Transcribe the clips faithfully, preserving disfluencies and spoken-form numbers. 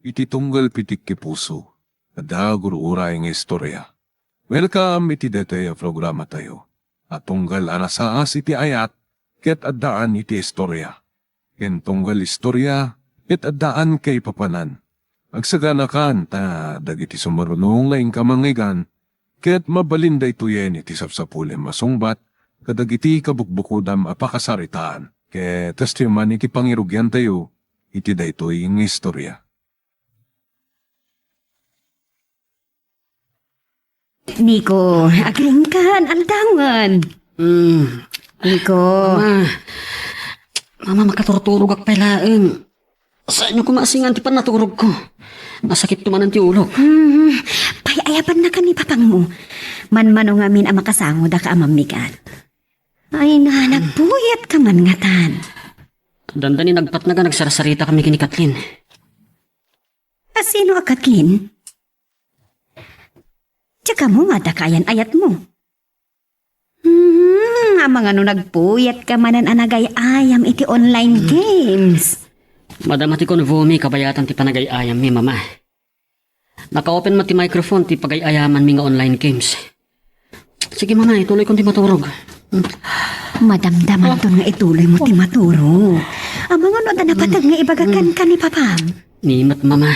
Iti tunggal pitik ti puso, adda gur-uray nga istorya. Welcome iti daytoy a programatayo a tunggal a nasaas iti ayat ket addaan iti istorya. Ken tunggal istorya ket addaan kaipapanan. Agsaganakan ta dagiti sumaruno nga inka mangngegana ket mabalin daytoyen iti sapsapulem a sungbat kadagiti kabukbukodam a pakasaritaan. Ket kasta man iti pangirugiantayo iti daytoy nga istorya. Niko, agriingkan, aldawen. Hmm. Niko. Mama. Mama, makaturturogak pay laeng. Saanyo koma a singan ti pannaturogko. Masakitto manen ti ulok. Hmm. Pay-ayabannaka ni papangmo. Manmano ngamin a makasangoda ka a mammigat. Ay na, nagpuyatka man ngatan. Dandani nagpatnag a nagsarsaritakami ken ni Kathleen. A sino a Kathleen? Diak ammo nga adda kaayan-ayatmo. Hmm, amangan no nagpuyatka manen a nagay-ayam iti online games. Madama ti convomi kabayatan ti panagay-ayammi, Mama. Naka-open met ti microphone ti pagay-ayamanmi nga online games. Sige, Mama, ituloykon ti maturog. Hmm. Madamdamanton nga ituloymo ti maturog. Amangan no adda napateg nga ibaga kenka ni Papam. Ni met, Mama.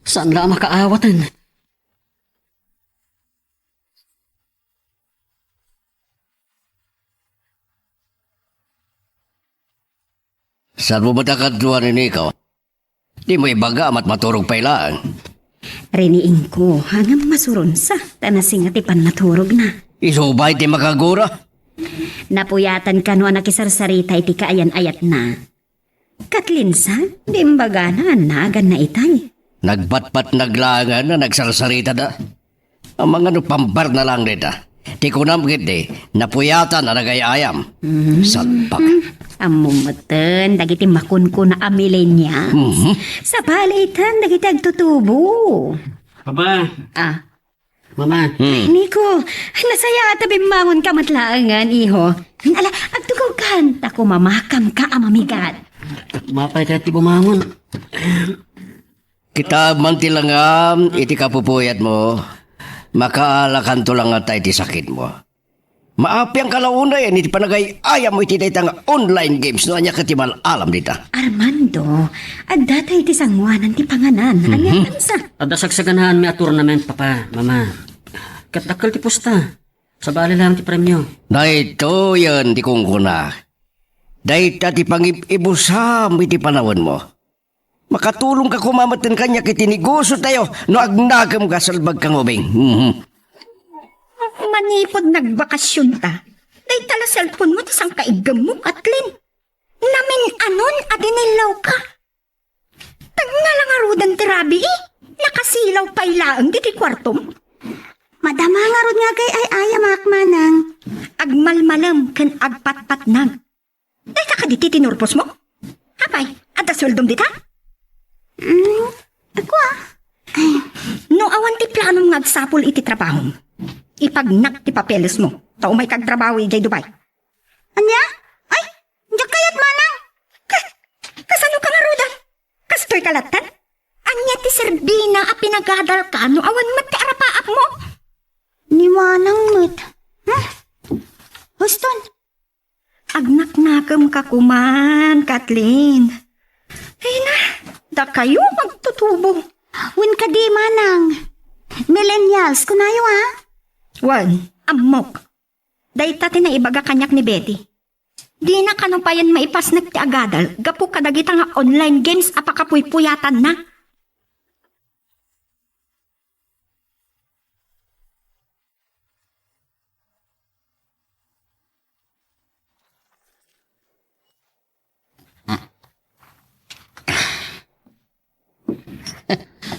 Saan la a makaawaten? Saanmo met a kaduan ni Niko? Dimo ibaga a matmaturog pay laeng. Riniingko, ngem masurunsa, ta nasinga ti pannaturogna. Isu pay ti makagura. Napuyatan kano a nakisarsarita iti kaayan-ayatna. Kathleen sa, di imbagana a naganna itay. Nagpatpatnag laengen a nagsarsaritada. Amangan no pambarna laeng dayta. Ti kunam ketdi, napuyatan a nagay-ayam. Mm. Salbag. Ammom metten dagiti makunkuna a millennials. Mhm. Sabali itan dagiti agtutubo. Aba. Ah. Mama. Hmm. Niko, nasayaat a bimmangonka met laengen, iho. Ala, agtugawkan, ta kumamakamka a mamigat. Mapay kayat ti bumangon. Kitaem man ti langam iti kapupuyatmo, makaalakanto la ngata iti sakitmo. Maapianka la unay iti panagay-ayam iti dayta nga online games no ania ket ti mal-alam dita. Armando, adda tay iti sangoanan ti panganan. Mhm. Ania kansa? Adda sagsaganaanmi a tournament, Papa, Mama. Ket dakkel ti pusta. Sabali laeng ti premio. Daytoyen ti kunkuna. Dayta ti pangib-ibusam iti panawenmo. Makatulongka koma metten kaniak iti negosiotayo no agnakemka, salbagka nga ubing. Mhm. Manipud nagbakasionta, dayta la cellphone-mo ti sangkaiggemmo, Kathleen. Namin-anon a dinillawka. Tengngala ngaruden ti rabii, nakasilaw pay laeng ditoy kuartom. Madama ngarud nga agay-ayamak, manang. Agmalmalem ken agpatpatnag. Dayta kadi ti tinurposmo? Apay, adda sueldom dita? Mm, ako, ah. Ay. No awan ti planom nga agsapul iti trabahom, ipagnak ti papelesmo, ta umayka agtrabaho idiay Dubai. Ania? Ay, diak kayat, manang. Ka-, kasano ka ngaruden? Kastoy ka lattan? Ania ti serbina a pinagadalka no awan met ti arapaapmo? Ni manang met. Hmm? Huston, Agnaknakemka koman, Kathleen. Ay na, dakayo magtutubo. Wen kadi, manang. Millennials, kunayo, a? Wen, ammok. Dayta ti naibaga kaniak ni Betty. Dina kano payen maipasnek ti agadal gapu kadagita nga online games a pakapuypuyatanna.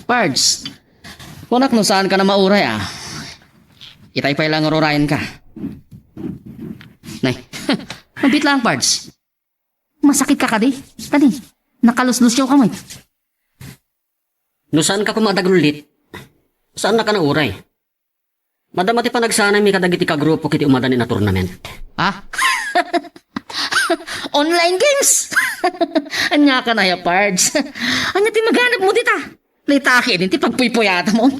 Pards, kunak no saan ka na mauray, a. Itay pay lang rurayan ka. Nay, mabiit lang, Pards. Masakit ka kadi? Kadi, nakaluslusyo ka met. No saan ka koma a dagrullit, saan na ka nauray. Madama ti panagsanaymi kadagiti kagrupok iti umadanin a tournament. Ha? Online games! Ania ka na ya, Pards? Ania ti maganabmo dita? Litaki din ti pagpuypuyatam.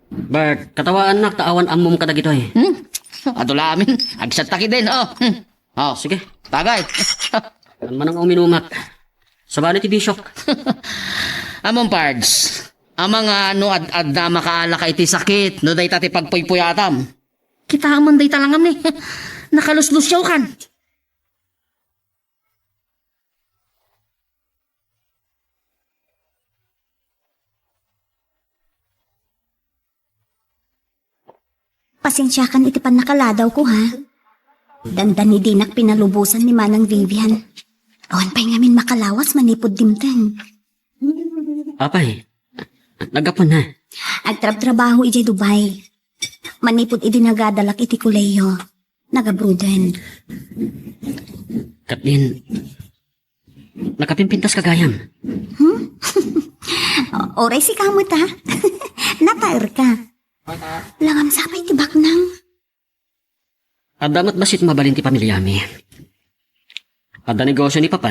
Bert, katawaannak ta awan ammom kadagitoy. Hmm? Adu lamin. Agsatta ketdin. Oh. Hmm. Oh, sige. Tagay. Manang uminumak. Sabali ti bisyok. Ammom, Pards. Amangan no ad-adda makaalaka iti sakit no dayta ti pagpuypuyatam. Kitaem man dayta langam ni. Nakaluslusiawkan. Pasensiakan iti pannakaladaw ko, ha? Dandani dinak pinalubosan ni Manang Vivian. Awan pay ngamin makalawas manipud dimteng. Apay, naggapu na. Agtrabtrabaho idiay Dubai. Manipud idi nagadalak iti kolehiyo, nagabruden. Kathleen, nakapimpintas ka gayam. Hmm? Uray sika met, ha? Nataer ka. Langam sa pay ti baknang. Adda met bassit mabalin ti pamiliami. Adda negosio ni Papa.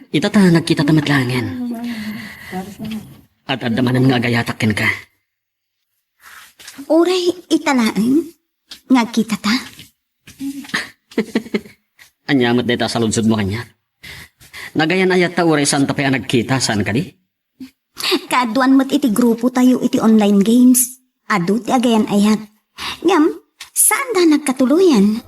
Ita ta nagkita ta met laengen. Ad-adda manen nga agayatak kenka. Uray ita laeng nga agkita ta? Ania met dayta a saludsodmo kaniak? Nagayan-ayat ta uray saan ta pay a nagkita, saan kadi? Kaaduan met iti grupo tayo iti online games. Adu ti agayan-ayat. Ngem, saanda nagkatuloyan.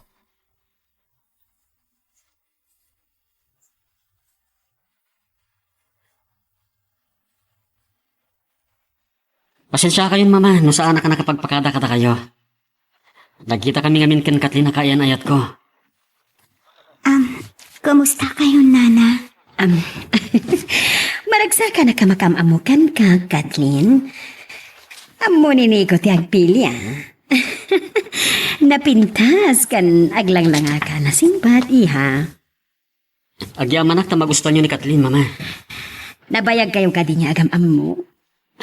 Pasensiakayon, Mama, no saanak a nakapagpakada kadakayo. Nagkita kami ngamin ken Kathleen a kaayan-ayatko. Am, kumusta kayo, Nana? Am, maragsakan a kamakam-ammo kenka, Kathleen. Ammo ni Nico ti agpili, a. Napintas ken aglanglangaka a nasingpet, iha. Agyamanak ta magustuanyo ni Kathleen, Mama. Nabayagkayo kadi nga agam-ammo?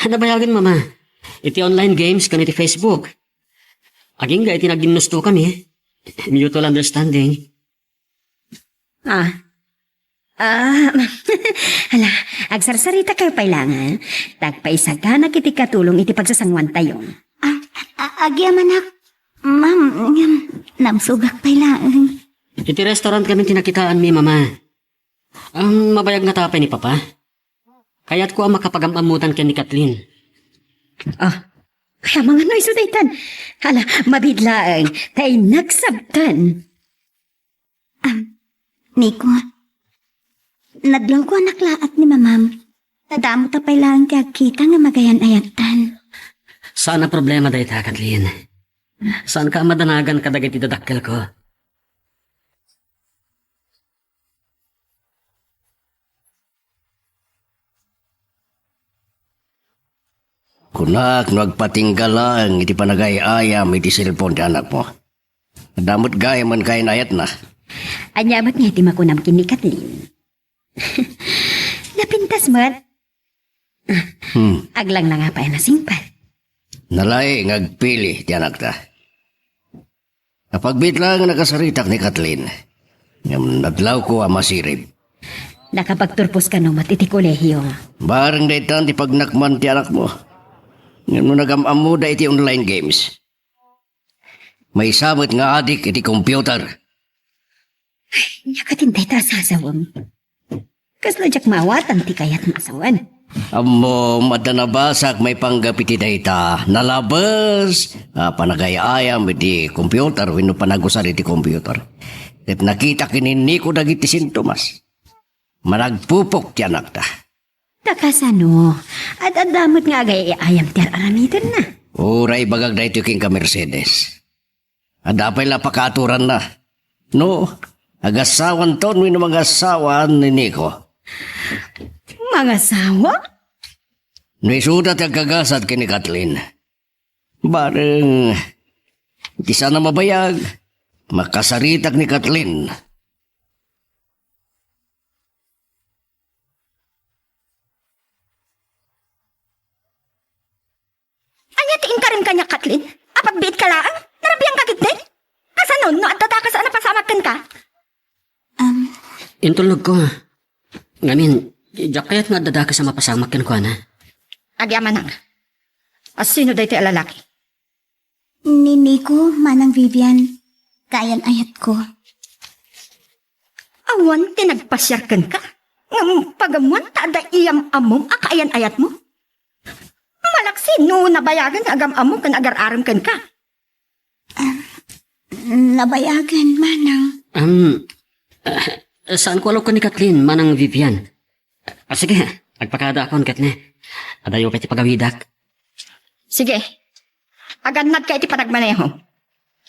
Nabayagen, Mama. Iti online games ken iti Facebook. Agingga iti nagginnustokami. Mutual understanding. Ah. Ah, hala, agsarsarita kayo pay laeng. Tagpaisaganak iti katulong iti pagsasanguantayo. Ah, a-, agyamanak, ma'am, ngem, namsugak pay laeng. Iti restaurant kami ti nakitaanmi, Mama. Ang mabayag nga tapay ni Papa. Kayatko a makapagam-ammotan ken ni Kathleen. Ah, kaya mga no iso daytan. Hala, mabiit laeng, ta inagsabtan. Am, Nico, nadlawko a naklaat ni Mamam. Nadamo ta pay laeng ti agkita nga magayan-ayattan. Saan a problema dayta, Kathleen. Saanka a madanagan kadagiti dadakkelko. Kunak no agpatingga laeng iti panagay-ayam iti cellphone ti anakmo. Adda met gayam a kaayan-ayatna. Ania met ngay ti makunam ken ni Kathleen? Napintas met. Hmm. Aglanglanga pay a nasingpet. Nalaing nga agpili ti anakta. Apagbiit laeng a nakasaritak ni Kathleen. Ngem nadlawko a masirib. Nakapagturpos kano met iti kolehiyo. Bareng daytan ti pagnakman ti anakmo. Ngem no nagam-ammoda iti online games, maysa met nga adik iti computer. Ania katin dayta a sasawem? Kasla diak maawatan ti kayat nga asawen. Ammom, adda nabasak maipanggep iti dayta. Nalabes a panagay-ayam iti computer wenno panagusar iti computer. Ket nakitak ken ni Nico dagiti sintomas. Managpupok ti anakta. Ta kasano? Ad-adda met nga agay-ayam ti ar-aramidenna. Uray ibagak daytoy kenka, Mercedes. Adda pay la pakaaturanna. No, agasawanton wenno mangasawaan ni Nico. Mangasawa? No isuda ti agkagasat ken ni Kathleen. Bareng, iti saan a mabayag, makasaritak ni Kathleen. Ania ti inkarim kaniak, Kathleen? Apagbiit ka laeng? Narabian ka ketdi? Kasano no adda ta kas a napas-, Kat? Am. Intulnogko. Ngamin, diak kayat nga adda dakes a mapasamak kenkuana. Agyamanak. Asino daytoy a lalaki? Ni Nico, Manang Vivian. Kaayan-ayatko. Awan ti nagpasiar kenka? Ngem pagammoan ta adda iyam-ammom a kaayan-ayatmo? Malaksid no nabayagen nga agam-ammo ken agar-arem kenka. Ah, nabayagen, Manang. Am, ah, saanko a luko ni Kathleen, Manang Vivian. Ah, sige, agpakadaakon ket ne. Adayo pay ti pagawidak. Sige. Agannadka iti panagmaneho.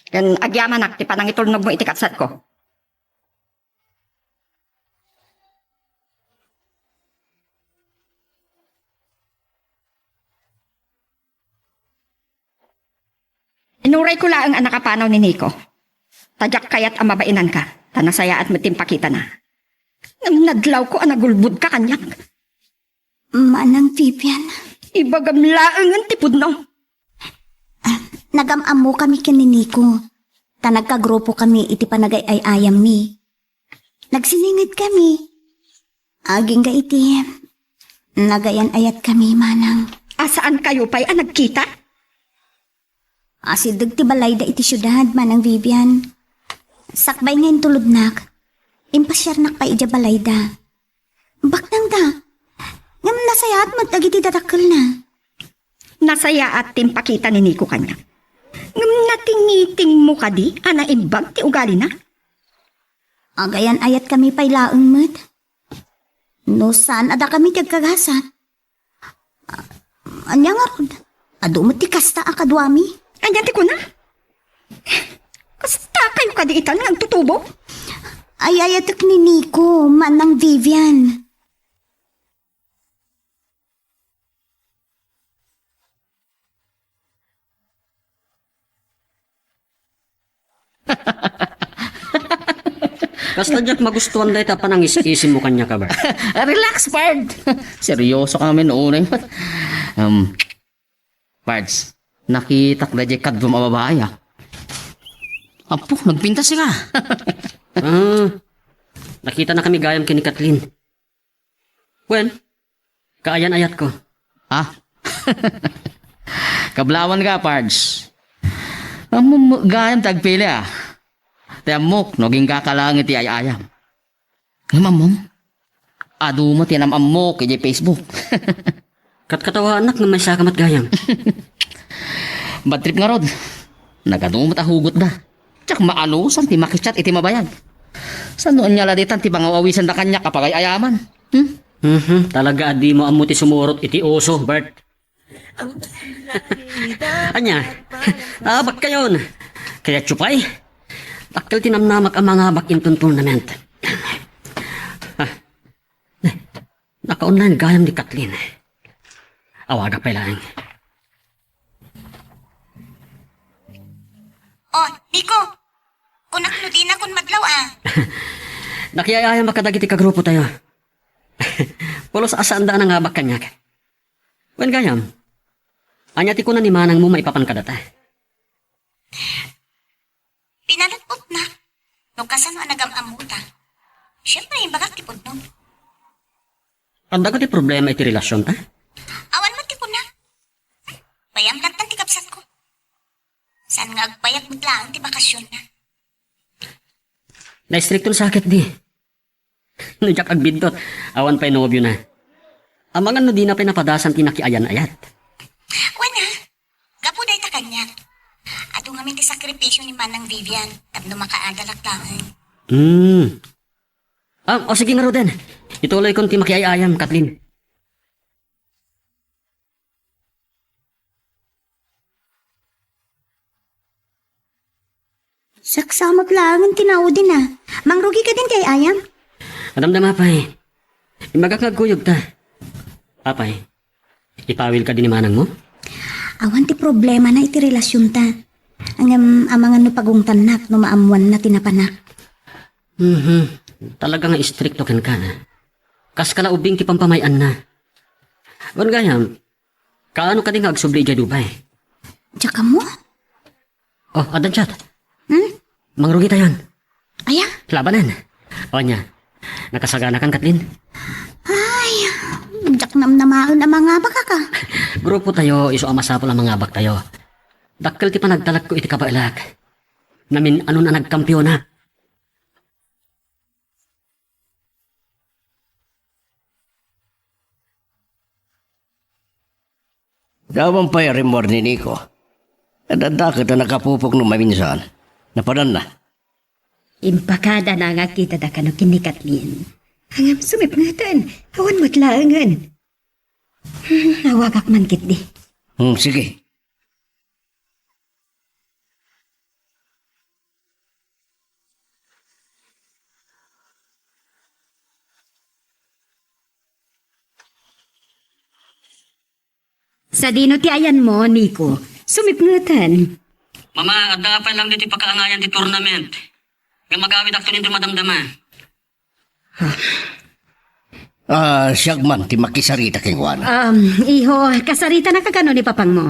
Ken agyamanak ti panangitulnogmo iti kabsatko. Inurayko laeng a nakapanaw ni Nico. Ta diak kayat a mabainanka, ta nasayaat met ti impakitana. Ngem nadlawko a nagulbodka kaniak. Manang Vivian. Ibagam laengen ti pudno. Ah, nagam-ammokami ken ni Nico. Ta nagkagrupokami iti panagay-ay-ayammi. Nagsiningedkami. Agingga iti nagayan-ayatkami, Manang. A, saankayo pay a nagkita? Asideg ti balayda iti siudad, Manang Vivian. Sakbay nga intulodnak, impasiarnak pay idiay balayda. Baknangda. Ngem nasayaat met dagiti dadakkelna. Nasayaat ti impakita ni Nico kaniak. Ngem natingitingmo kadi a naimbag ti ugalina? Agayan-ayatkami pay laeng met. No saan a dakami ti agkagasat. Ania ngarud? Adu met ti kasta a kaduami? Ania ti kuna? Kastakayo kadi itan nga agtutubo? Ay-ayatek ni Nico, Manang Vivian. Kasta diak magustuan dayta panangis-isimmo kaniak, Bert. Relax, pard. Seryoso ka ngamin, unay. Um, Pards, nakitak daydiay kaduam a babai, ah. Apo, nagpintas ka. Ah, nakita na kami gayam ken ni Kathleen. Wen, kaayan-ayatko. Ha? Kablawan ka, Pards. Ammom gayam ti agpili, ah. Ti ammok, no, agingga ka laeng iti ay-ayam. Ngem ammom, adu met ti nam-ammok idiay Facebook. Katkatawaannak ngem maysa ka met gayam. Bad trip ngarud, nagadu met a hugotda. Diak maanusan ti makichat iti mabayag. Saan no ania la ditan ti pangaw-awisenda kaniak a pagay-ayaman? Hmm? Mhm, talaga a dimo ammo ti sumurot iti uso, Bert. Ania? Abak kayon. Kayatyo pay? Dakkel ti namnamak a mangabak inton tournament. Ah. Naka-online gayam ni Kathleen. Awagak pay laeng. Oh, Nico! Kunak no dinakon madlaw, ah. Nakiay-ayamak kadagiti kagrupotayo. Pulos a saanda a nangabak kaniak. Wen gayam, ania ti kuna ni manangmo maipapan kadata? Pinalut-otna no kasano a nagam-ammota. Siempre, imbagak ti pudno. Adda kadi problema iti relasionta? Awan met ti kuna. Bayam latta ti kabsatko. Saan nga agbayag met laeng ti bakasionna. Naistrikto no sakit di. No diak agbiddut, awan pay nobiona. Amangan no dina pay napadasan ti nakiayan-ayat. Wen a, gapu dayta kaniak. Adu ngamin ti sakripisio ni Manang Vivian tapno makaadalak laeng. Hmm. Ah, o sige ngaruden. Ituloykon ti makiay-ayam, Kathleen. Saksamak laengen ti naudin a. Mangrugi kadin ti ay-ayam? Madamdama pay. Imbagak nga agkuyogta. Apay, ipawil kadi ni manangmo? Awan ti problemana iti relasionta. Ngem amangan no pagungtannak no maammoanna ti napanak. Mhm. Talaga nga istrikto kenka, a. Kas kala ubing ti pampamay-anna. Wen gayam, kaano kadi nga agsubli idiay Dubai? Diak ammo? Oh, addan chat. Hmm? Mangrugitayon. Aya? Labanan. O ania, nakasaganakan, Kathleen? Ay, diak namnamaen a mangabak, kaka. Grupo tayo, isu a masapul a mangabak tayo. Dakkel ti panagtalekko iti kabaelak. Namin-anon a nagkampionak. Awan pay a rimmuar ni Nico. Adda ket a nakapupok no maminsan. Napadanna. Impakadana nga agkitada kano ken ni Kathleen. Ngem sumipngeten, awan met laengen. Hmm, awagak man ketdi. Hmm, sige. Sadino ti ayanmo, Nico? Sumipngeten. Mama, adda pay lang ditoy pakaangayan ti tournament. Ngem agawidakton intoy madamdama. Ah, siak man ti makisarita kenkuana. Um, iho, kasaritanaka kano ni papangmo?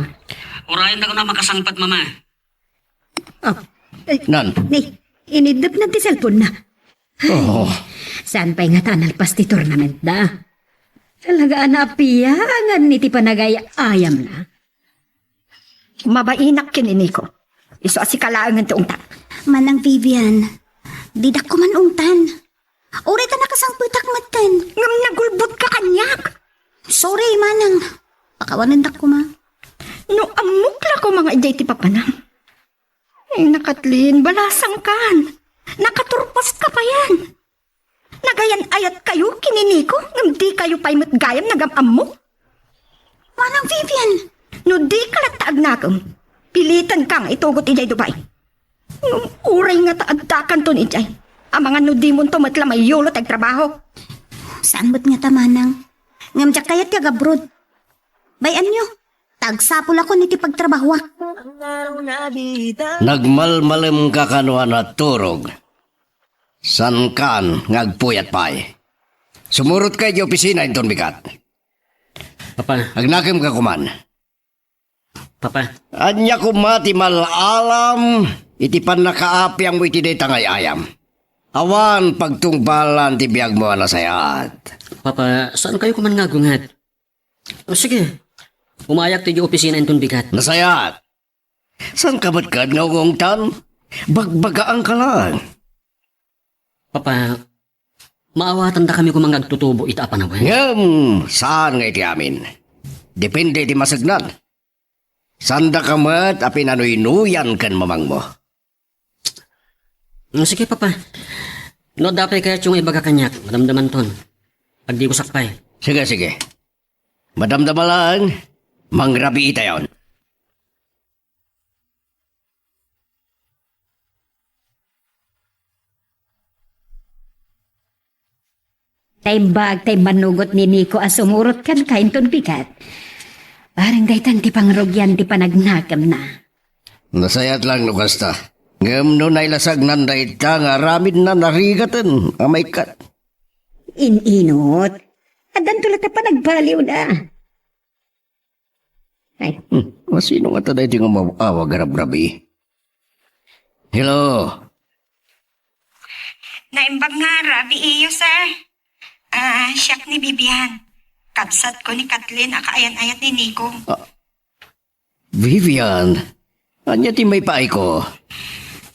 Urayendakon a makasangpet, Mama. Oh, eh, Nan? Ni, iniddepna ti cellphone-na. Oh. Saan pay ngata a nalpas ti tournament da? Talaga a napiangan iti panagay-ayamna. Mabainak ken ni Nico. Isu a sika laengen ti ungtan. Manang Vivian, didak koma ungtan. Uray ta nakasangpetak metten. Ngem nagulbotka kaniak. Sorry, Manang. Pakawanendak koma. No ammok la koma nga idiay ti papanam. Ay, na Kathleen, balasangkan. Nakaturposka payen. Nagayan-ayatkayo ken ni Nico, ngem dikayo pay met gayam nagam-ammo? Manang Vivian! No dika latta agnakem, pilitenka nga itugot idiay Dubai. Ngem uray ngata addakanton idiay, amangan no dimonto met la maiyulo ti agtrabaho. Saan met ngata, Manang? Ngem diak kayat ti agabroad. Bay-anyo, ta agsapulakon iti pagtrabahoak. Nagmalmalemka kano a naturog? Saankan nga agpuyat pay. Sumurotka idiay opisina inton bigat. Papa. Agnakemka koman. Papa. Ania koma ti mal-alam iti pannakaapiangmo iti dayta nga ay-ayam? Awan pagtungpalan ti biagmo a nasayaat. Papa, saankayo koman nga agunget? O, sige. Umayak ti idiay opisina inton bigat. Nasayaat. Saanka met kad nga ungungtan? Bagbagaanka laeng. Papa, maawatandakami koma nga agtutubo ita a panawen. Ngem, saan nga iti amin. Depende iti masegnan. Saandaka met a pinanuynuyan ken mamangmo. Mm, sige, Papa. No adda pay kayatyo nga ibaga kaniak, madamdamanton. Agdigosak pay. Sige, sige. Madamdama laeng, mangrabiitayon. Naimbag ta immanugot ni Nico a sumurot kenka inton bigat. Bareng daytan ti pangrugian ti panagnakemna. Nasayaat laeng no kasta. Ngem no nailasagnan dayta nga aramidna, narigaten a maikkat. In-inot. Addanto latta panagbaliwda. Ay. Hmm, masino ngata daytoy nga maaw-awag a rabrabii? Hello? Naimbag nga rabiiyo, sir. Ah, siak ni Vivian. Kabsatko ni Kathleen a kaayan-ayat ni Nico. Ah, Vivian, ania ti maipaayko?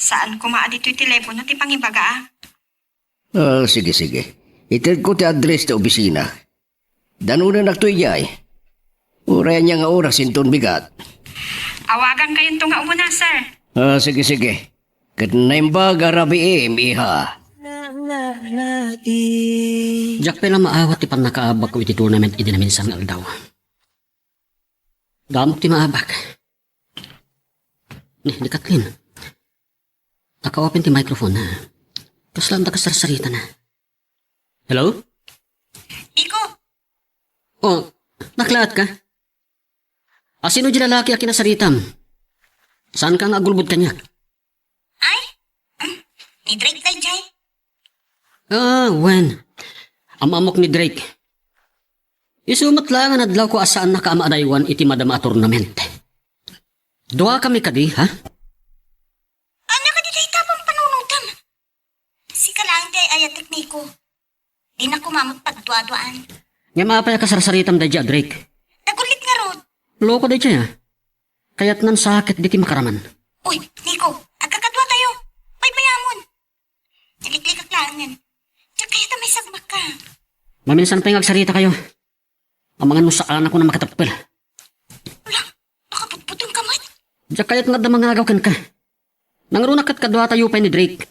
Saan koma a ditoy telepono ti pangibaga, ah. Ah, sige, sige. Itedko ti address ti opisina. Danonennakto idiay. Uray ania nga oras inton bigat. Awagankayonto nga umuna, sir. Ah, sige, sige. Ket naimbag a rabiim, iha. Diak pay la maawat ti pannakaabakko iti tournament idi naminsan nga aldaw. Damok ti maabak. Ni, ni Kathleen. Naka-open ti microphone na. Kasla anta kasarsaritana. Hello? Iko. Oh, naklaat ka? Asino di lalaki a kinasaritam? Saan ka nga agulbod kaniak? Ay? Hmm? Ni Drake daydiay? Ah, wen. Am-ammok ni Drake. Isu met laeng nga nadlawko a saannaka a maadaywan iti madama a tournament. Dua kami kadi, ha? Ania kadi dayta a pampanunotam? Dina koma met pagduaduaan. Ngem apay a kasarsaritam daydiay a Drake? Nagullit ngarud. Loko daydiay, a. Kayatnan sakit ditoy makaraman. Uy, Nico, agkakaduatayo. Baybayamon. Naliklikak laengen. Diak kayat a maisagmakka. Maminsan pay nga agsaritakayo. Amangan no saanakon a makatappel. Ala, nakabutbutengka met? Diak kayat nga adda mangagaw kenka. Nangruna ket kaduatayo pay ni Drake.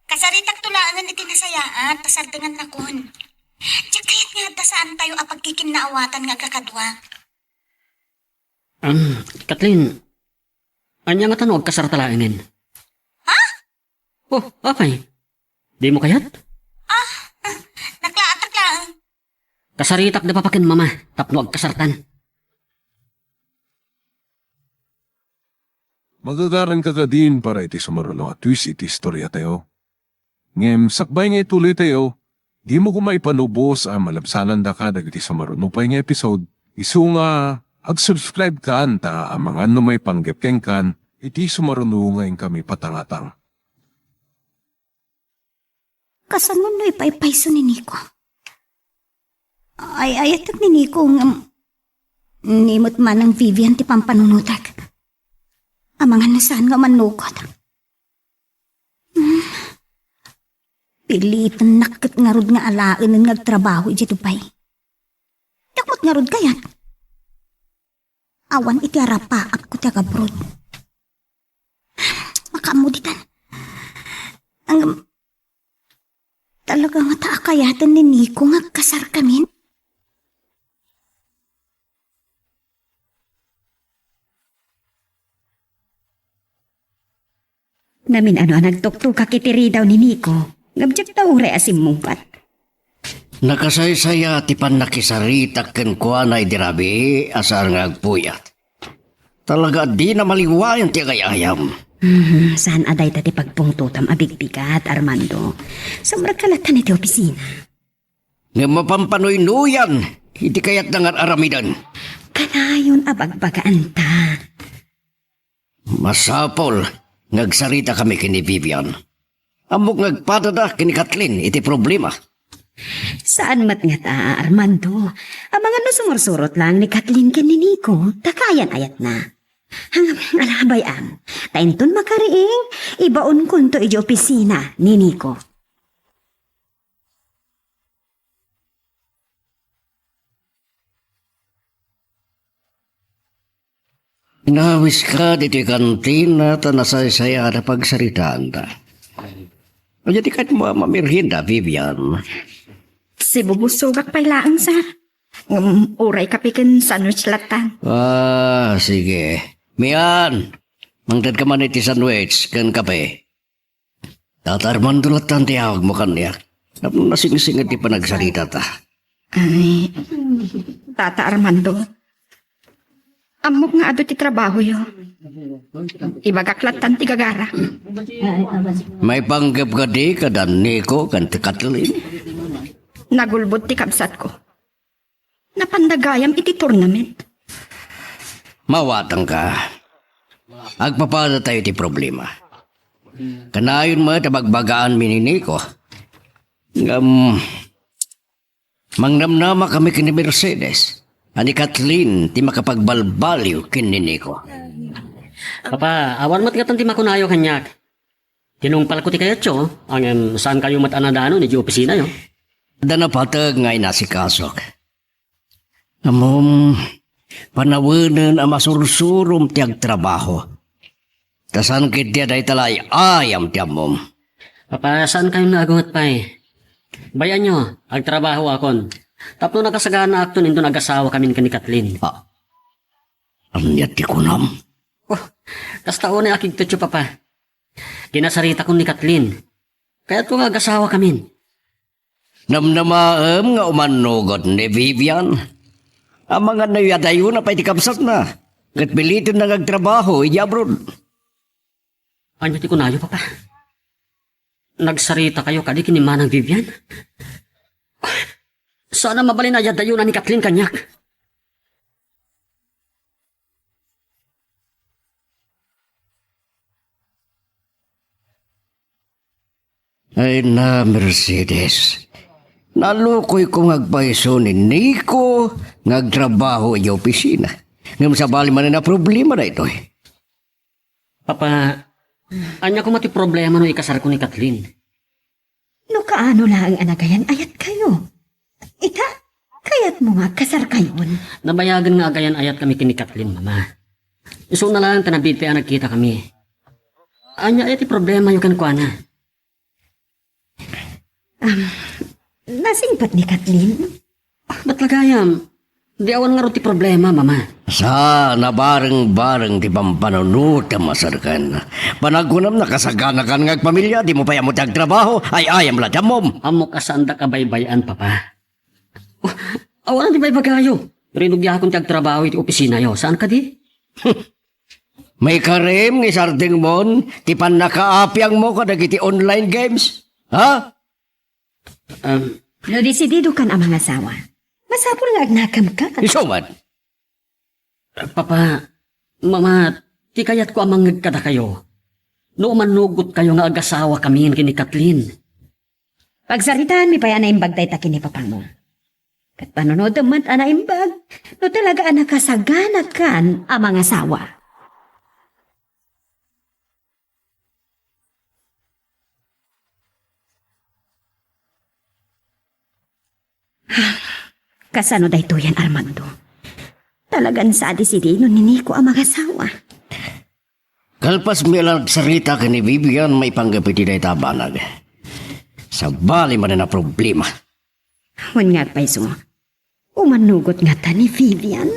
Kasaritakto laengen iti nasayaat, ta sardengannakon. Diak kayat nga adda saantayo a pagkikinnaawatan nga agkakadua. Am, Kathleen, ania ngata no agkasarta laengen? Ha? Oh, apay? Dimo kayat? Ah, naklaatak laeng. Kasaritak da papa ken mama tapno agkasartan. Magagaranka kadin para iti sumaruno a twist iti istoriatayo. Ngem sakbay nga ituloytayo, dimo koma ipanubos a malabsanandaka dagiti sumaruno pay nga episode, isu nga ag-subscribe kan ta amangan no maipanggep kenkan iti sumaruno nga inkami patangatang. Kasano no ipaypayso ni Nico? Ay-ayatek ni Nico ngem ni met manang Vivian ti pampanunotek. Amangan no saan nga umannukot. Hmm. Pilitennak ket ngarud nga alaenen nga agtrabaho idiay Dubai. Diak met ngarud kayat. Awan iti arapaapko ti agabroad. Makaammo ditan. Ngem, talaga ngata a kayaten ni Nico nga agkasarkamin? Namin-ano a nagtuktukak iti ridaw ni Nico, ngem diak ta uray a simmungbat. Nakasaysaya ti pannakisaritak kenkuana idi rabii a saan nga agpuyat. Talaga a dina maliwayan ti agay-ayam. Hmm, saan a dayta ti pagpungtotam a bigbigat, Armando. Sumrekka latta iti opisina. Ngem mapanpanuynuyan iti kayatna nga ar-aramiden. Kanayon a bagbagaanta. Masapul nga agsaritakami ken ni Vivian. Ammok nga agpadada ken ni Kathleen iti problema. Saan met ngata, Armando. Amangan no sumursurot laeng ni Kathleen ken ni Nico, ta kaayan-ayatna. Ngem, ala, bay-am, ta inton makariing, ibaonkonto idiay opisina ni Nico. Inawiska ditoy kantina ta nasaysayaan a pagsaritaanta. Ania ti kayatmo a mamerienda, Vivian? Sibubusogak pay laeng, sir. Ngem uray kape ken sandwich latta. Ah, sige. Mian, mangtedka man iti sandwich ken kape. Tata Armando latta ti awagmo kaniak. Tapno nasingsingir ti panagsaritata. Ay, Tata Armando. Ammok nga adu ti trabahoyo. Ibagak latta ti gagara. Maipanggep kadi kada Nico ken ti Kathleen? Nagulbod ti kabsatko. Napanda gayam iti tournament. Mawatanka. Agpapadatayo ti problema. Kanayon met a bagbagaanmi ni Nico. Ngem, mangnamnamakami ken ni Mercedes a ni Kathleen ti makapagbalbaliw ken ni Nico. Papa, awan met ngatan ti makunayo kaniak. Tinungpalko ti kayatyo, ngem saankayo met a nadanon idiay opisinayo. Adda napateg nga inasikasok. Ammom, panawenen a masursurom ti agtrabaho. Ta saan ketdi a dayta la ay-ayam ti ammom. Papa, saankayon nga agunget pay? Bay-anyo, agtrabahoakon. Tapno nakasaganaakton inton agasawakamin ken ni Kathleen. Ah, ania ti kunam? Oh, kasta unay a kigtotyo, Papa. Kinasaritakon ni Kathleen. Kayatko nga agasawakamin. Namnamaem nga umannugot ni Vivian. Amangan no iyadayona pay ti kabsatna, ket pilitenna nga agtrabaho idiay abroad. Ania ti kunayo, Papa? Nagsaritakayo kadi ken ni Manang Vivian? Saan a mabalin a iyadayona ni Kathleen kaniak. Ay na, Mercedes. Nalukoyko nga agpayso ni Nico nga agtrabaho idiay opisina. Ngem sabali manen a problema daytoy. Papa, ania koma ti problema no ikasarko ni Kathleen? No kaano laeng a nagayan-ayatkayo. Ita, kayatmo nga agkasarkayon? Nabayagen nga agayan-ayat kami ken ni Kathleen, Mama. Isuna laeng ta nabiit pay a nagkita kami. Ania aya ti problemayo kenkuana? Um, nasingpet ni Kathleen? Ba't lagayam? Di awan ngarud ti problema, Mama. Sa, nabareng-bareng ti pampanunotem a serkan. Panagkunam, nakasaganakan nga agpamilia, dimo pay ammo ti agtrabaho, ay-ayam la ti ammom. Ammok a saandak a baybay-an, Papa. Oh, awan ti baybagayo. Rinugiakon ti agtrabaho iti opisinayo. Saan kadi? Maikarim nga isardengmon ti pannakaapiangmo kadagiti online games? Ha? Um, No desididokan a mangasawa, masapul nga agnakem ka. Isu met. Papa, Mama, ti kayatko a mangngeg kadakayo, no umannugotkayo nga agasawakamin ken ni Kathleen. Pagsaritaanmi pay a naimbag dayta ken ni papangmo. Ket panunotem met a naimbag no talaga a nakasaganakan a mangasawa. Kasano daytoyen, Armando? Talagan sa a desidido ni Nico a mangasawa. Kalpasmi a nagsarita ken ni Vivian maipanggep iti dayta a banag, sabali manen a problema. Wen nga agpayso, umannugot ngata ni Vivian?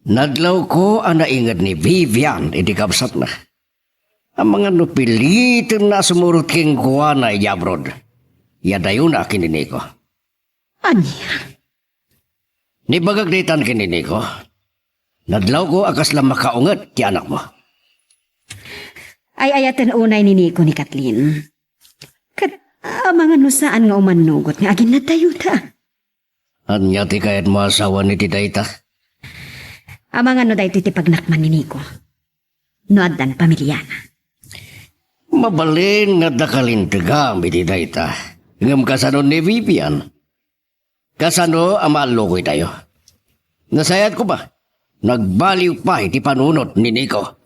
Nadlawko a nainged ni Vivian iti kabsatna. Amangan no pilitenna a sumurot kenkuana idiay abroad. Yadayona ken ni Nico. Ania? Nibagak daytan ken ni Nico. Nadlawko a kasla makaunget ti anakmo. Ay-ayaten unay ni Nico ni Kathleen. Ket amangan no saan nga umannugot nga aginnadayota. Ania ti kayatmo a sawen iti dayta? Amangan no daytoy ti pagnakman ni Nico. No addan pamiliana. Mabalin nga adda kalintegam iti dayta. Ngem kasano ni Vivian? Kasano a maallukoytayo? Nasayaat koma. Nagbaliw pay ti panunot ni Nico.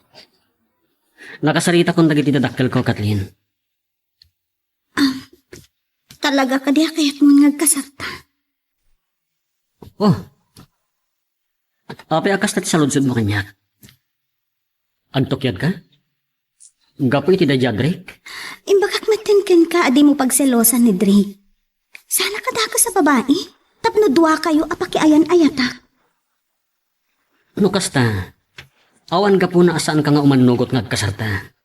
Nakasaritakon dagiti dadakkelko, Kathleen. Ah, talaga kadi a kayatmon nga agkasarta? Oh. Apay a kasta ti saludsodmo kaniak? Agtukyadka? Gapu iti daydi a Drake? Imbagak metten kenka a dimo pagselosan ni Drake. Saan a kadakes a babai tapno duakayo a pakiayan-ayatak. No kasta, awan gapuna a saanka nga umannugot nga agkasarta.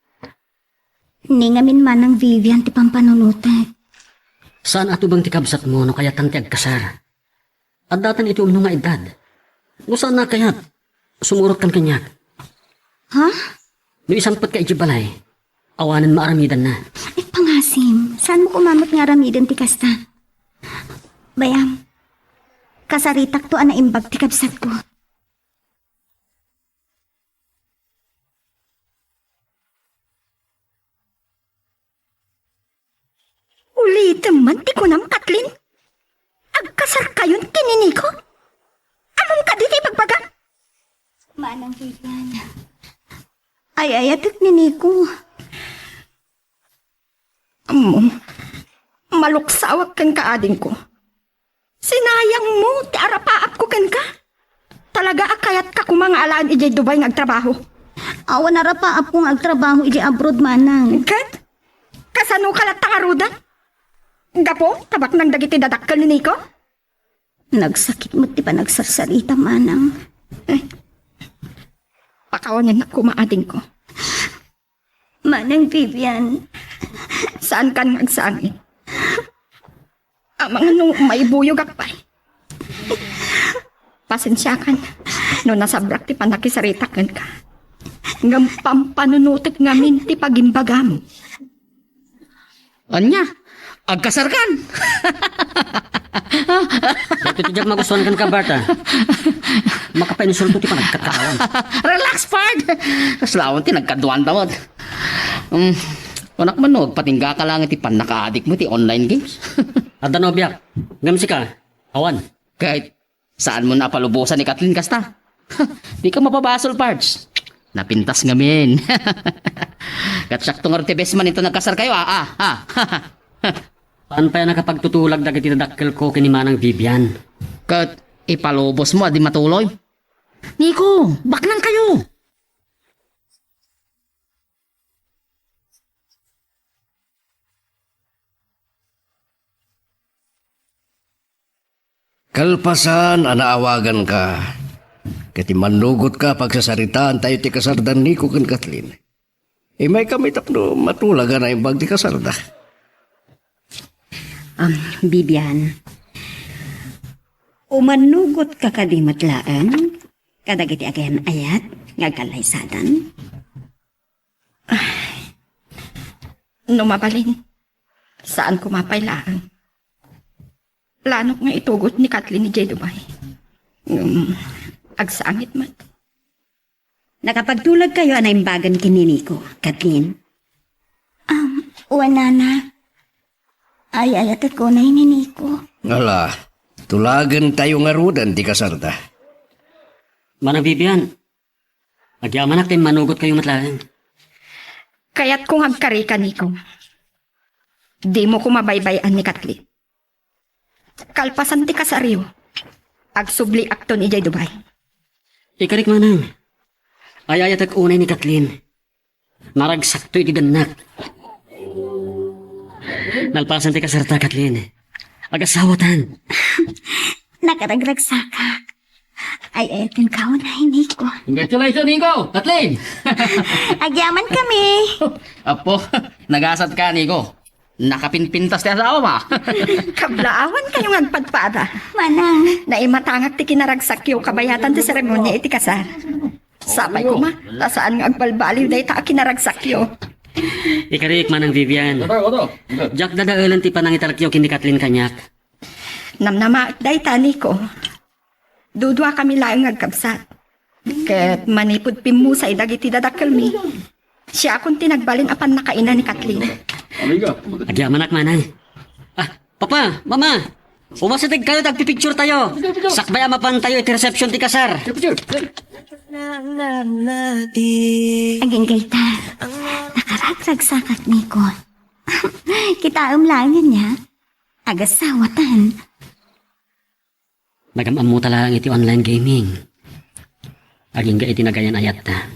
Ni ngamin manang Vivian ti pampanunotek. Saan a tubeng ti kabsatmo no kayatan ti agkasar. Addatan iti umno nga eddad. No saan a kayat, sumurotkan kaniak. Ha? No isanpetka idiay balay, awanen maaramidanna. Ay, pangasim, saanmo koma met nga aramiden ti kasta? Bayam, kasaritakto a naimbag ti kabsatko. Ulitem man ti kunam, Kathleen. Agkasarkayon ken ni Nico? Ammom kadi ti ibagbagam? Manang Vivian, ay-ayatek ni Nico. Ammom, maluksawak kenka, adingko. Sinayangmo ti arapaapko kenka. Talaga a kayatka koma nga alaen idiay Dubai nga agtrabaho. Awan arapaapko nga agtrabaho idiay abroad, manang. Ket? Kasanoka latta ngaruden? Gapu ta baknang dagiti dadakkel ni Nico? Nagsakit met ti panagsarsarita, manang. Eh, pakawanennak koma, adingko. Manang Vivian. Saankan nga agsangit. Amangan no maibuyogak pay. Pasensiakan no nasabrak ti pannakisaritak kenka. Ngem pampanunotek ngamin ti pagimbagam. Ania? Agkasarkan? Daytoy ti diak magustuan kenka, Bart, a. Makapainsulto ti panagkataawan. Relax, pard! Kasla awan ti nagkaduan, dawat. Um, Kunak man no, agpatinggaka lang iti pannakaadikmo iti online games. Adda no biak. Ngem sika, awan. Ket saanmo a palubosan ni Kathleen kasta? Dika mapabasol, Pards. Napintas ngamin. Ket siakto ngarud ti best man inton nagkasarkayo, a, a, a. Saan pay a nakapagtutulag dagiti dadakkelko ken ni Manang Vivian? Ket ipalubosmo a di matuloy? Nico, baknangkayo! Kalpasan a naawaganka, ket immannugotka pagsasaritaan tayo ti kasarda Nico ken Kathleen. Imaykami tapno matulagan a imbag ti kasarda. Um, Vivian, umannugotka kadi met laeng kadagiti agan-ayat nga agkallaysadan? Ay, no mabalin, saan koma pay laeng. Planok nga itugot ni Kathleen idiay Dubai. Ngem agsangit met. Nakapagtulagkayo a naimbagan ken ni Nico, Kathleen? Um, wen, Nana. Ay-ayatek unay ni Nico. Ala, tulagentayo ngaruden ti kasarda. Manang Vivian, agyamanak ta immanugotkayo met laeng. Kayatko nga agkarika, Nico. Dimo koma baybay-an ni Kathleen. Kalpasan ti kasaryo, agsubliakton idiay Dubai. Ikarik, Manang. Ay-ayatek unay ni Kathleen. Naragsakto iti dennak. Nalpasan ti kasarta, Kathleen. Agasawatan. Nakaragragsakak. Ay-ayatenka unay, Nico. Congratulations, Nico! Kathleen! Agyamankami! Apo, nagasatka, Nico. Nakapinpintas ti asawam. Kablaawankayo nga agpadpada. Manang. Naimatangak ti kinaragsakyo kabayatan ti seremonia iti kasar. Sapay koma, ta saan nga agbalbaliw dayta a kinaragsakyo. Ikarik, Manang Vivian. Diak dadaelen ti panangitalekyo ken ni Kathleen kaniak. Namnamaek dayta, Nico. Duduakami laeng nga agkabsat. Ket manipud pimmusay dagiti dadakkelmi, siakon ti nagbalin a pannakaina ni Kathleen. Agyamanak, Manang. Ah, Papa, Mama, umasidegkayo ta agpipicturetayo. Sakbay a mapantayo iti reception ti kasar. Agingga ita, nakaragragsakak, Nico. Kitaem laeng ania, agasawatan. Nagam-ammota laeng iti online gaming. Agingga iti nagayan-ayatta.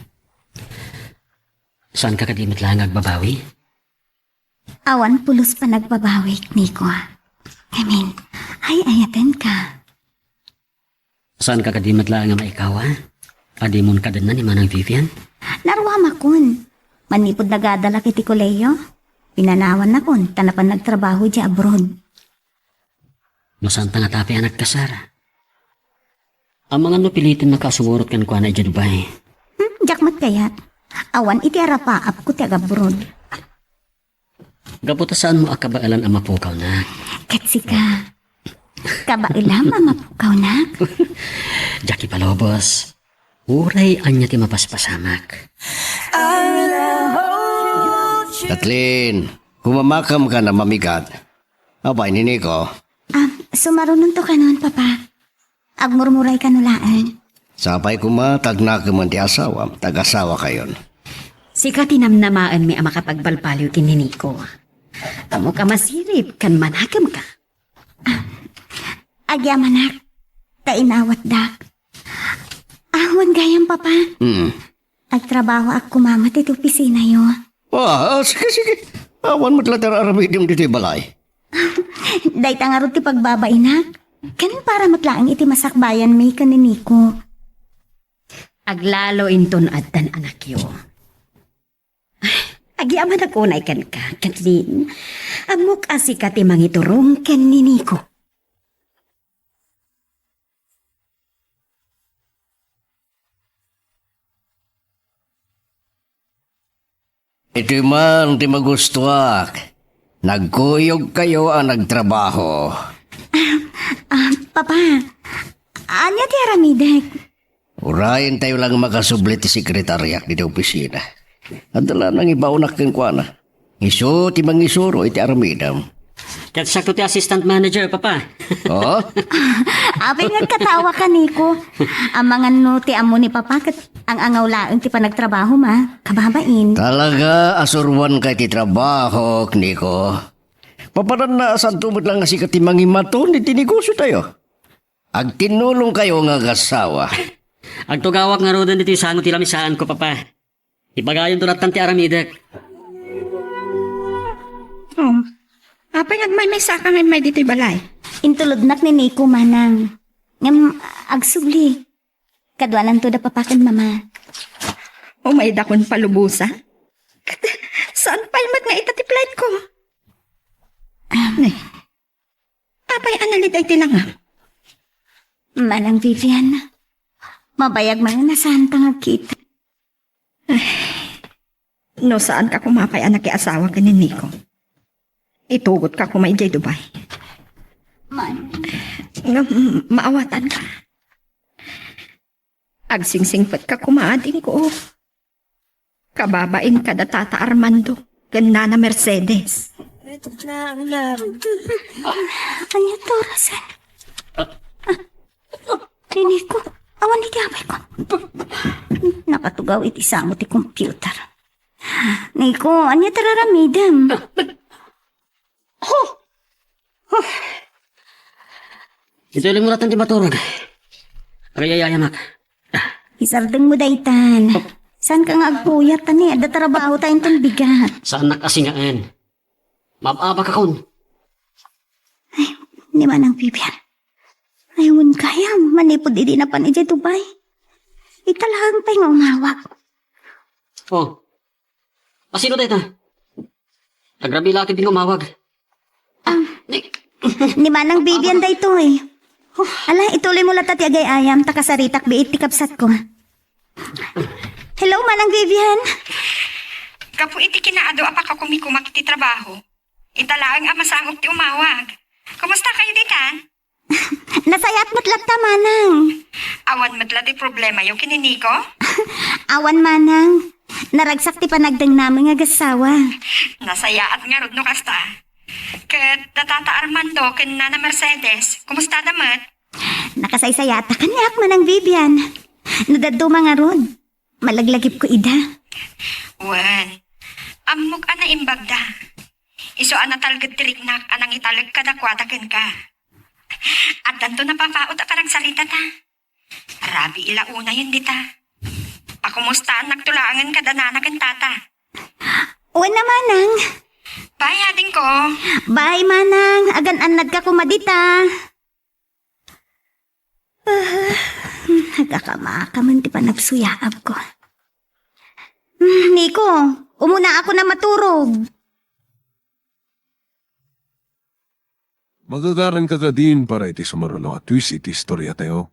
Saanka kadi met laeng agbabawi? Awan pulos panagbabawik, Nico. I mean, ay-ayatenka. Saanka kadi met laeng a maikaw, a? Adimon kadenna ni Manang Vivian? Naruamakon. Manipud nagadalak iti kolehiyo, pinanawannakon ta napan nagtrabaho idiay abroad. No saanta ngata pay a nagkasar, amangan no pilitennaka a sumurot kenkuana idiay Dubai. Hmm, diak met kayat. Awan iti arapaapko ti agabroad. Gapu ta saanmo a kabaelan a mapukawnak. Ket sika, kabaelam a mapukawnak? Diak ipalubos. Uray ania ti mapaspasamak. Kathleen, kumamakamkan a mamigat. Apay ni Nico? Ah, sumarunonto kanon, Papa. Agmurmuray kano laeng. Sapay koma ta agnakemen ti asawam, ta agasawakayon. Sika ti namnamaenmi a makapagbalbaliw ken ni Nico. Ammok a masirib ken manakemka. Agyamanak, ta inawatdak. Awan gayam, Papa. Mm. Agtrabahoak koma met iti opisinayo. Ah, sige, sige. Awan met la ti ar-aramidem ditoy balay. Dayta ngarud ti pagbabainak. Ken para met laeng iti masakbayanmi ken ni Nico. Aglalo inton addan anakyo. Agyamanak unay kenka, Kathleen. Ammok a sika ti mangiturong ken ni Nico. Itoy man ti magustuak. Nagkuyogkayo a nagtrabaho. Ah, Papa, ania ti aramidek? Urayentayo lang makasubli ti sekretariak ditoy opisina. Adda la nangibaonak kenkuana. Isu ti mangisuro iti aramidem. Ket siak ti assistant manager, Papa. Oh? Apay nga agkatawa ka, Nico. Amangan no ti ammo ni Papa ket ang-angaw laeng ti panagtrabahom, a. Kababain. Talaga, asuroanka iti trabahok, Nico. Papananna a saanto met laeng nga sika ti mangimaton iti negosiotayo. Agtinnulongkayo nga agassawa. Agtugawak ngaruden ditoy sango ti lamisaanko, Papa. Ibagayonto lattan ti aramidek. Oh, apay nga agmaymaysaka nga immay ditoy balay? Intulodnak ni Nico, manang. Ngem agsubli. Kaduananto da Papa ken Mama. Umaydakon palubosan? Ket saan pay met nga ita ti flightko? Ay, apay a nalid ay ti langam? Manang Vivian, mabayag man nga saanta nga agkita. Ay, no saanka koma pay a nakiasawa ken ni Nico, itugotka koma idiay Dubai. Man. Ngem maawatanka. Agsingpetko koma adingko. Kababain kada Tata Armando ken Nana Mercedes. Ania ti orasen? Ah, ni Nico, awan iti apayko. Nakatugaw iti sango ti computer. Nico, ania ti raramidem? Ituloy mo latta ti maturog. Agay-ayamak. Isardengmo daytan. Saanka nga agpuyat, ta ni, adda trabahotayo inton bigat. Saannak a singaen. Maab-abakakon. Ay, ni Manang Vivian. Ay, wen gayam, manipud idi napan idiay Dubai. Ita laeng pay nga umawag. Oh, asino dayta? Agrabi la ket di nga umawag. Ah, ni Manang Vivian daytoy. Ala, ituloy mo latta ti agay-ayam, ta kasaritak biit ti kabsatko. Hello, Manang Vivian. Gapu iti kinaadu a pakakumikumak iti trabaho, ita laeng a masangok ti umawag. Kumusta kayo ditan? Nasayaat met latta, manang. Awan met la ti problemayo ken ni Nico? Awan, manang. Naragsak ti panagdengnamin nga agassawa. Nasayaat ngarud no kasta. Ket da Tata Armando ken Nana Mercedes, kumustada met? Nakasaysayaat kaniak, Manang Vivian. No dadduma ngarud, malaglagipko ida. Wen, ammok a naimbagda. Isu a natalged ti riknak a nangitalek kadakuada kenka. Addanto napapaut a panagsaritata. Rabii la unayen dita. Pakumustaannakto laengen kada nana ken tata. Wen a, manang. Bye, adingko. Bye, manang. Agan-annadka koma dita. Ah, nagkakamakaman ti panagsuyaabko. Hmm, Nico, umunaakon a maturog. Magagaranka kadin para iti sumaruno a twist iti istoriatayo.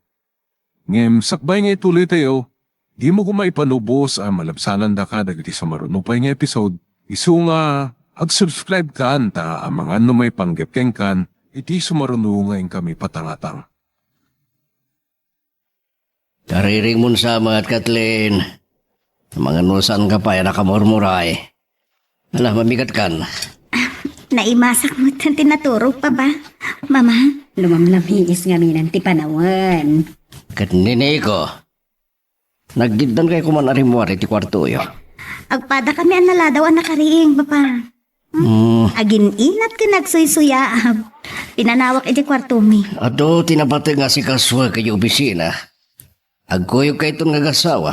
Ngem sakbay nga ituloytayo, dimo koma ipalubos a malabsanandaka dagiti sumaruno pay nga episode. Isu nga, ag-subscribe kan ta amangan no maipanggep kenkan iti sumaruno nga inkami patangatang. Kariringmon sa met, Kathleen. Amangan no saanka pay a nakamurmuray. Ala, mamigatkan. Naimasak met ti naturog, Papa. Mama. Lumamlamiis ngamin ti panawen. Ket ni Nico, nagiddan kay koman a rimmuar iti kuartoyo. Agpadakami a naladaw a nakariing, Papa. Hmm. Agin-inat ken agsuysuyaab. Pinanawak iti kuartomi. Adu ti napateg nga asikasuek iti opisina. Agkuyogkayton nga agassawa.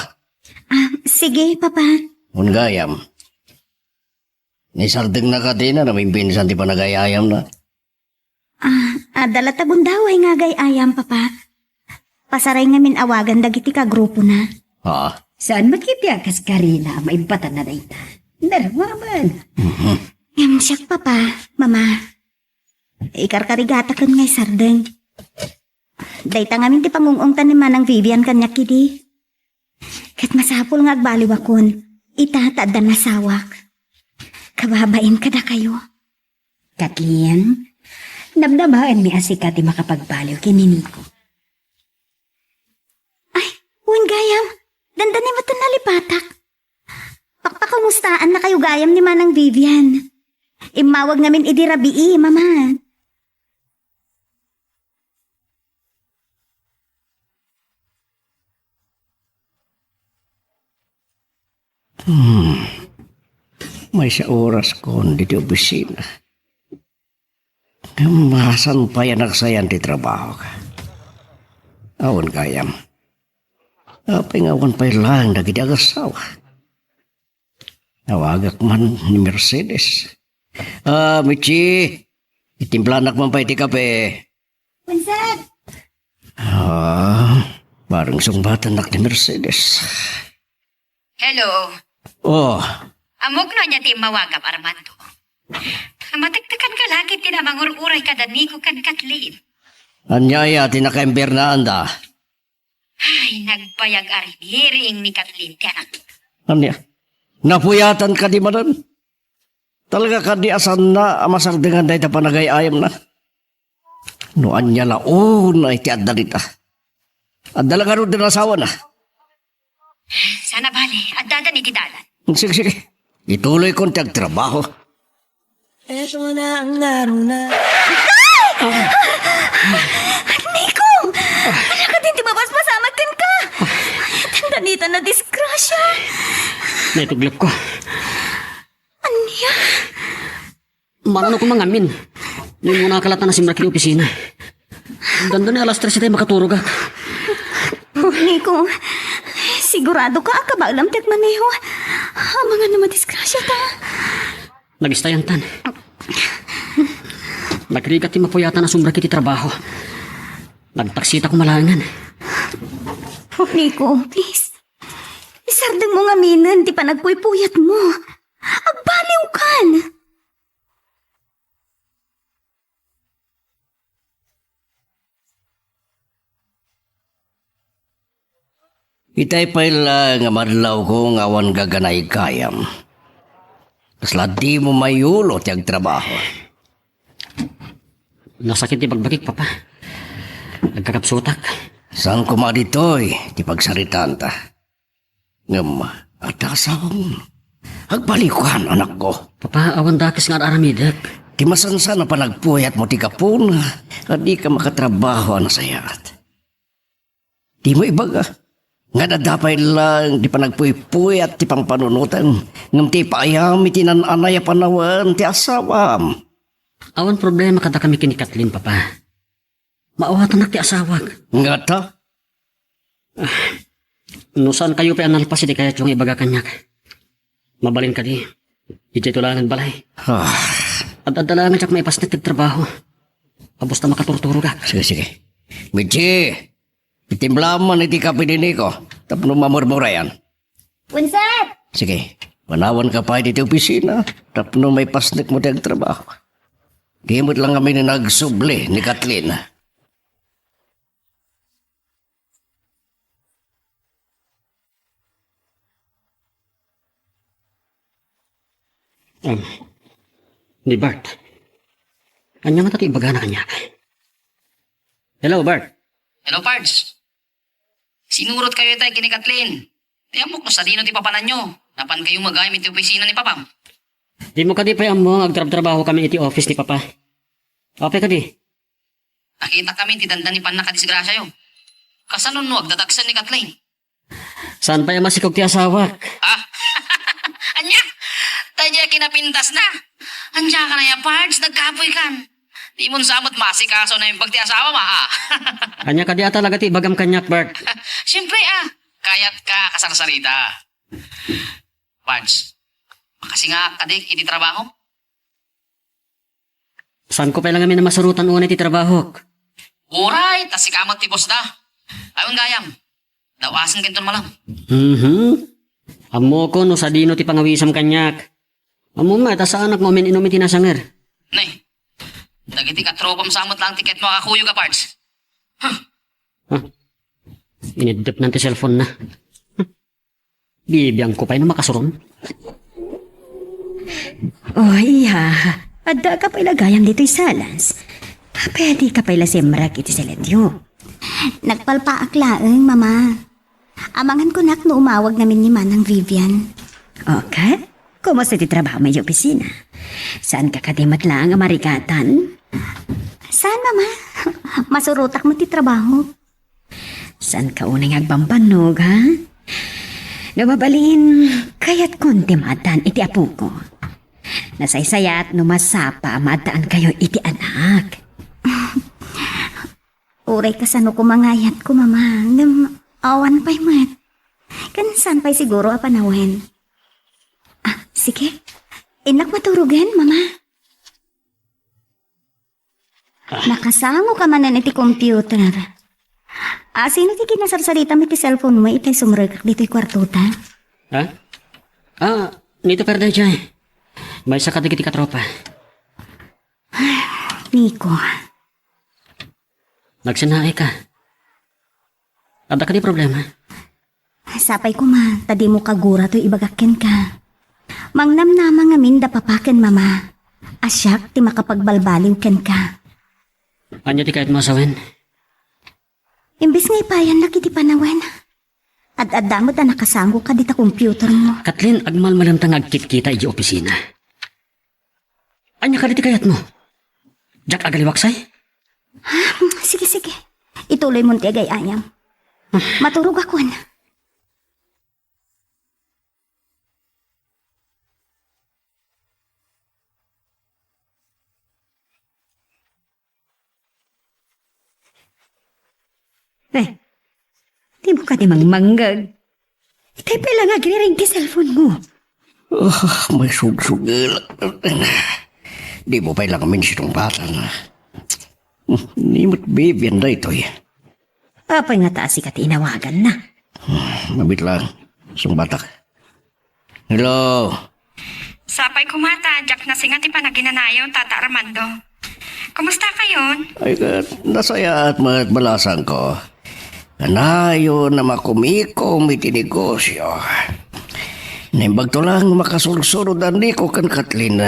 Ah, sige, Papa. Wen gayam. Ni Sardeng na kadina, namimbinsan ti panagayayamna. Ah, adda latta gundaway nga agay-ayam, Papa. Pasaray ngamin awagan dagiti kagrupona. Ha? Saan met iti a kas Karina a maimbatan na dayta? Narwaman. Mhm. Ngem siak, Papa, Mama. Ikarkarigataken nga isardeng. Dayta ngamin ti pangung-ungtan ni Manang Vivian kaniak idi. Ket masapul nga agbaliwakon, ita ta adda nasawak. Kababain kadakayo. Katlin, namnamaenmi a sika ti makapagbaliw ken ni Nico. Ay, wen gayam, dandani met nalipatak. Pakpakamustaannakayo Gayam ni Manang Vivian. Immawag ngamin idi rabii, Mama. Hmm. Maysa oraskon ditoy opisina. Ngem saan pay a nagsayan ti trabaho? Awan gayam. Apay nga awan pay laeng dagiti agassawa? Awagak man ni Mercedes. Ah, Michi, itimplanak man pay ti kape. Unset! Ah, bareng sungbatannak ni Mercedes. Hello. Oh. Ammok no ania ti immawagam, Armando. Matektekan ka la ket ti namangur-uray kada Nico ken Kathleen. Ania aya ti nakaimbernaanda? Ay, nagbayag a riniring ni Kathleen ti anak. Ania? Napuyatan kadi manen? Talaga kadi a saanna a masardeng dayta panagay-ayamna? No ania la unay ti adda dita. Adda la ngarud ti asawana. Saan a bale, addadan iti dalan. Sige, sige. Ituloykon ti agtrabaho. Eto na ang naruna. Nico! Ania kadin ti mabasbasamak kenka? Dandanitan a disgrasya. Naituglep ko. Ania? Mano ko mangamin? Ni muna kalatan na simrek iti opisina. Dandani alas tres itay makaturogak. Nico, sigurado ka a kabaelam ti agmaneho? Amangan no madisgrasya ta. Nagistayantan. Nagrigat ti mapuyatan a sumrek iti trabaho. Nagtaksita ko malaengen. Nico, please. Isardeng mo ngaminen ti panagpuypuyat mo. Agbaliwkan! Itay pay la nga madlawko nga awan gaganay gayam. Kasla dimo mayulo ti agtrabaho. Nasakit ti bagbagik, Papa. Nagkakapsutak. Saan koma ditoy ti pagsaritaanta? Ngem, adda asawam. Agbaliwkan, anakko. Papa, awan dakes nga ar-aramidek. Ti masansan a panagpuyat mo ti gapuna a dika makatrabaho a nasayaat. Dimo ibaga nga adda pay laeng ti panagpuypuyat ti pampanunotem ngem ti ipaayam iti naan-anay a panawen ti asawam. Awan problema kadakami ken ni Kathleen, Papa. Maawatannak ti asawak. Ngata? Ah, no saan kayo pay a nalpas iti kayatyo nga ibaga kaniak, mabalin kadi, idiay to laeng balay. Ah. Ad-adda laeng diak maipasnek ti trabaho. Kabus ta makaturturogak. Sige, sige. Michi, itimlaam man iti kape ni Nico tapno mamurmurayan. Unset! Sige, manawanka pay ditoy opisina tapno maipasnek mo ti agtrabaho. Di met lang kami ni nagsubli ni Kathleen. Um, ni Bart. Ania nga ti ibagana kaniak? Hello, Bart. Hello, Pards. Sinurot kayo itay ken ni Kathleen. Ti ammok no sadino ti papananyo. Napan kayo magayam iti opisina ni Papam. Di mo kadi pay ammo nga agtrabtrabaho kami iti office ni Papa? Apay kadi? Nakita kami ti dandan ni pannakadisgrasyayo. Kasano no agdadagsen ni Kathleen? Saan pay a masikog ti asawak? Ah? Ania? Tay diay kinapintas na. Ania ka na ya, Pards? Nagkapoy kan. Di mo sa met maasikaso na yung pagti asawa ma, ah. Ania kadi a talaga ti ibagam kaniak, Bart? Siyempre, ah. Kayat ka, kasarsarita. Pards, makasingaak kadi iti trabaho? Saanko pay la ngamin a masurotan unay ti trabahok. Uray, ta sika met ti boss da. Awan gayam. Dawasen kenton malam. Mhm. Ammoko no sadino ti pangawisam kaniak. Ammom met a saanak nga umin-inum iti nasanger. Nay, dagiti katropam sa met lang ti ket makakuyog a parts. Huh. Ha? Iniddepnan ti cellphone na. Bibiangko pay no makasuron. Oh, iya. Adda ka pay la gayam ditoy salas. Pwede ka pay la simrek iti salatyo. Nagpalpaak laeng, Mama. Amangan ko nak no umawag ngamin ni Manang Vivian. Okay? Kumusta ti trabaho idiay opisina? Saanka kadi met laeng a marigatan? Saan, Mama. Masurotak met ti trabaho. Saanka unay nga agbambannog, ha? No mabalin, kayatkon ti maaddaan iti apoko. Nasaysayat no masapa a maaddaankayo iti anak. Uray kasano koma nga ayatko, Mama, ngem awan pay met. Ken saan pay siguro a panawen. Ah, sige. Innak maturogen, Mama. Ah. Nakasangoka manen iti computer. Ah, sino ti kinasarsaritamo iti cellphone mo iti sumrekak ditoy kuartota? Ha? Ah, nito perde jay. Maysa kadagiti katropa. Nico. Nagsinaay ka. Adda kadi problema? Sapay koma, ta dimo kagura toy ibagak kenka. Mangnamnama ngamin da papa ken mama a siak ti makapagbalbaliw kenka. Ania ti kayatmo a sawen? Imbes nga ipayannak iti panawen, ad-adda met a nakasangoka dita computer mo. Kathleen, agmalmalemta nga agkitkita idiay opisina. Ania kadi ti kayatmo? Diak agaliwaksay? Ah, sige, sige. Ituloymon ti agay-ayam. Maturogakon. Eh, dimo kadi mangmangngeg? Itay pay la nga agriring ti cellphone mo. Ah, maisugsugel. Dimo pay la ngamin sinungbatan. Ni met Vivian daytoy. Apay ngata a sika ti inawaganna? Mabit lang. Sungbatak. Hello. Sapay koma ta diak nasinga ti panaginanayo, Tata Armando. Kumusta kayon? Ay, ket, nasayaat met balasangko. Kanayon a makumikom iti negosio. Naimbagto lang makasursurod a Nico ken Kathleen.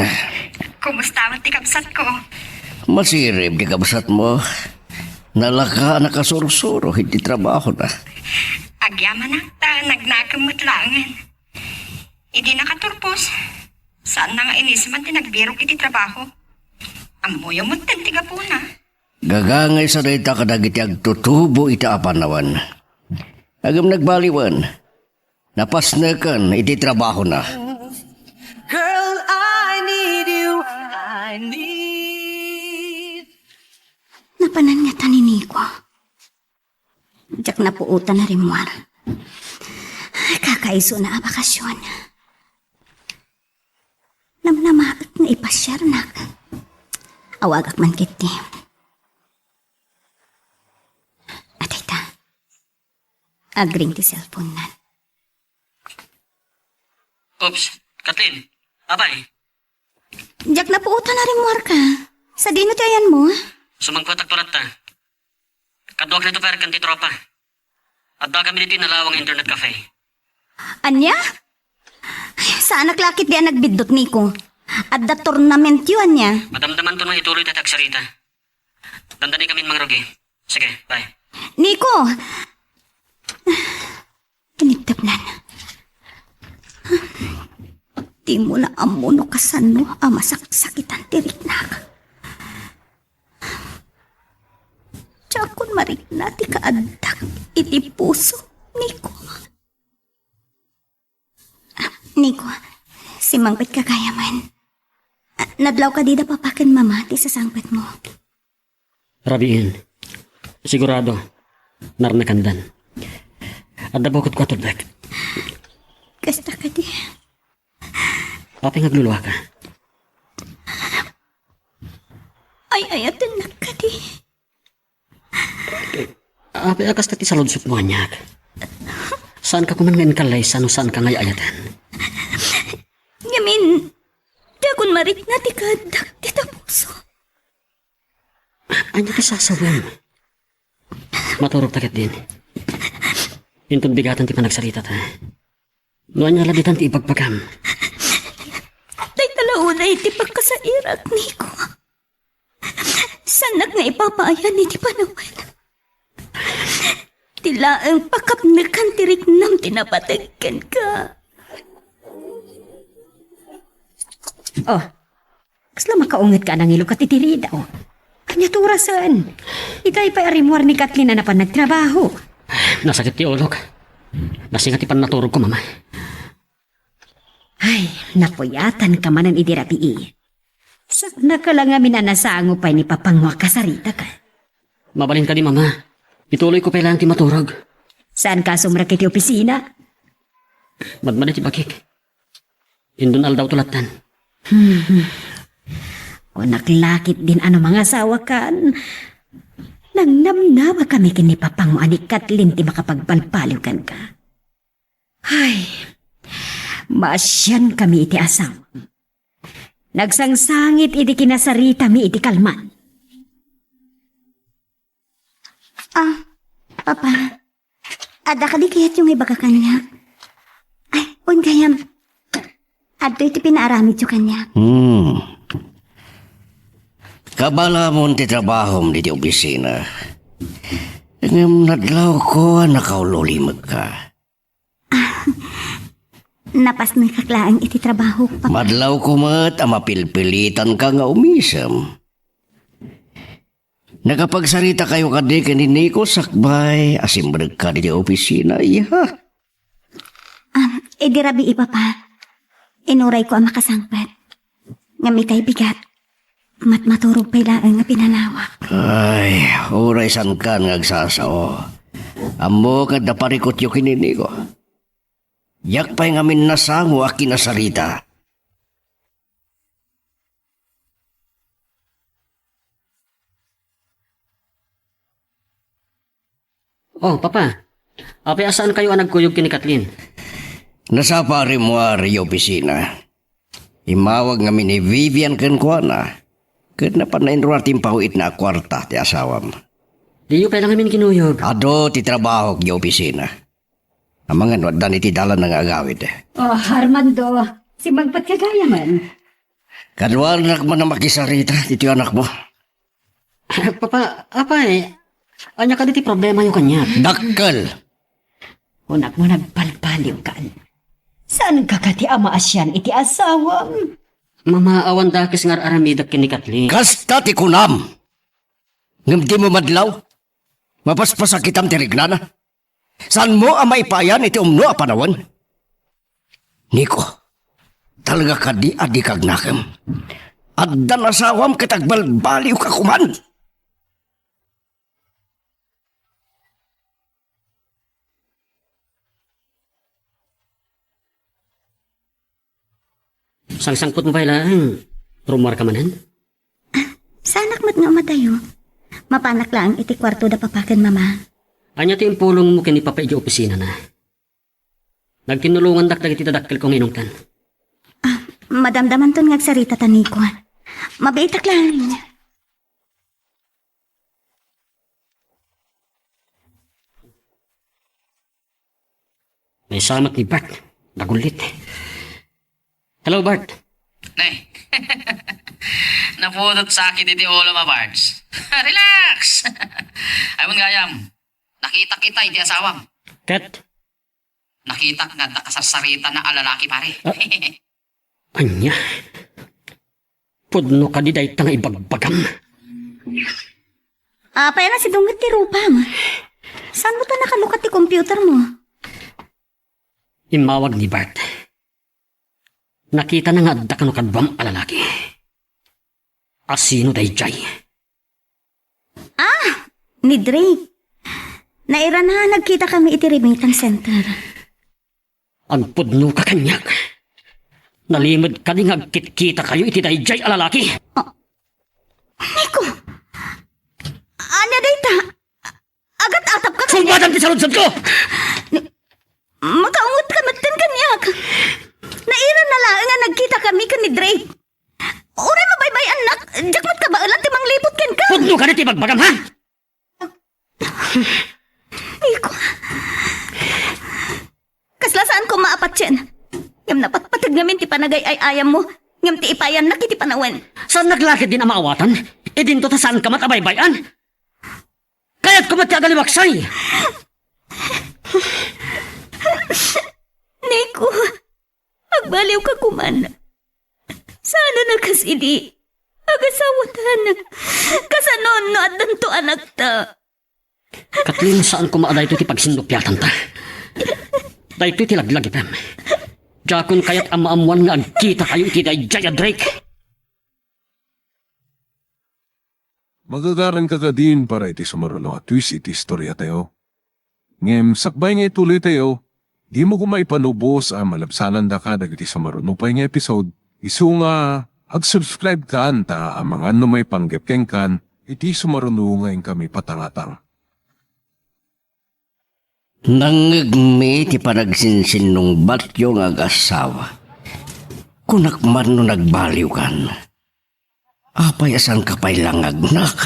Kumusta met ti kabsatko? Masirib ti kabsatmo. Nalaka a nakasursuro iti trabahona. Agyamanak ta nagnakem met laengen. Idi nakaturpos, saanna nga inisman ti nagbirok iti trabaho. Ammoyo metten ti gapuna. Gagangaysa dayta kadagiti agtutubo iti apanawan. Ngem nagbaliwen, napasneken iti trabahona. Girl, I need you. I need. Napanan ngata ni Nico. Diak napuotan a rimmuar. Kakaisuna a bakasion. Namnamaek nga ipasiarnak. Awagak man ketdi. Adayta. Agring ti cellphone-nan. Oops, Kathleen, apay? Diak napuotan a rimmuarka. Sadino ti ayanmo? Sumangpetak to latta. Kaduak ni Topher ken ti tropa. Adda kami ditoy nalawang internet cafe. Ania? Ay, saanak la ketdi a nagbiddut, Nico. Adda tournamentyo, ania? Madamdamanto no ituloy ti agsarita. Dandani kamin mangrugi. Sige, bye. Nico! Tiniptipnan. Dimo la ammo no kasano a masaksakitan ti riknak. Diakon marikna ti kaaddak iti puso, Nico. Nico, simmangpetka gayam. Nadlaw kadi da papa ken mama ti sasangpetmo. Rabiin. Sigurado, narnakandan. Adda bukotko a tulbek. Kasta kadi. Apay nga agluluaka? Ay-ayatennak kadi. Apay a kasta ti saludsotmo, aniak? Saanka koma nga inkallaysa no saanka nga ay-ayaten? Ngamin, diakon marikna ti kaaddak dita puso. Ania ti sasawem? Maturogta ketdin. Inton bigaten ti panagsaritata. No ania la ditan ti ibagbagam? Dayta la unay ti pagkasairak, Nico. Saannak nga ipapaayan iti panawen. Ti laeng pakapnekan ti riknam ti napateg kenka. Oh, kasla makaunget ka a nangilukat iti ridaw. Ania ti orasen? Itay pay a rimmuar ni Kathleen a napan nagtrabaho. Nasakit ti ulok. Nasinga ti pannaturogko, Mama. Ay, napuyatanka manen idi rabii. Saknaka la ngamin a nasango pay ni Papango a kasaritaka. Mabalin kadi, Mama. Ituloyko pay laeng ti maturog. Saanka a sumrek iti opisina? Madmadi ti bakik. Indon aldawto lattan. Hmm. Kunak la ketdin a no mangasawakan, nangnamnama kami ken ni Papango a ni Kathleen ti makapagbalbaliw kenka. Ay, maasian kami iti asawam. Nagsangsangit iti kinasaritami iti kalman. Ah, Papa, adda kadi kayatyo nga ibaga kaniak? Ay, wen gayam, adtoy ti pinaaramidyo kaniak. Hmm. Kabaelamon ti trabahom ditoy opisina. Ngem nadlawko a nakauliulimekka. Napasnekak laeng iti trabahok, Papa. Madlawko met a mapilpilitanka nga umisem. Nakapagsaritakayo kadi ken ni Nico sakbay a simrekka ditoy opisina, iha? Ah, idi rabii, Papa. Inurayko a makasangpet. Ngem itay bigat, matmaturog pay laeng nga pinanawak. Ay, uray saankan nga agsasao. Ammok nga adda parikutyo ken ni Nico. Diak pay ngamin nasango a kinasarita. Oh, Papa. Apay a saankayo a nagkuyog ken ni Kathleen? Nasapa a rimmuar idiay opisina. Immawag ngamin ni Vivian kenkuana. Ket napan nainruar ti impaw-itna a kuarta ti asawam. Diyo pay la ngamin kinuyog? Adu ti trabahok idiay opisina. Amangan no addan iti dalanna nga agawid. Oh, Armando, simmangpetka gayamen. Kaduanak man a makisarita ditoy anakmo. Papa, apay, ania kadi ti problemayo kaniak? Dakkel! Kunakmo nagbalbaliwkan. Saanka kadi a maasian iti asawam? Mama, awan dakes nga ar-aramidek ken ni Kathleen. Kasta ti kunam! Ngem dimo madlaw? Mapaspasakitam ti regnana? Saanmo a maipayan iti umno a panawen? Nico, talaga kadi a dika agnakem? Addan asawam ket agbalbaliwka koman. Sangsangpetmo pay laeng, rummuarka manen? Ah, saanak met nga umadayo. Mapanak laeng iti kuarto da Papa ken Mama. Ania ti impulongmo ken ni Papa idiay opisinana? Nagkinnulongandak dagiti dadakkelko nga inungtan. Ah, madamdamanton nga agsarita ta, Nico. Mabiitak laeng. Naisama ni Bart. Nagullit. Hello, Bart. Ne. Napudot sakit iti ulom a, Bards. Relax! Ay, wen gayam, nakitak itay iti asawam. Ket? Nakitak nga adda kasarsaritana a lalaki, pare. Ah. Ania? Pudno kadi dayta nga ibagbagam? Apay a nasidungit ti rupam? Saanmo ta nakalukat ti computermo? Immawag ni Bart. Nakitana nga adda kano kaduam a lalaki. Asino daydiay? Ah! Ni Drake. Nairana, nagkitakami iti remittance center. Agpudnoka kaniak. Nalimed kadi nga agkitkitakayo iti daydiay a lalaki? Ah. Nico! Ania dayta? Agat-atapka kaniak? Sungbatam ti saludsodko! Ni-, makaungetka metten kaniak. Nairana laeng nga nagkitakami ken ni Drake. Uray mabaybay-annak, diak met kabaelan ti mangliput kenka. Pudno kadi ti ibagbagam, ha? Nico, kasla saan koma a patien. Ngem napatpateg ngamin ti panagay-ay-ayammo, ngem ti ipayannak iti panawen. Saannak la ketdin a maawatan? Idinto ta saanka met a baybay-an. Kayatko met ti agaliwaksay. Nico, agbaliwka koman. Saan a kasidi? Agasawatan. Kasano no addanto anakta? Katlin, saan koma a daytoy ti pagsinnupiatanta. Daytoy ti laglagipem. Diakon kayat a maammoan nga agkitakayo iti daydiay a Drake. Magagaranka kadin para iti sumaruno a twist iti istoriatayo. Ngem sakbay nga ituloytayo, dimo koma ipanubos a malabsanandaka dagiti sumaruno pay nga episode. Isu nga, ag-subscribe kan ta amangan no maipanggep kenkan iti sumaruno nga inkami patangatang. Nangngegmi ti panagsinsinnungbatyo nga agasawa. Kunak man no nagbaliwkan. Apay a saanka pay la nga agnak?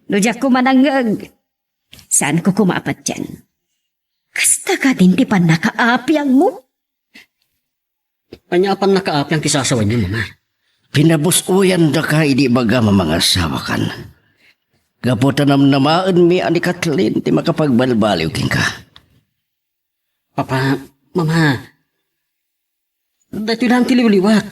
No diak koma nangngeg, saanko koma a patien. Kasta kadin ti pannakaapiangmo? Ania a pannakaapiang ti sasawenyo, Mama? Pinabus-oyandaka idi ibagam a mangasawakan. Gapu ta namnamaenmi a ni Kathleen ti makapagbalbaliw kenka. Papa, Mama, daytoy laeng ti liwliwak.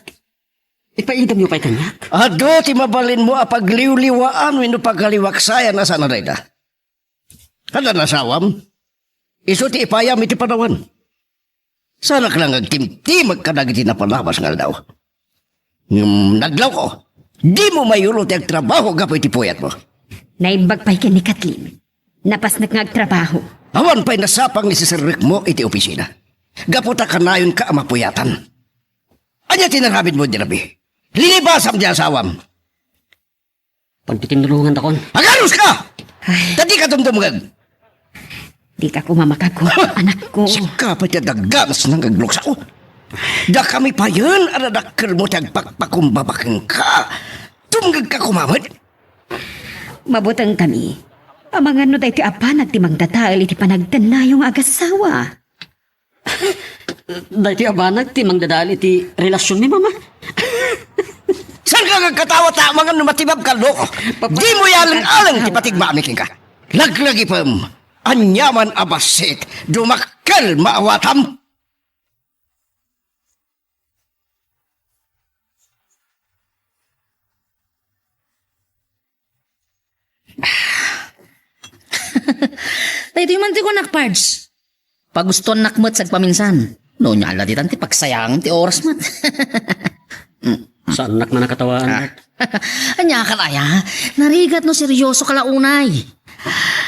Ipaidamyo pay kaniak. Adu ti mabalinmo a pagliwliwaan wenno pagaliwak sayan a saan a dayta. Adda asawam? Isu ti ipayam iti panawan. Saanak la nga agtimtimag kadagiti napalabas nga aldaw. Ngem nadlawko, dimo mayulo ti agtrabaho gapu iti puyatmo. Naimbag pay ken ni Kathleen. Napasnek nga agtrabaho. Awan pay nasapang ni siserrekmo iti opisina. Gapu ta kanayonka a mapuyatan. Ania ti inaramidmo idi rabii? Linibasam ti asawam. Pagtitinulongantakon. Aganuska! Ay. Ta dika dumdumngeg. Dika koma makagup, anakko. Sika pay ti adda ganas nga aglukso. Dakami payen a nadakkelmo ti agpakpakumbaba kenka. Dumngegka koma met. Mabutengkami. Amangan no daytoy a banag ti mangdadael iti panagtennayo nga agasawa. Daytoy a banag ti mangdadael iti relasionmi, Mama. Saanka nga agkatawa ta amangan no matibabka, loko? Papa- Dimo yaleng-aleng ti patigmami kenka. Laglagipem, aniaman a bassit, dumakkel maawatam. Daytoy man ti kunak, Pards. Pagustoannak met sagpaminsan. No, ania la ditan ti pagsayangem ti oras met. Saannak man a katawaan. Ah. Ania ka aya? Narigat no seryosoka la unay.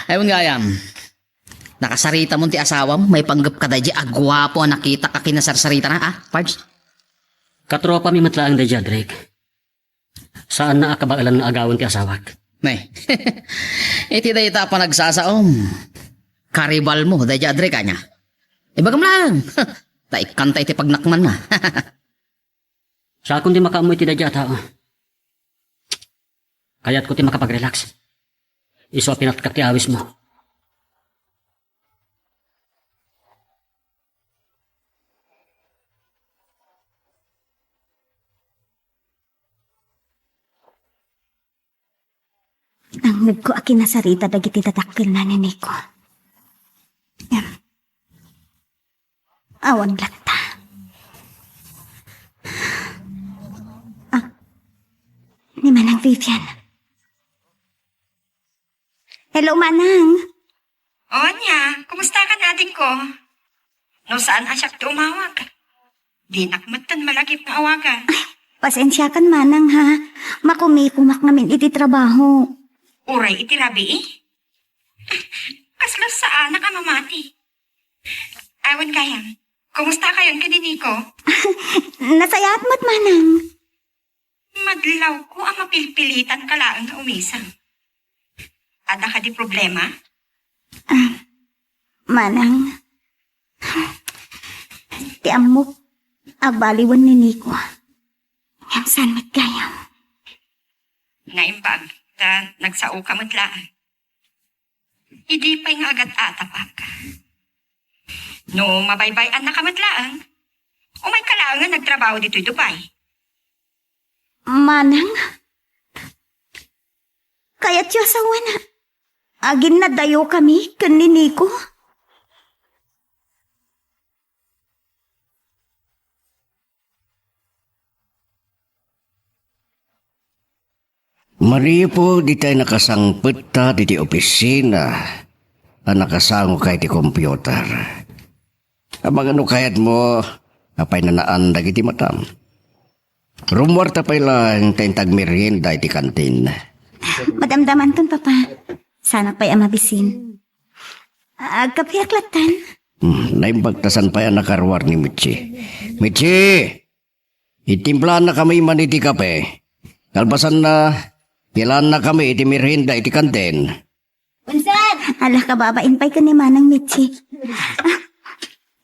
Ay, wen gayam. Nakasaritamon ti asawam, maipanggep ka daydiay a guapo a nakitak a kinasarsaritana, ah, Pards? Katropami met laeng daydiay a Drake. Saanna a kabaelan nga agawen ti asawak. Ne. Iti dayta a panagsasaom, karibalmo daydiay a Drake, ania? Ibagam laeng. Ta ikkanta iti pagnakmanna. Sakon ti makaammo iti daydiay a tao. Kayatko ti makapag-relax. Isu a pinatkat ti awismo. Nangngegko a kinasarita dagiti dadakkelna ni Nico. Em. Awan latta. Ah, ni Manang Vivian. Hello, Manang. O, ania, kumusta ka, adingko? No saan a siak ti umawag? Dinak metten malagip nga awagan. Ay, pasensiakan, Manang, ha? Makumikumak ngamin iti trabaho. Uray iti rabii? Kasla saanak a mamati. Awan gayam. Kumusta kayon ken ni Nico? Nasayaat met, Manang. Madlawko a mapilpilitanka laeng nga umisang. Adda kadi problema? Ah, Manang, ti ammok, agbaliwen ni Nico. Ngem saan met gayam? Naimbag ta nagsaoka met laeng. Idi pay nga agat-atapak. No mabaybay-annaka met laeng, umayka laeng nga nagtrabaho ditoy Dubai. Manang? Kayatyo a sawen, aginnadayokami ken ni Nico? Manipud itay nakasangpetta diti opisina a nakasangoka iti computer. Amangan no kayatmo, apay nanaan dagiti matam. Rummuarta pay laeng ta inta agmerienda iti kantin. Madamdamanton, Papa. Sanak pay a mabisin. Agkapeak lattan. Hmm, naimbag ta saan pay a nakaruar ni Mitchie. Mitchie! Itimplaannakami man iti kape. Kalpasanna, pilaannakami iti merienda iti kantin. Unsan? Ala, kababain pay ken ni Manang Mitchie. Ah,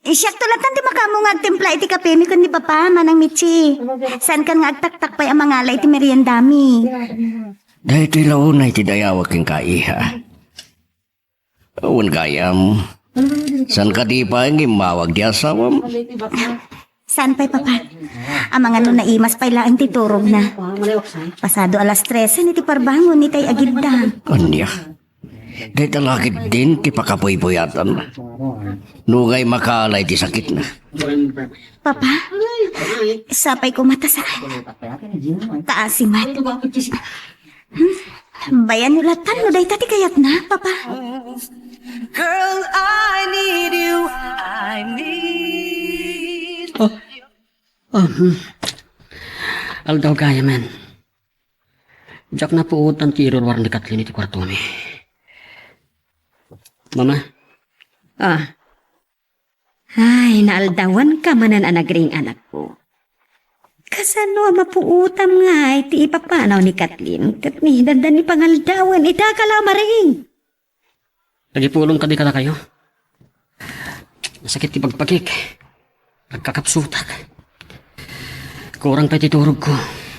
siakto lattan ti makaammo nga agtimpla iti kapemi ken ni Papa, Manang Mitchie. Saankan nga agtaktak pay a mangala iti meriendami. Daytoy la unay ti dayawak kenka, iha. Wen gayam, saan kadi pay nga immawag ti asawam? Saan pay, Papa? Amangan no naimas pay laeng ti turogna. Pasado alas trese iti parbangon itay agidda. Ania? Dayta la ketdin ti pakapuypuyatan. Nungay makaala iti sakitna. Papa, sapay koma ta saan. Kaasi met. Hmm? Bayan yo lattan no dayta ti kayatna, Papa. Girl, I need you. I need Oh. Oh, hmm. Aldaw gayamen. Diak napuotan ti iruruar ni Kathleen iti kuartomi. Mama? Ah. Ay, naaldawanka manen a nagring, anakko. Kasano a mapuotam ngay ti ipapanaw ni Kathleen ket ni dandan ni pangaldawen ita ka la mariing? Nagipulong kadi kadakayo? Nasakit ti bagpagik. Agkakapsutak. Kurang pay ti turogko.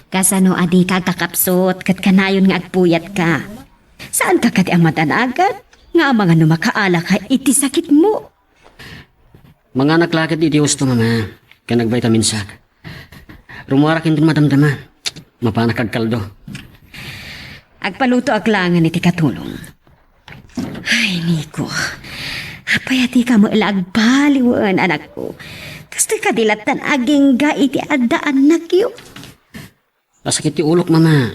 Kasano a dika agkakapsut ket kanayon nga agpuyatka? Saanka kadi a madanagan nga amangan no makaalaka iti sakitmo? Manganak la ket iti husto, Mama, ken agvitaminsak. Rummuarak inton madamdama. Mapanak agkaldo. Agpalutoak laengen iti katulong. Ay, Nico, apay a dika met la agbaliwen, anakko? Kastoy kadi lattan agingga iti adda annakyo? Nasakit ti ulok, Mama.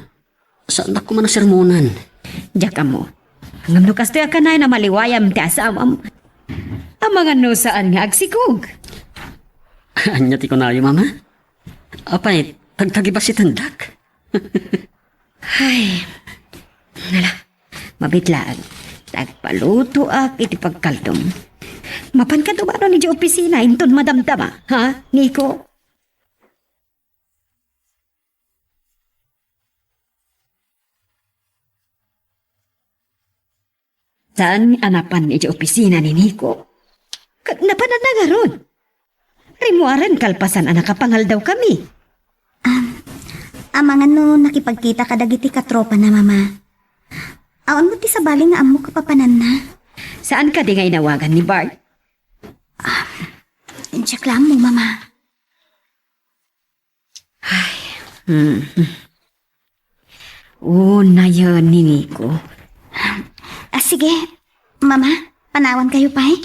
Saannak koma a sermonan. Diak ammo. Ngem no kastoy a kanayon a maliwayam ti asawam, amangan no saan nga agsikog. Ania ti kunayo, Mama? Apay, tagtagibasitendak? Ay, ngala, mabiit laeng. Agpalutoak iti pagkaldom. Mapanka dumanon idiay opisina inton madamdama, ha, Nico? Saan a napan idiay opisina ni Nico? Ket napananna ngarud? Rimmuaren kalpasan a nakapangaldawkami. Am, amangan no nakipagkita kadagiti katropana, Mama. Awan met ti sabali nga ammok a papananna. Saan kadi nga inawagan ni Bart? Am, diak la ammo, Mama. Ay, hmm. Unayen ni Nico. Ah, sige, Mama, panawankayo pay?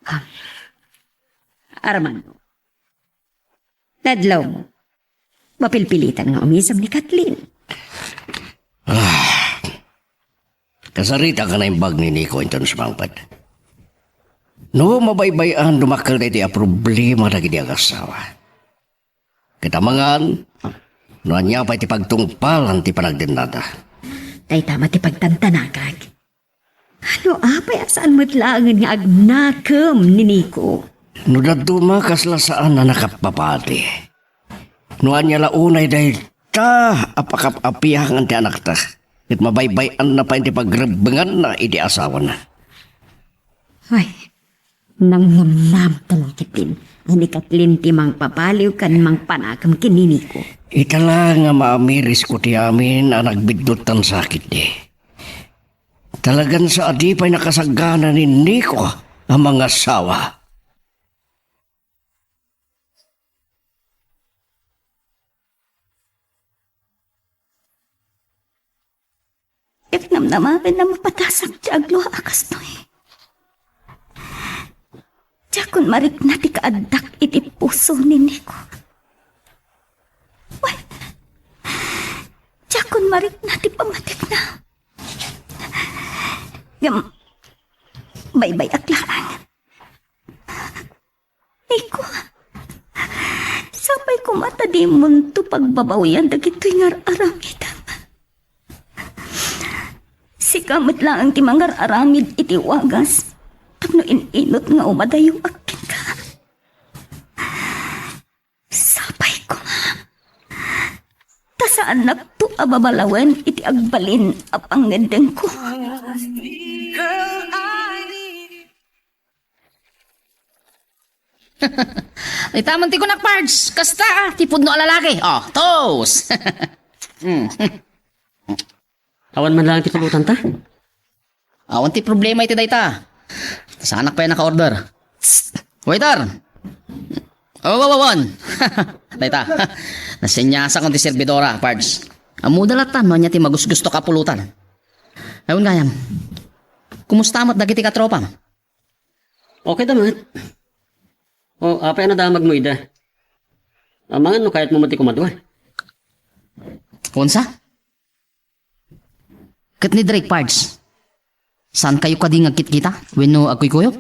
Ah, Armando, nadlawmo. Mapilpilitan nga umisem ni Kathleen. Ah, kasarita ka naimbag ni Nico inton sumangpet. No, mabaybay-an dumakkel daytoy a problema dagiti agassawa. Ket amangan, no ania pay ti pagtungpalan ti panagdennada. Dayta met ti pagtantanagak. No apay a saan met laengen nga agnakem ni Nico? No dadduma, kasla saan a nakapapati. No ania la unay dayta a pakap-apiangan ti anakta, ket mabaybay-anna pay ti pagrebbenganna iti asawana. Ay, nangnamnam ta la ketdin a ni Kathleen ti mangpabaliw ken mangpanakem ken ni Nico. Ita la nga maamirisko ti amin a nagbidduttan sakitdi. Talagan sa a di pay nakasagana ni Nico a mangasawa. Ket namnamaen a mapatasak ti aglua a kastoy. Diakon marikna ti kaaddak iti puso ni Nico. Wen, ti Marikna ti pammatikna. Ngem, baybay-ak laeng. Nico, sapay koma ta dimonto pagbabawian dagitoy nga ar-aramidem. Sika met laeng ti mangar-aramid iti wagas tapno in-inut nga umadayoak kenka. Sapay koma ta saannakto a babalawen iti agbalin a pangngeddengko. Ita man ti kunak, Pards. Kasta, ah, ti pudno a lalaki. Oh, toast. Mm. Awan man lang ti pulutan ta? Awan ti problema iti dayta. Saanak pay naka-order. Psst! Waiter! Oh, wow, wow, wow. Dayta. Nasenyasak ti servidora, Pards. Ammoda latta no ania ti magusgustok a pulutan. Awan gayam. Kumusta met dagiti katropam? Okay da met. O, apay a nadamagmo ida? Amangan no kayatmo met ti kumadua. Kunsa? Ket ni Drake, Pards? Saankayo kadi nga agkitkita wenno agkuykuyog?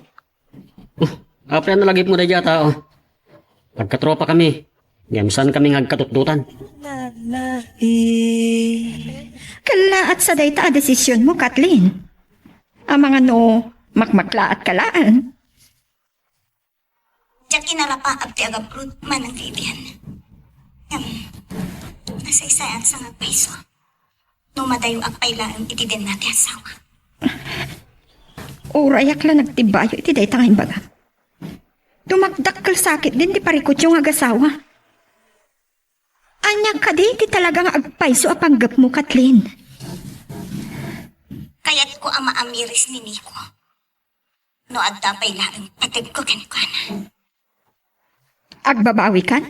Oh, apay a nalagipmo daydiay a tao? Agkatropa kami. Ngem saan kami nga agkatutdotan. Kallaat sa dayta a desisionmo, Kathleen. Amangan no makmaklaat ka laeng. Diak inarapaap ti agabroad manang ti ibian. Ngem, nasaysayaat sa nga agpayso no madayoak pay laeng iti denna ti asawa. Urayak la nagtibbayo iti dayta nga imbagam. Dumakdakkel sakit din ti parikutyo nga agasawa. Ania kadi ti talaga nga agpayso a panggepmo, Kathleen? Kayatko a maamiris ni Nico. No adda pay laeng pategko kenkuana. Agbabawikan?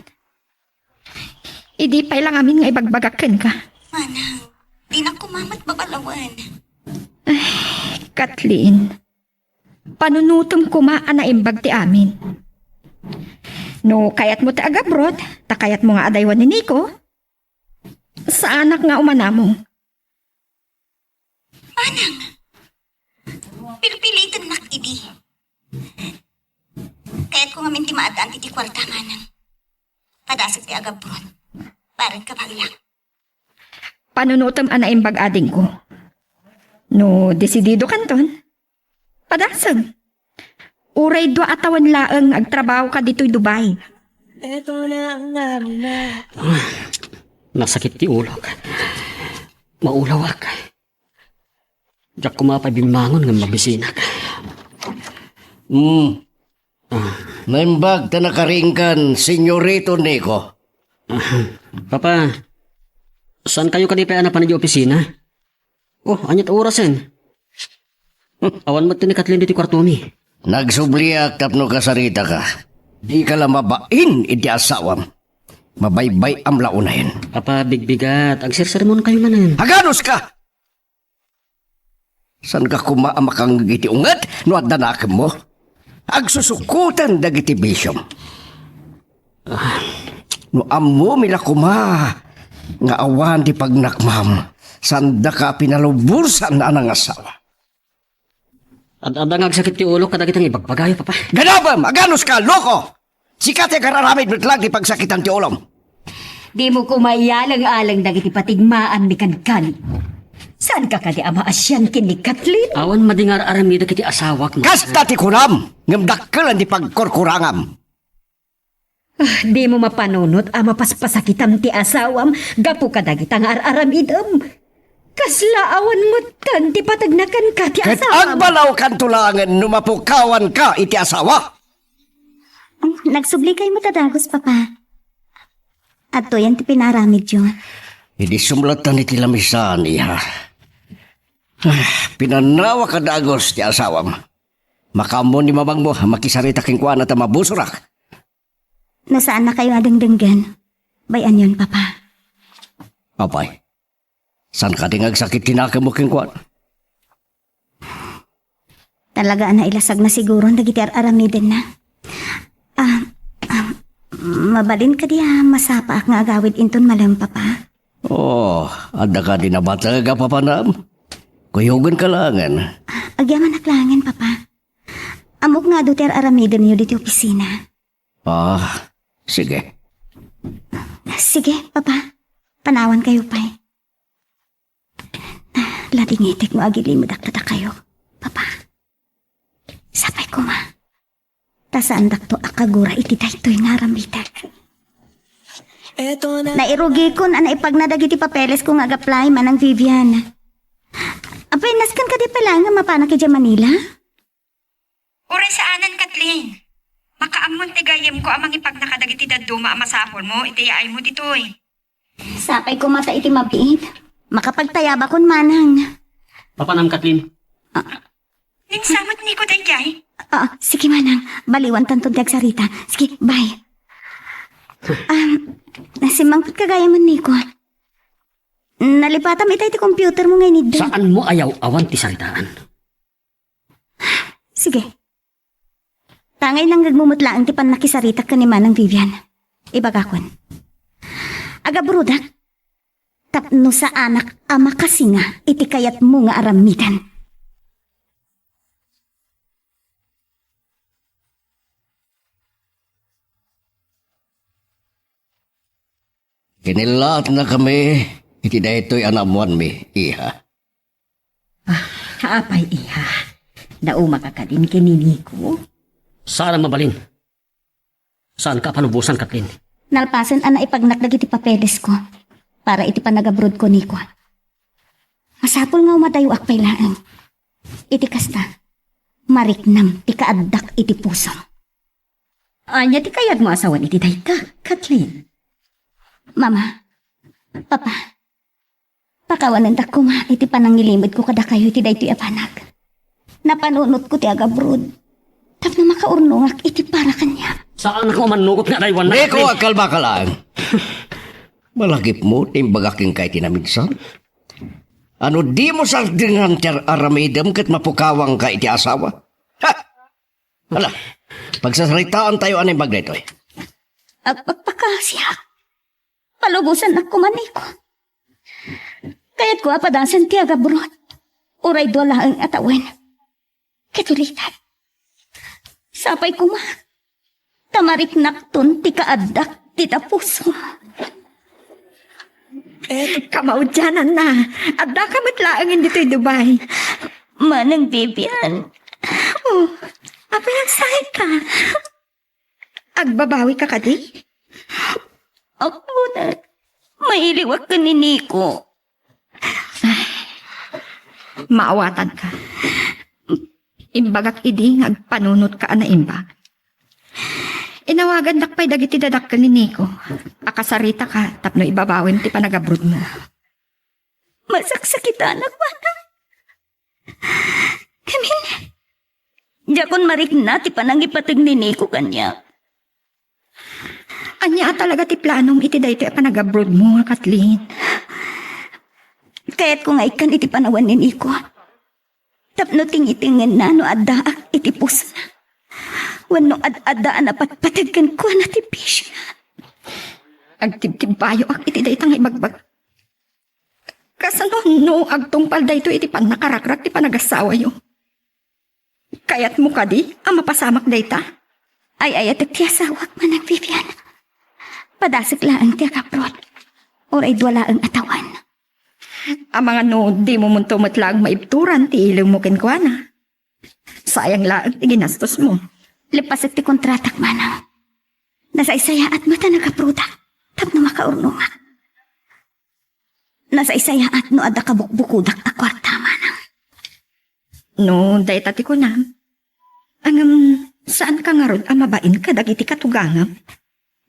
Idi pay la ngamin nga ibagbagak kenka. Manang, dinak koma met babalawen. Ay, Kathleen, panunotem koma a naimbag ti amin. No kayatmo ti agabroad, ta kayatmo nga adaywan ni Nico, saanak nga umanamong. Manang, pilpilitennak idi. Kayatko ngamin ti maaddaan iti kuarta, Manang. Padasek ti agabroad. Bareng ka, Paglak. Panunotem a naimbag, adingko. No desidido kanton, padasem. Uray dua a tawen laeng nga agtrabahoka ditoy Dubai. Nasakit ti ulok. Maulawak. Diak koma pay bimmangon ngem mabisinak. Hmm. Ah. Naimbag ta nakaringgan, Senyorito Nico. Ah, Papa, saankayo kadi pay a napan idiay opisina? Oh, aniat orasen? Hmm, awan met ni Kathleen ditoy kuartomi. Nagsubliak tapno kasaritaka. Dika la mabain iti asawam. Mabaybay-am la unayen. Papa, bigbigat. Agsersermonkayo manen. Aganuska! Saanka koma a makangngeg iti unget no adda nakemmo? Agsusukoten dagiti bisiom. Ah, no ammomi la koma nga awan ti pagnakmam, saandaka a pinalubosan a nangasawa. Ad-, adda nga agsakit ti ulok kadagiti nga ibagbagayo, Papa. Gadabem! Aganuska, loko! Sika ti agar-aramid met laeng ti pagsakitan ti ulom. Dimo koma iyaleng-aleng dagiti patigmaanmi kenka. Saanka kadi a maasian ken ni Kathleen? Awan madi nga ar-aramidek iti asawak, Mama. Kasta ti kunam, ngem dakkel ti pagkurkurangam. Ah, dimo mapanunot a mapaspasakitam ti asawam gapu kadagita nga ar-aramidem. Kasla awan metten ti pategna kenka ti asawam. Ket agbalawkanto laengen no mapukawanka iti asawa. Hmm, nagsublikay met a dagus, Papa. Adtoyen ti pinaaramidyo. Idi sumlatan iti lamisaan, iha. Ah, pinannawak a dagus ti asawam. Makaammo ni mamangmo a makisarita kenkuana ta mabusorak. No saannakayo a dengdenggen, bay-anyon, Papa. Apay, saan kadi nga agsakit ti nakemmo kenkuana? Talaga a nailasagna siguron dagiti ar-aramidenna. Ah, ah, mabalin kadi a masapaak nga agawid inton malem, Papa? Oh, adda kadi nabateg a papanam? Kuyogenka laengen. Agyamanak laengen, Papa. Ammok nga adu ti ar-aramidenyo ditoy opisina. Ah, sige. Sige, Papa. Panawankayo pay. Ladingitek no agilimedak kadakayo, Papa. Sapay koma. Ta saandakto a kagura iti daytoy nga aramidek. Nairugikon a naipagna dagiti papelesko nga ag-apply, Manang Vivian. Apay, nasken kadi pay laeng nga mapanak idiay Manila? Uray saanen, Kathleen. Makaammon ti gayyemko a mangipagna kadagiti dadduma a masapulmo iti yaaymo ditoy. Sapay koma ta iti mabiit, makapagtayabakon, Manang. Papanam, Kathleen. Ah. Ninsamet, Nico, daydiay? Ah, sige, Manang. Baliwantanton ti agsarita. Sige, bye. Um, nasimmangpetka gayam, Nico. Nalipatam itay ti computer mo nga inidda. Saanmo a yaw-awan ti saritaan? Sige. Tangay nangnegmo met laeng ti pannakisaritak ken ni Manang Vivian. Ibagakon. Agabrodak. Tapno saanak a makasinga iti kayatmo nga aramiden. Kinillaatnakami iti daytoy a naammoanmi, iha. Ah, apay, iha? Naumaka kadin ken ni Nico? Saan a mabalin. Saanka a palubosan, Kathleen? Nalpasen a naipagnak dagiti papelesko para iti panagabrodko, Nico. Masapul nga umadayoak pay laeng. Iti kasta, mariknam ti kaaddak iti pusom. Ania ti kayatmo a sawen iti dayta, Kathleen? Mama, Papa, pakawanendak koma iti panangilimedko kadakayo iti daytoy a banag. Napanunotko ti agabrod tapno makaurnongak iti para kaniak. Saanak nga umannugot nga adaywannak, Nico, Kathleen. Agkalbaka laeng. Malagipmo ti imbagak kenka iti naminsan. Ano dimo sardengam ti ar-aramidem ket mapukawangka iti asawa? Ha! Ala, pagsasaritaantayo a naimbag daytoy. Agpakpakasiak. Palubosannak koma, Nico. Kayatko a padasen ti agabrod. Uray dua laeng a tawen. Ket ulitek. Sapay koma. Ta mariknakton ti kaaddak dita pusom. Eh, kamaudiananna. Addaka met laengen ditoy Dubai. Manang Vivian. Oh, apay a nagsayka? Agbabawika kadi? Apo, Nay. Mailiwak ken ni Nico. Ay, maawatanka. Imbagak idi nga agpanunotka a naimbag. Inawagandak pay dagiti dadakkel ni Nico. Akasaritaka tapno ibabawim ti panagabrodmo. Masaksakitanak, Manang. Ngamin, diakon marikna ti panangipateg ni Nico kaniak. Ania a talaga ti planom iti daytoy a panagabrodmo, Kathleen? Kayatko nga ikkan iti panawen ni Nico. Tapno tingitengenna no addaak iti pusona. Wenno ad-adda a napatpateg kenkuana ti bisiona. Agtibtibbayoak iti dayta nga ibagbag. Kasano no agtungpal daytoy iti pannakarakrak ti panagasawayo? Kayatmo kadi a mapasamak dayta? Ay-ayatek ti asawak, Manang Vivian. Padasek laeng ti agabrod. Uray dua laeng a tawen. Amangan no dimo monto met laeng maibturan ti ilimmo kenkuana. Sayang laeng ti ginastosmo. Leppasek ti kontratak, Manang. Nasaysayaat met a nagabrodak tapno makaurnongak. Nasaysayaat no adda kabukbukodak a kuarta, Manang. No, dayta ti kunam. Ngem, saanka ngarud a mabain kadagiti katugangam?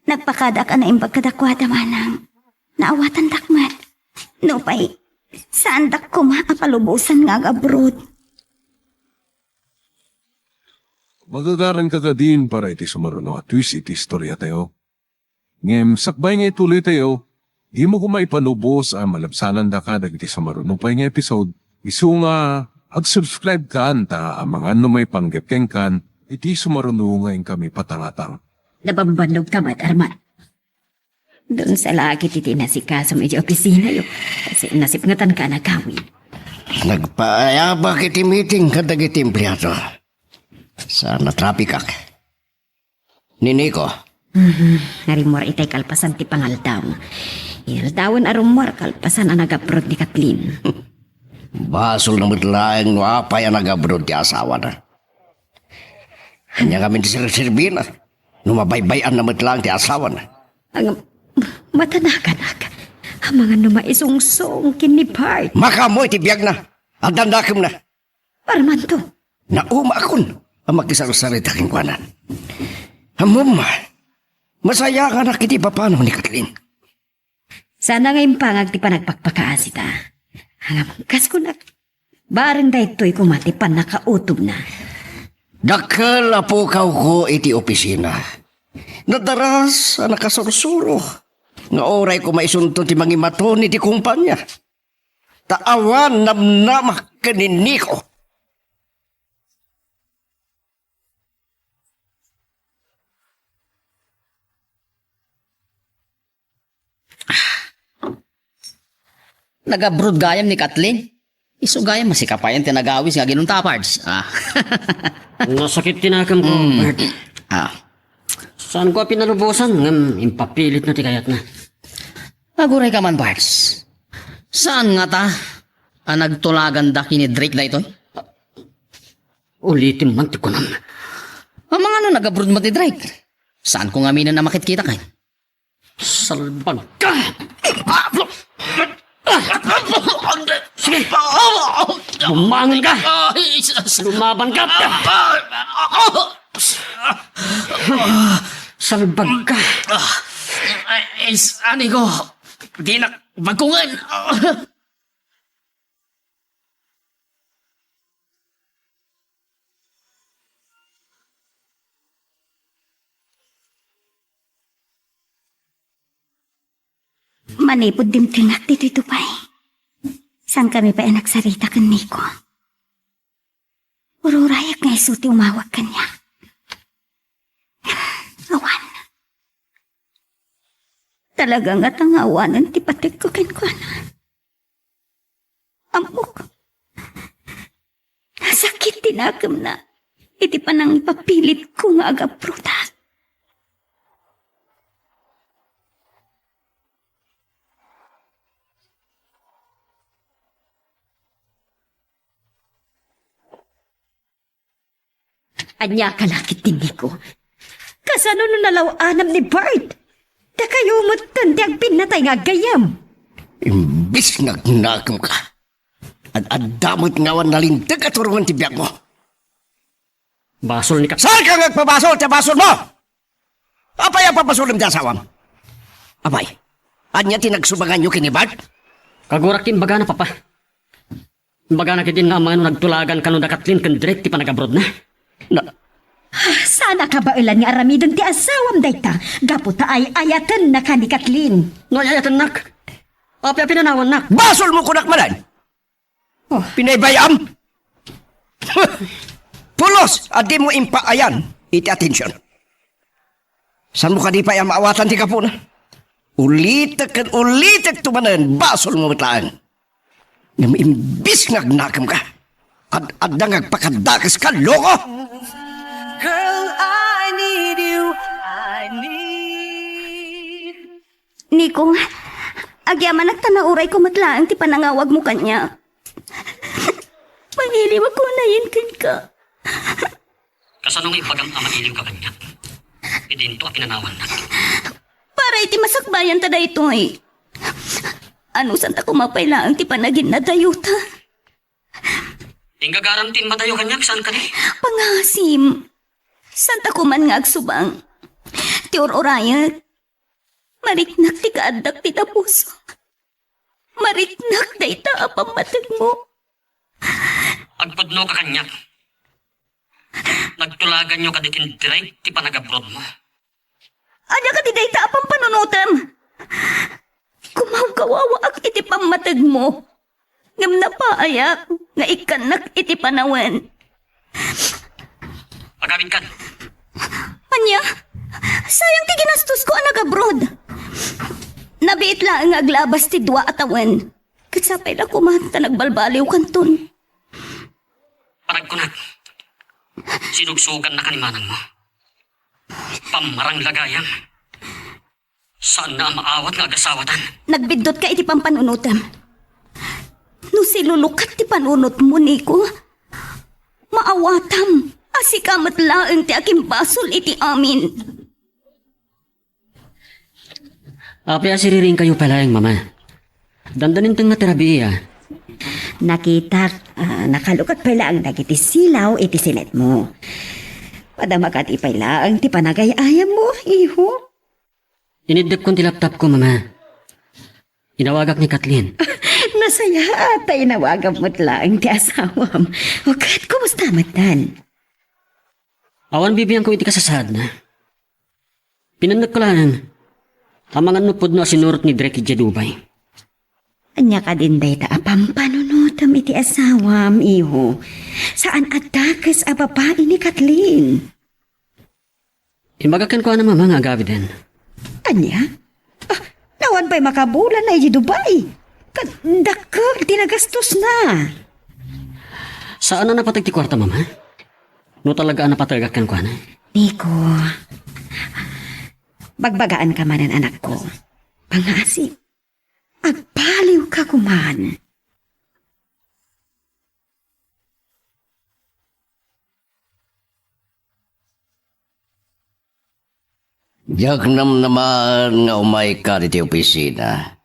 Nagpakadaak a naimbag kadakuada, Manang. Naawatandak met. Nupay, saandak koma a palubosan nga agabrod. Magagaranka kadin para iti sumaruno a twist iti istoriatayo. Ngem sakbay nga ituloytayo, dimo koma ipalubos a malabsanandaka dagiti sumaruno pay nga episode. Isu nga ag-subscribe kan ta amangan no maipanggep kenkan iti sumaruno nga inkami patangatang. Nabambannog ka met, Arman. Dunsa la ket iti inasikasom iti opisinayo. Kasi nasipngetanka a nagawid. Nagpaayabak iti meeting kadagiti empleado. Saan a trapikak. Ni Nico. Mhm. Nga rimmuar itay kalpasan ti pangaldaw. Inaldawen a rummuar kalpasan a nag-abroad ni Kathleen. Basolna met laeng no apay a nag-abroad ti asawana. Ania ngamin ti serserbina no mabaybay-anna met laeng ti asawana? Ang matanaganak. Amangan no maisungsong ken ni Bart. Makaammo iti biagna. Addan dakemna. Parmanto. Naumaakon a makisarsarita kenkuana. Ammom, masayaanganak iti ipapanaw ni Kathleen. Saan nga impangag ti panagpakpakaasita. Ngem kas kunak, bareng daytoy koma ti pannakautobna. Dakkel a pukawko iti opisina. Nadaras a nakasursuro nga uray koma isunton ti mangimaton iti kumpania. Ta awan namnamak ken ni Nico. Nag-abroad gayam ni Kathleen? Isu gayam, masikapayan ti nagawis nga aginunta, Pards. Ah. Nasakit ti nakemko, Mm. Bert. Ah. Saanko a pinalubosan, ngem impapilitna ti kayatna. Aguray ka man, Pards. Saan ngata a nagtulaganda ken ni Drake daytoy? Ulitem man ti kunam. Amangan no nag-abroad met ni Drake? Saanko ngaminen a makitkita ken? Salbag ka! Sige! Bumangon ka! Lumaban ka! Salbag ka! Ay, sani ko! Dinak bagungan! Manipud dimtengak ditoy Dubai, saankami pay a nagsarita ken Nico. Ururayak nga isu ti umawag kaniak. Awan. Talaga ngata nga awanen ti pategko kenkuana. Ammok, nasakit ti nakemna iti panangipapilitko nga agabrodak. Ania ka la ket ti Nico? Kasano no nalaw-anam ni Bart? Dakayo metten ti agpinnatay nga aggayam. Imbis nga agnakem ka, ad-adda met nga awan nalinteg a turongen ti biagmo. Basol ni Kat- Saan ka nga agpabasol? Ti basolmo! Apay a pabasolem ti asawam? Apay, ania ti nagsubanganyo ken ni Bart? Kagurak ti imbagana, Papa. Imbagana ketdin nga amangan no nagtulagan kano da Kathleen ken Drake ti panagabrodna. Na- Ah, saan a kabaelan nga aramiden ti asawam dayta gapu ta ay-ayatennaka ni Kathleen. No ay-ayatennak, apay a pinanawannak? Basolmo kunak manen! Oh. Pinaybay-am? Pulos a dimo impaayan iti atension. Saanmo kadi pay a maawatan ti gapuna? Ulitek ken ulitekto manen, basolmo met laeng. Ngem imbis nga agnakem ka, ad-adda nga agpakadakes ka, loko! Girl, I need you. I need Nico, agyamanak ta naurayko met laeng ti panangawagmo kaniak. Mangiliwak unayen kenka. Kasano nga ibagam a mailiwka kaniak? Idinto a pinanawannak. Para iti masakbayanta daytoy. Anusanta koma pay laeng ti panaginnadayota. Inggagaram ti immadayo kaniak, saan kadi? Pangasim. Santa koman nga agsubang. Ti ur-urayek. Mariknak ti kaaddak dita puso. Mariknak dayta a pammategmo. Agpudnoka kaniak. Nagtulaganyo kadi ken Drake ti panagabrodmo. Ania kadi dayta a pampanunotem? Kumawkawawaak iti pammategmo. Ngem napaayak nga ikkannak iti panawen. Agawidkan. Ania? Sayang ti ginastosko a nag-abroad. Nabiit laeng nga aglabas ti dua a tawen. Ket sapay la koma ta nagbalbaliwkanton. Paragkunak, sinugsugannaka ni manangmo. Pammarang la gayam. Saanna a maawat nga agasawatan. Nagbiddut ka iti pampanunotem. No silulukat ti panunotmo, Nico, maawatam a sika met laeng ti akimbasol iti amin. Apay a siriringkayo pay laeng, Mama? Dandaninteng nga ti rabii, a. Nakitak, ah, nakalukot pay laeng dagiti silaw iti sinetmo. Padama kadi pay laeng ti panagay-ayammo, iho. Iniddepkon ti laptopko, Mama. Inawagak ni Kathleen. Nasayaat ta inawagam met laeng ti asawam. O ket, kumusta met dan? Awan bibiangko iti kasasaadna. Pinannekko laeng. Amangan no pudno a sinurot ni Drake idiay Dubai. Ania kadin dayta a pampanunotem iti asawam, iho? Saan a dakes a babai ni Kathleen. Imbagak kenkuana, Mama, nga agawiden. Ania? Ah, nawan pay makabulan na iti Dubai. Ket dakkel ti nagastosna. Saan a napateg ti kuarta, Mama? No talaga a napategak kenkuana. Nico, bagbagaanka manen, anakko. Pangngaasim. Agbaliwka koman. Diak namnamaen nga umayka ditoy opisina.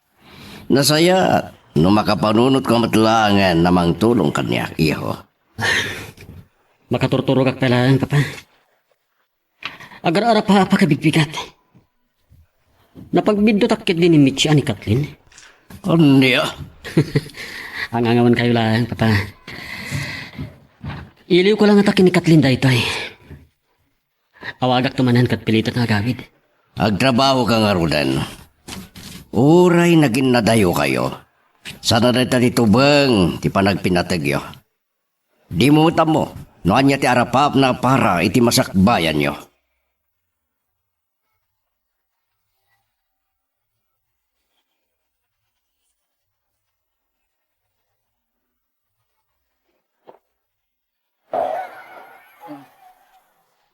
Nasayaat no makapanunotko met laengen a mangtulong kaniak, iho. Makaturturogak pay laeng, Papa. Agar-arap a pakabigbigat. Napagbiddutak ketdi ni Mitchie a ni Kathleen. Ania? Angangawankayo laeng, Papa. Iliwko la ngata ken ni Kathleen daytoy. Awagakto manen ket pilitek nga agawid. Agtrabahoka ngaruden. Uray naginnadayokayo, saan a dayta ti tubeng ti panagpinategyo. Dimo met ammo no ania ti arapapna para iti masakbayanyo.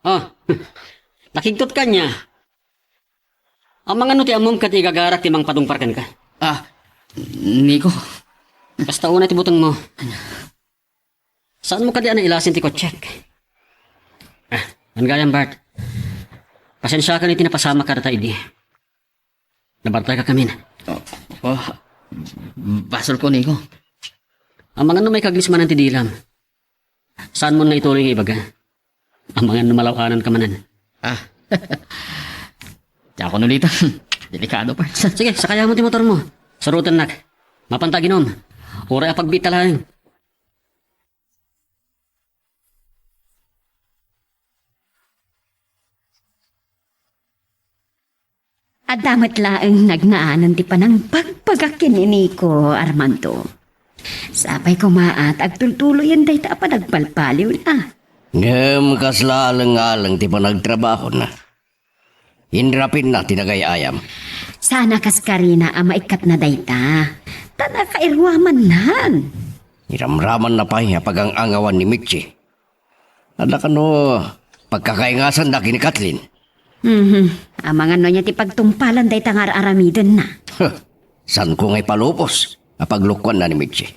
Ah, nakigtot ka ania? Amangan no ti ammom ket igagarak ti mangpadungpar kenka. Ah, Nico. Kasta unay ti butengmo. Saanmo kadi a nailasin ti kotsek? Ah, wen gayam, Bart. Pasensiakan iti napasamak kadata idi. Nabartayka kamin. Oh, oh, basolko, Nico. Amangan no maikaglis manen ti dilam. Saanmo nga ituloy nga ibaga? Amangan no malaw-ananka manen. Ah. Diakon ulitan. Delikado, Bart. Sige, sakayam ti motormo. Surotennak. Mapanta aginom. Uray a pagbiit ta laeng. Adda met laeng nagnaanan ti panangbagbagak ken ni Nico, Armando. Sapay koma a ta agtultuloyen dayta a panagbalbaliwna. Ngem kasla aleng-aleng ti panagtrabahona. Inrapinna ti nagay-ayam. Saan a kas karina a maikkatna dayta. Ta nakairuamannan. Iramramanna pay a pagang-angawan ni Mitchie. Adda kano pagkakaingasanna ken ni Kathleen. Mhm. Amangan no ania ti pagtungpalan dayta nga ar-aramidenna. Huh. Saanko nga ipalubos a paglukoanna ni Mitchie.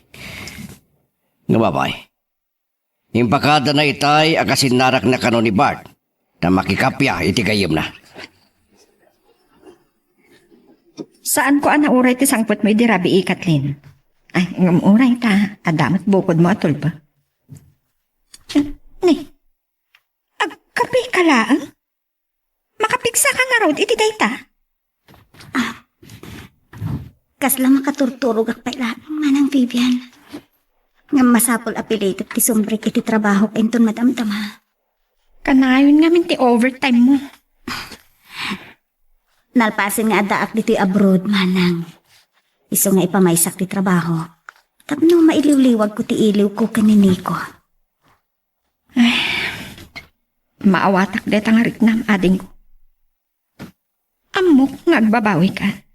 Nga babae. Impakadana itay a kasinnarakna kano ni Bart, ta makikappia iti gayyemna. Saanko a nauray ti sangpetmo idi rabii, Kathleen. Ay, ngem uray ta, adda met bukodmo a tulpa. Ni, agkapika laeng? Makapigsaka ngarud iti dayta? Ah, kasla makaturturogak pay laeng, Manang Vivian. Ngem masapul a pilitek ti sumrek iti trabahok inton madamdama. Kanayon ngamin ti overtime mo. Nalpasen nga addaak ditoy abroad, Manang. Isu nga ipamaysak ti trabaho. Tapno mailiwliwagko ti iliwko ken ni Nico. Ay, maawatak dayta nga riknam, adingko. Ammok nga agbabawika.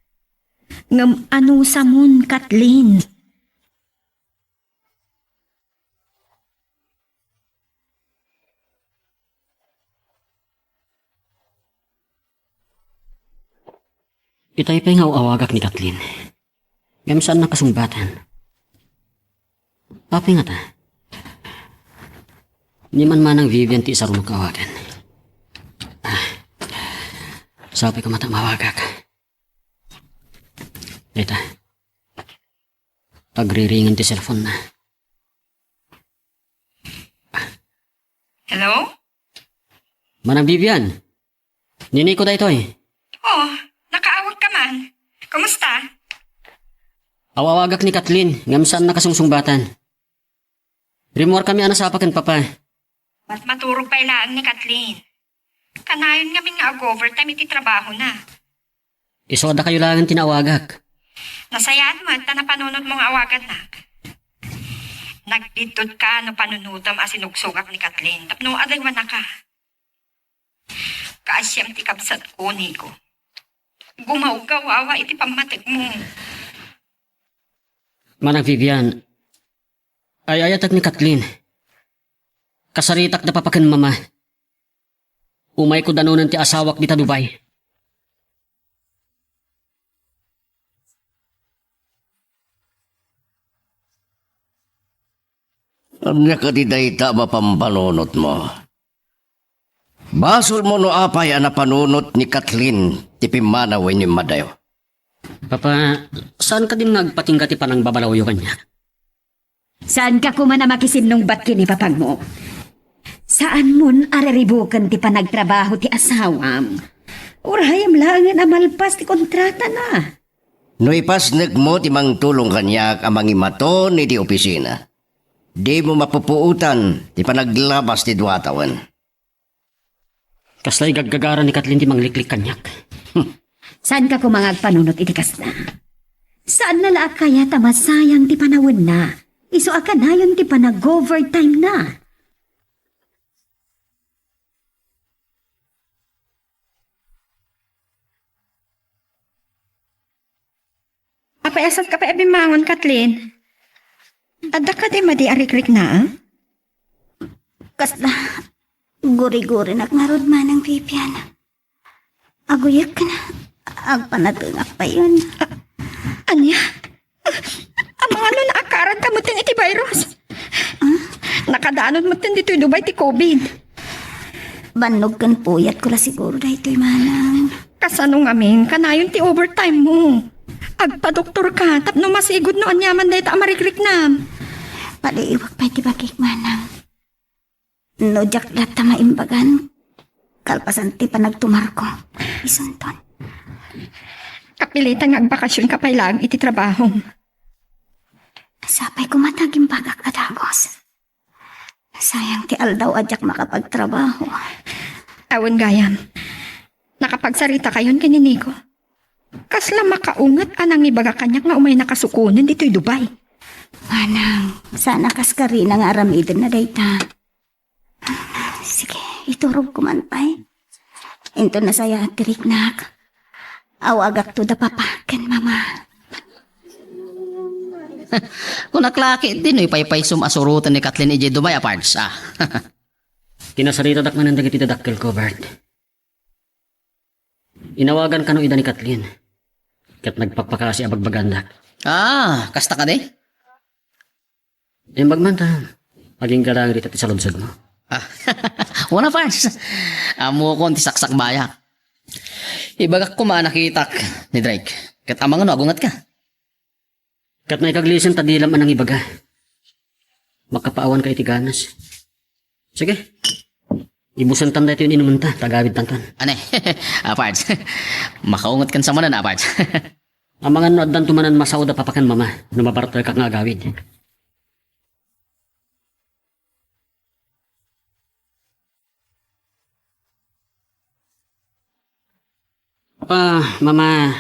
Ngem anusamon, Kathleen? Itay pay nga aw-awagak ni Kathleen. Ngem saan nakasungbatan. Apay ngata? Ni Manang Vivian ti isarunok nga awagan. Ah, sapay ko mata mawagak. Dayta. Agriringen ti cellphone na. Hello? Manang Vivian, ni Nico daytoy. Oh, nakaawag ka man. Kumusta? Aw-awagak ni Kathleen, ngem saan nakasungsungbatan. Rimmuar kami a nasapa ken Papa. Mat-, maturog pay laeng ni Kathleen. Kanayon ngamin nga ag-overtime iti trabaho na. Isu a dakayo laeng ti naawagak. Nasayaat met ta napanunot mo nga awagannak. Nagbiddut ka no panunotem a sinugsugak ni Kathleen tapno adaywanaka. Kaasiam ti kabsatko, Nico. Gumawgawawa iti pammategmo. Manang Vivian, ay-ayatek ni Kathleen. Kasaritak da Papa ken Mama. Umayko danonen ti asawak dita Dubai. Ania kadi dayta a mapampanunotmo? Basolmo no apay a napanunot ni Kathleen ti pimmanaw wenno immadayo. Papa, saan kadin nga agpatingga ti panangbabalawyo kaniak? Saanka koma a makisinnungbat ken ni papagmo. Saanmon a riribuken ti panagtrabaho ti asawam. Urayem laengen a malpas ti kontratana. No ipasnekmo ti mangtulong kaniak a mangimaton iti opisina, dimo mapupuotan ti panaglabas ti dua a tawen. Kasla igaggagara ni Kathleen ti mangliklik kaniak. Saanka koma nga agpanunot iti kasta? Saanna la a kayat a masayang ti panawenna, isu a kanayon ti panag-overtime na. Apay, asatka pay a bimmangon, Kathleen? Adda kadi madi a rikriknaem? Kasla gurigurinak ngarud, Manang Vivian. Aguyek ken agpanatengak payen. A-, ania? Amangan no naakaranka metten iti virus? Ah? Nakadanon metten ditoy Dubai ti covid. Bannog ken puyatko la siguro daytoy, Manang. Kasano ngamin? Kanayon ti overtime mo. Agpadoktorka tapno masigud no aniaman dayta a marikriknam. Padiiwak pay ti bagik, Manang. No diak latta maimbagan, kalpasan ti panagtumarko, isunton. Kapilitan nga agbakasionka pay laeng iti trabahom. Sapay koma ta agimbagak a dagus. Sayang ti aldaw a diak makapagtrabaho. Awan gayam. Nakapagsaritakayon ken ni Nico. Kasla makaunget a nangibaga kaniak nga umaynaka sukonen ditoy Dubai. Manang, saan a kas karina nga aramidenna dayta. Sige, iturogko man pay. Inton nasayaat ti riknak, awagakto da Papa ken Mama. Kunak la ketdi no ipaypaysom a suroten ni Kathleen idiay Dubai a, Pards, a. Kinasaritadak manen dagiti dadakkelko, Bert. Inawagan kano ida ni Kathleen, ket nagpakpakasi a bagbaganda. Ah, kasta kadi? Imbag man ta, agingga laeng dita ti saludsodmo. Ah, wen a, Pards. Ammokon ti saksakbayak. Ibagak koma a nakitak ni Drake, ket amangan no agungetka. Ket naikaglisen ta dilam a nangibaga. Makapaawanka iti ganas. Sige. Ibusentan daytoy inumenta, ta agawidtanton. Ania? A, Pards. Makaungetkan sa manen, a, Pards. Amangan no addanto manen masaoda Papa ken Mama, no mabartekak nga agawid. Ah, Mama,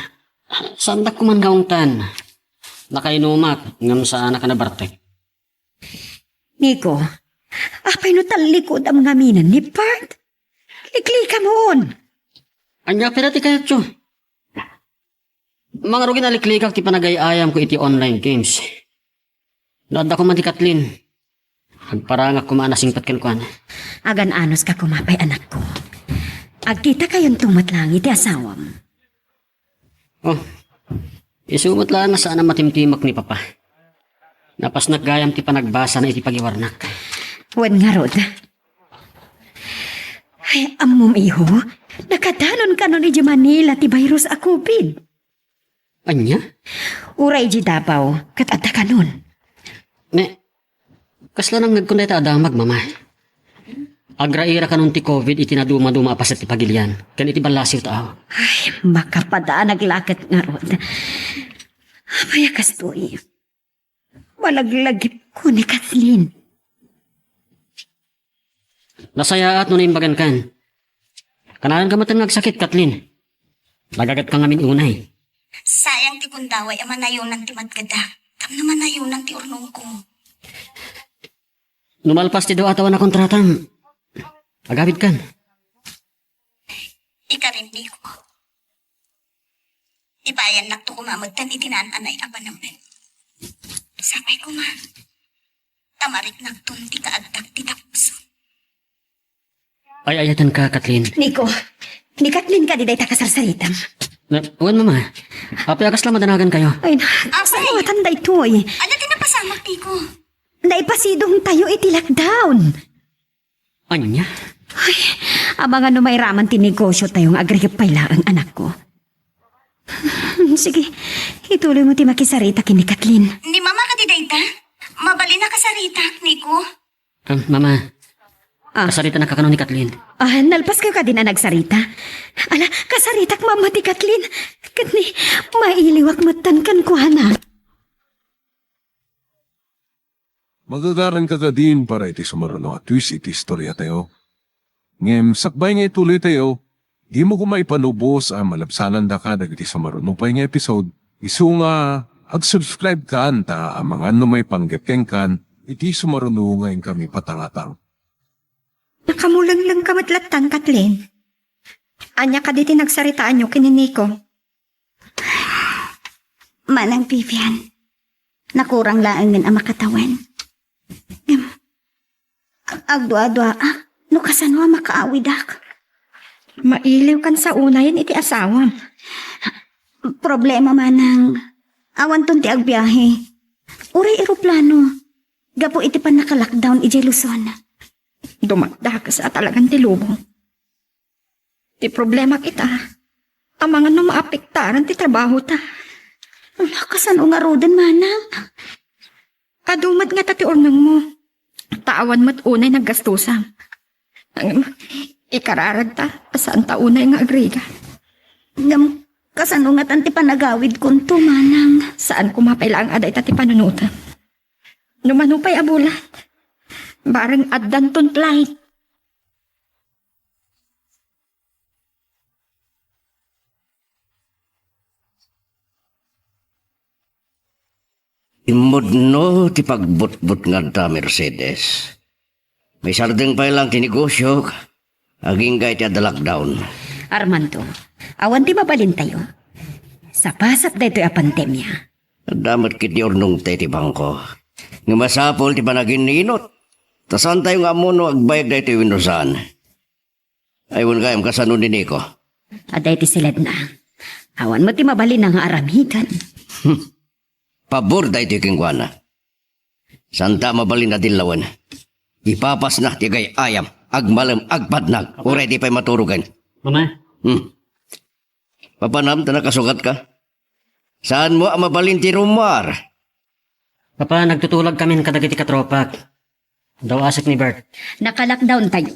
saandak koma nga ungtan. Nakainumak, ngem saanak a nabartek. Nico, apay no tallikudam ngamin ni Bert? Liklikamon! Ania pay la ti kayatyo? Mangrugi naliklikak ti panagay-ayamko iti online games. No adda koma ti Kathleen, agparangak koma a nasingpet kenkuana. Agan-anos ka koma pay, anakko. Agkita kayonto met laeng iti asawam. Oh, isu met laeng a saan a matimtimek ni Papa. Napasnak gayam ti panagbasana iti pagiwarnak. Wen ngarud. Ay, ammom, iho, nakadanon kanon idiay Manila ti virus a covid. Ania? Uray idiay Davao, ket adda kanon. Ne, kasla nangngegkon dayta a damag, Mama. Agraira kanon ti covid iti nadumaduma a paset ti pagilian, ken iti ballasiw taaw. Ay, makapadanag la ket ngarud. Apay a kastoy? Malaglagipko ni Kathleen. Nasayaat no naimbagankan. Kanayon ka met nga agsakit, Kathleen. Lagagetka ngamin unay. Sayang ti gundaway a manayonan ti madgeda. Tapno manayonan ti urnongko. No malpas ti dua a tawen a kontratam, agawidkan. Ikarindiko. Ibayannakto koma metten iti naan-anay a panamnen. Sapay koma, ta mariknakton ti kaagtak ti tapuson. Ay-ayatenka, Kathleen. Nico, ni Kathleen kadi dayta kasarsaritam? Na, wen, Mama. Apay a kasla madanagankayo? Ay, na, Apay! Saan daytoy? Ania ti napasamak, Nico? Naipasidongtayo iti lockdown. Ania? Ay, amangan no mairaman ti negosyotayo nga agrikep pay laeng, anakko. Sige, ituloymo ti makisarita ken ni Kathleen. Ni Mama kadi dayta? Mabalin a kasaritak, Nico? Ah, Mama. Ah. Kasaritanaka kano ni Kathleen? Ah, nalpaskayo kadin a nagsarita? Ala, kasaritak, Mama, ti Kathleen. Ket ni, mailiwak metten kenkuana. Magagaranka kadin para iti sumaruno a twist iti istoriatayo. Ngem sakbay nga ituloytayo, dimo koma ipalubos a malabsanandaka dagiti sumaruno pay nga episode, isu nga ag-subscribe kan ta amangan no maipanggep kenkan iti sumaruno nga inkami patangatang. Nakamulenglengka met lattan, Kathleen. Ania kadi ti nagsaritaanyo ken ni Nico? Manang Vivian, nakurang laengen a makatawen. Ngem, ag-, agduaduaak no kasano a makaawidak. Mailiwkan sa unayen iti asawam. Problema, Manang, awanton ti agbiahe. Uray eroplano, gapu iti pannaka-lockdown idiay Luzon. Dumakdakes a talagan ti lubong. Ti problemak ita, amangan no maapektaran ti trabahota. Ala, kasano ngaruden, Manang? Adu met ngata ti urnongmo. Ta awan met unay naggastusam. Ngem, ikararagta a saanta unay nga agrigat. Ngem, kasano ngatan ti panagawidkonto, Manang? Saan koma pay laeng a dayta ti panunotem. No mano pay a bulat, bareng addanton flight. Immudno ti pagbutbutngad ta, Mercedes. Maisardeng pay laeng ti negosio, agingga iti adda lockdown. Armando, awan ti mabalintayo. Sapasap daytoy a pandemia. Adda met ketdi urnongta iti bangko. Nga masapul ti panaginninot. Ta saantayo nga ammo no agbayag daytoy wenno saan. Ay, wen gayam kasano ni Nico? Adda iti siledna. Awan met ti mabalinna nga aramiden. Pabor daytoy kenkuana. Saanta a mabalin a dillawen. Ipapasna ti agay-ayam, agmalem, agpadnag, uray di pay maturogen. Mama? Hmm. Papanam ta nakasugatka? Saanmo a mabalin ti rummuar? Papa, nagtutulagkamin kadagiti katropak. Daw asek ni Bert. Naka-lockdown tayo.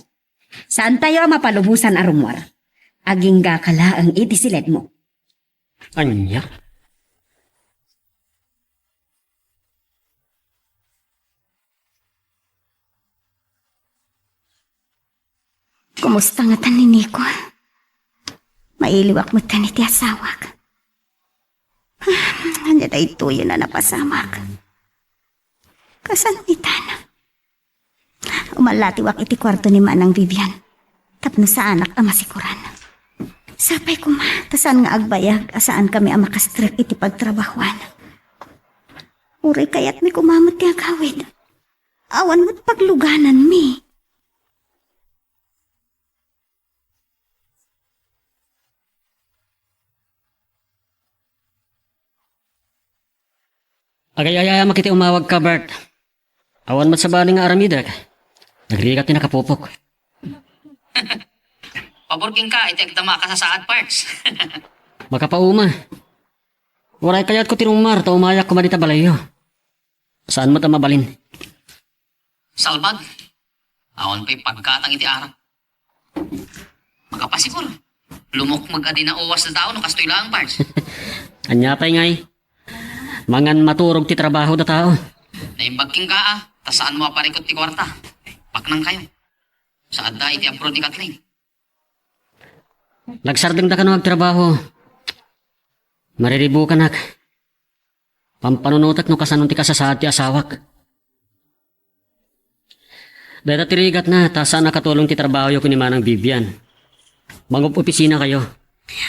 Saan tayo a mapalubosan a rummuar? Agingga ka laeng iti siledmo. Ania? Kumusta ngatan ni Nico? Mailiwak metten iti asawak. Ania daytoyen a napasamak? Kasano itan? Umallatiwak iti kuarto ni Manang Vivian tapno saanak a masikoran. Sapay koma, ta saan nga agbayag a saankami a makastrek iti pagtrabahoan. Uray kayatmi koma met ti agawid. Awan met paglugananmi. Agay-ayamak iti umawagka, Bert. Awan met sabali nga aramidek. Nagrigat ti nakapupok. Pabor kenka iti agdama a kasasaad, Pards. Makapauma. Uray kayatko ti rungmar ta umayak koma dita balayyo. Saan met a mabalin? Salbag. Awan pay paggatang iti arak. Makapasigur. Lumukmeg a di nauwas ti tao no kastoy laeng, Pards. Ania pay ngay? Mangan maturog ti trabaho da tao. Naimbag kenka, a, ta saanmo a parikut ti kuarta. Baknangkayo. Saadda iti abroad ni Kathleen. Nagsardengda kano agtrabaho. Mariribukanak. Pampanunotek no kasano ti kasasaad ti asawak. Dayta ti rigatna, ta saan a katulong ti trabahoyo ken ni Manang Vivian. Mangop-opisinakayo.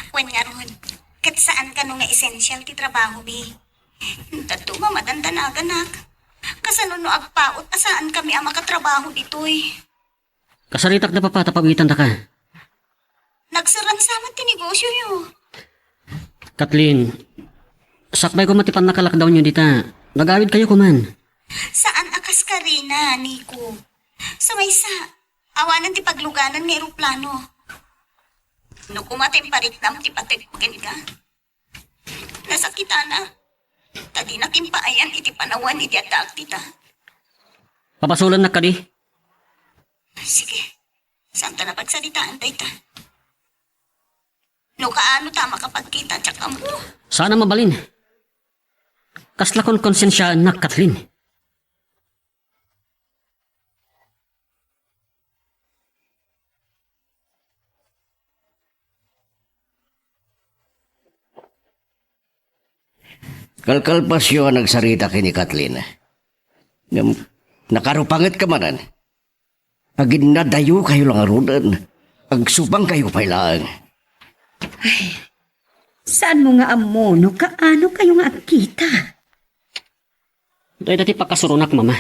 Wen ngarud, ket saan kano nga essential ti trabahomi. Dadduma madandanaganak. Kasano no agpaut a saankami a makatrabaho ditoy? Kasaritak da papa ta pawitandaka. Nagsaransa met ti negosioyo. Kathleen, sakbay koma ti pannakalockdownyo dita. Nagawidkayo koman. Saan a kas karina, Nico. Sa maysa, awanen ti pagluganan nga eroplano. No koma ta impariknam ti patek kenka. Nasakitana. Ta dinak impaayan iti panawen idi addaak dita. Pabasolennak kadi? Sige. Saanta a pagsaritaan dayta. No kaano ta makapagkita, diak ammo. Saan a mabalin. Kasla konkonsensiaennak, Kathleen. Kalkalpasyo a nagsarita ken ni Kathleen. Ngem, nakarupangetka manen. Aginnadayokayo la ngaruden. Agsubangkayo pay laeng. Ay, saanmo nga ammo no kaano kayo nga agkita? Dayta ti pakasuronak, Mama.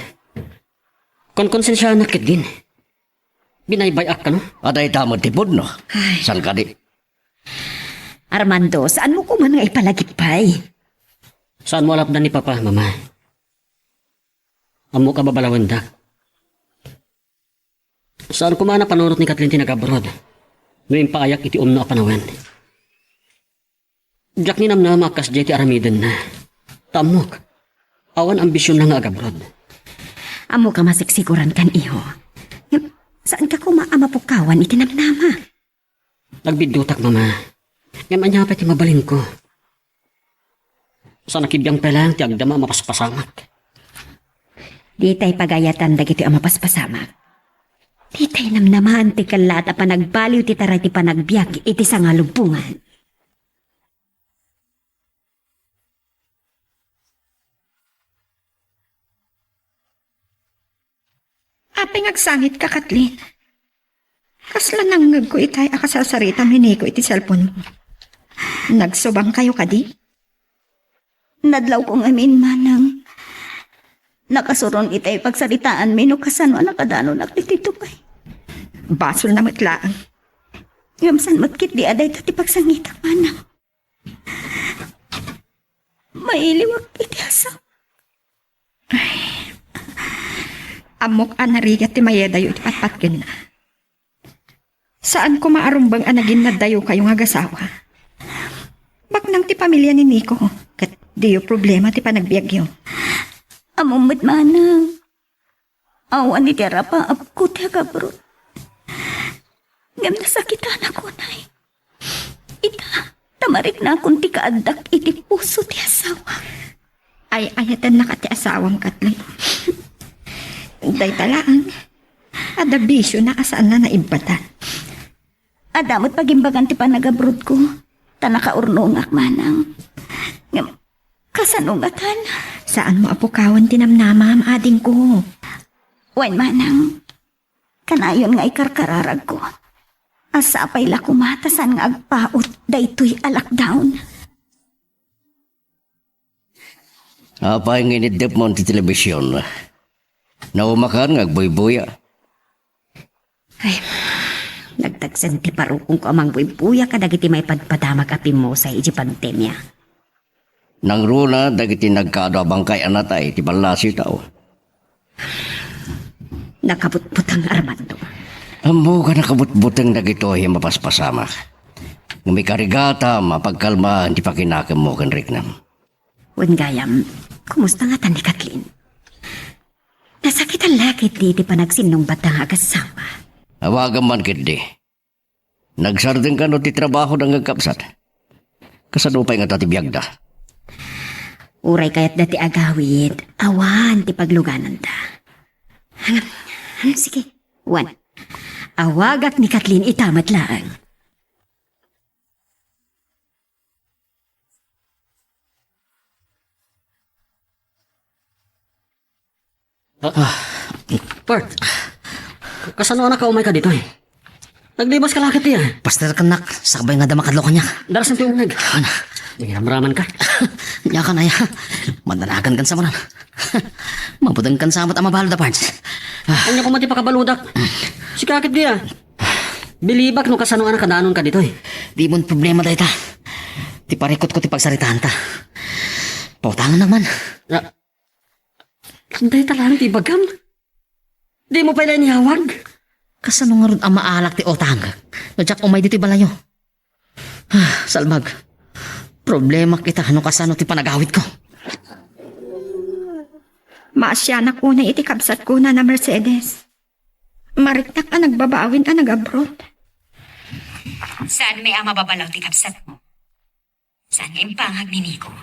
Konkonsensianak ketdin. Binaybay-ak kano? Adayta met ti pudno. Ay. Saan kadi? Armando, saanmo koman nga ipalagipay? Saanmo a lapdan ni Papa, Mama? Ammok a babalawendak. Saan koma a napanunot ni Kathleen ti nag-abroad no impaayak iti umno a panawen. Diak ninamnama a kasdiay ti aramidenna. Ta ammok, awan ambisionna nga ag-abroad. Ammok a masiksiguran kan, iho. Ngem, saanka koma a mapukawan iti namnama. Nagbiddutak, Mama. Ngem ania pay ti mabalinko? Saan a kibiang pay laeng ti agdama a mapaspasamak. Ditay pagayatan dagitoy a mapaspasamak. Ditay namnamaan ti kellaat a panagbaliw ti taray ti panagbiag iti sangalubongan. Apay nga agsangitka, Kathleen? Kasla nangngegko itay a kasasaritam ni Nico iti cellphone mo. Nagsubangkayo kadi? Nadlawko ngamin, Manang. Nakasuron itay pagsaritaanmi no kasano a nakadanonak ditoy tupay. Basolna met laeng. Ngem saan met ketdi a dayta ti pagsangitak, Manang. Mailiwak iti asawa. Ay. Ammok a narigat ti mayadayo iti patpatgenna. Saan koma a rumbeng a naginnaddayokayo nga agasawa. Baknang ti pamilia ni Nico, ket diyo problema ti panagbiagyo. Ammom met, Manang. Awan iti arapaapko ti agabroad. Ngem nasakitanak unay. Ita, ta mariknakon ti kaaddak iti puso ti asawa. Ay-ayatennaka ti asawam, Kathleen. Dayta laeng, adda bisiona a saanna naibbatan. Adda met pagimbagan ti panagabroadko, ta nakaurnongak, Manang. Ngem, kasano ngatan? Saanmo a pukawen ti namnamam, adingko. Wen, Manang, kanayon nga ikarkararagko. Sapay la koma ta saan nga agpaut daytoy a lockdown. Apay nga iniddepmo ti telebision? Naumakan nga agbuybuya. Ay, nagtagsen ti parukongko a mangbuybuya kadagiti maipadpadamag a pimmusay iti pandemia. Nangruna dagiti nagkaadu a bangkay a natay iti ballasiw tao. Nakabutbuteng, Armando. Ammok a nakabutbuteng dagitoy a mapaspasamak. Ngem ikarigatam a pagkalmaen ti pakinakemmo ken riknam. Wen gayam, kumusta ngatan ni Kathleen? Nasakitan la ketdi ti panagsinnungbatda nga agasawa. Awagam man ketdi. Nagsardeng kano ti trabahoda nga agkabsat? Kasano pay ngata ti biagda? Uray kayatda ti agawid, awan ti paglugananda. Ngem, sige, wen. Awagak ni Kathleen ita met laeng. Ah, Bert, kasano a nakaumayka ditoy? Naglibas ka la ketdi, ah. Paster, kannak, sakbay nga adda makadlaw kaniak. Darasen ti ungeg. Ana. Sige, ramraman ka. Nia kan aya. Madanagan kan sa manan. Mabuteng kan sa met a mabalud a parts. Ah. Ania koma ti pakabaludak? Sika ketdi, ah. Bilibak no kasano a nakadanonka ditoy. Di mon problema dayta. Ti parikutko ti pagsaritaanta. Pautangan naman. Ah, dayta laeng ti ibagam? Dimo pay la iniyawag? Kasano ngarud a maalak ti utang no diak umay ditoy balayo? Ah, salbag. Problema kita no kasano ti panagawidko. Maasianak unay iti kabsatko, Nana Mercedes. Mariknak a nagbabawin a nag-abroad. Saan met a mababalaw ti kabsatmo? Saan nga impangag ni Nico?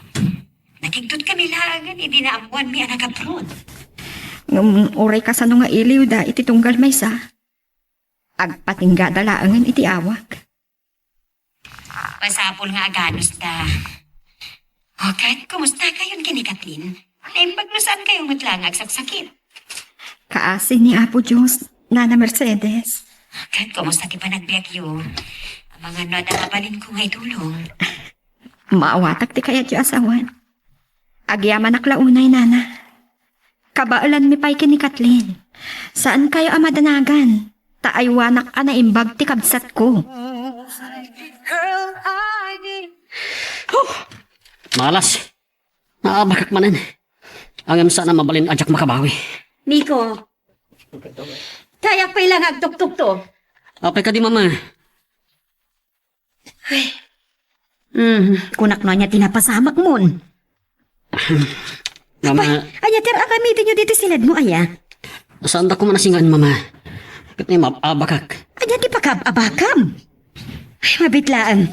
Nagigtot kami laengen idi naammoanmi a nag-abroad. Ngem uray kasano nga iliwda iti tunggal maysa, agpatinggada laengen iti awak. Masapul nga aganusda. O ket, kumusta kayon ken ni Kathleen? Naimbag no saan kayo met la nga agsaksakit. Kaasi ni Apo Dios, Nana Mercedes. Ket kumusta ti panagbiagyo? Amangan no adda mabalinko nga itulong. Maawatak ti kayatyo a sawen. Agyamanak la unay, Nana. Kabaelanmi pay ken ni Kathleen. Saan kayo a madanagan, ta aywanak a naimbag ti kabsatko. Huh! Malas. Naabakak manen. Ngem saan a mabalin a diak makabawi. Nico, kayak pay la nga agtuktukto. Apay kadi, Mama? Ay. Hmm, kunak no ania ti napasamakmon. Mama. Apay, ania ti ar-aramidenyo ditoy siledmo, aya? Saanda koma a singaen, Mama. Ket naab-abakak. Ania ti pakaab-abakam? Ay, mabiit laeng.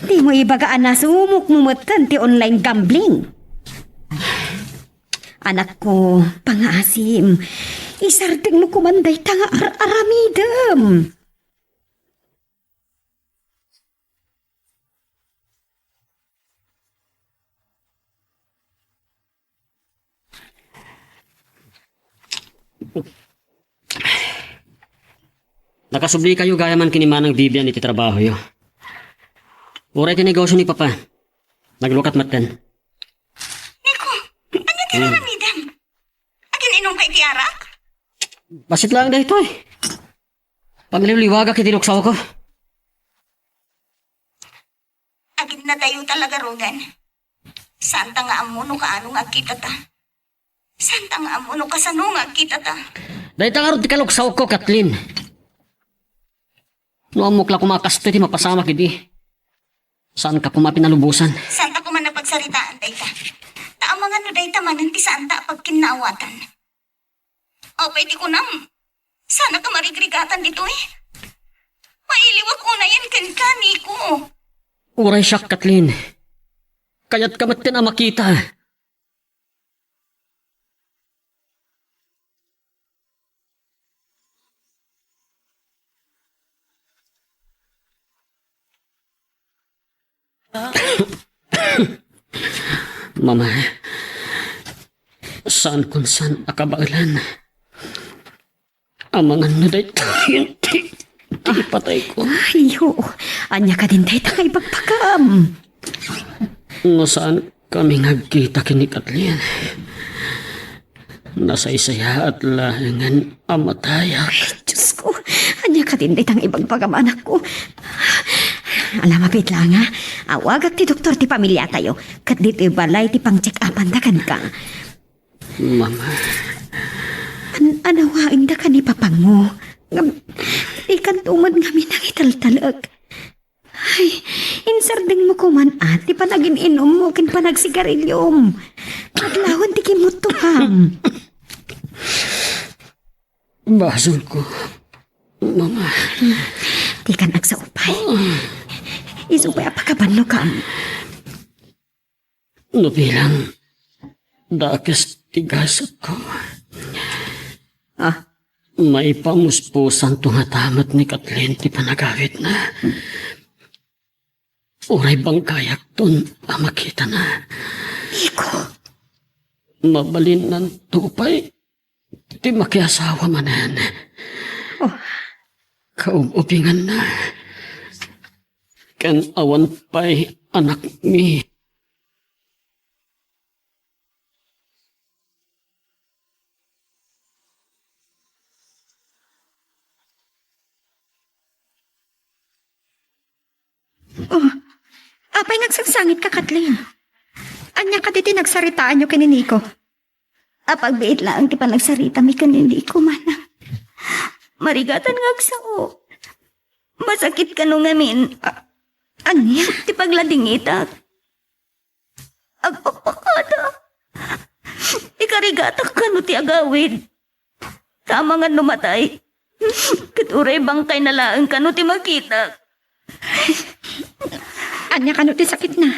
Dimo ibaga a nasumokmo metten ti online gambling. Anakko, pangaasim. Isardengmo koman dayta nga ar-aramidem. Nakasubli kayo gayam man ken ni Manang Vivian iti trabahoyo. Uray ti negosio ni Papa, naglukat metten. Nico, ania ti Hmm. aramidem? Agin-inom ka iti arak? Bassit laeng daytoy. Pamiliwliwagak iti luksawko. Agin nadayo talaga, Rogan. Saanta nga ammo no kaano nga agkitata. Saanta nga ammo no kasano nga agkitata. Dayta ngarud ti kaluksawko, Kathleen. No ammok la koma a kastoy ti mapasamak idi, saanka koma a pinalubosan. Saanta koma napagsaritaan dayta. Ta amangan no dayta manen ti saanta a pagkinnaawatan. Apay ti kunam? Saanka marigrigatan ditoy? Mailiwak unayen kenka, Nico. Uray siak, Kathleen. Kayatka metten a makita. Mama, saankon saan a kabaelan. Amangan no daytoy ti ti ipatayko. Ay, oo. Ania kadin dayta nga ibagbagam? No saan kami nga agkita ken ni Kathleen, nasaysayaat laengen a matayak. Ay, Diosko, ania kadin dayta nga ibagbagam, anakko? Ala, mabiit laeng, a. Awagak ti doktor ti pamiliatayo, ket ditoy balay ti pang-check-upanda kenka. Mama. An-, anawaenda ken ni Papangmo. Ngem, dikanto met ngamin nangitaltalek. Ay, insardengmo koman, a, ti panagin-inummo ken panagsigariliom. Adlawen ti kimmuttoam. Basolko, Mama. Dikan agsaupay. Isu pay a pakabannogam. No bilang dakes ti gasatko. Ah. Maipamuspusanto ngata met ni Kathleen ti panagawidna. Uray bangkayakton a makitana. Iko. Mabalinnanto pay ti makiasawa manen. Oh. Kaub-ubinganna. Ken awan pay anakmi. Oh, apay nga agsangsangitka, Kathleen? Ania kadi ti nagsaritaanyo ken ni Nico? Apagbiit laeng ti panagsaritami ken ni Nico, manang. Marigatan nga agsao. Masakit kano ngamin. A-, ania ti pagladingitak? Agpakpakada. Ikarigatak kano ti agawid. Tama nga no matay. Ket uray bangkayna laeng kano ti makitak. Ania kano ti sakitna?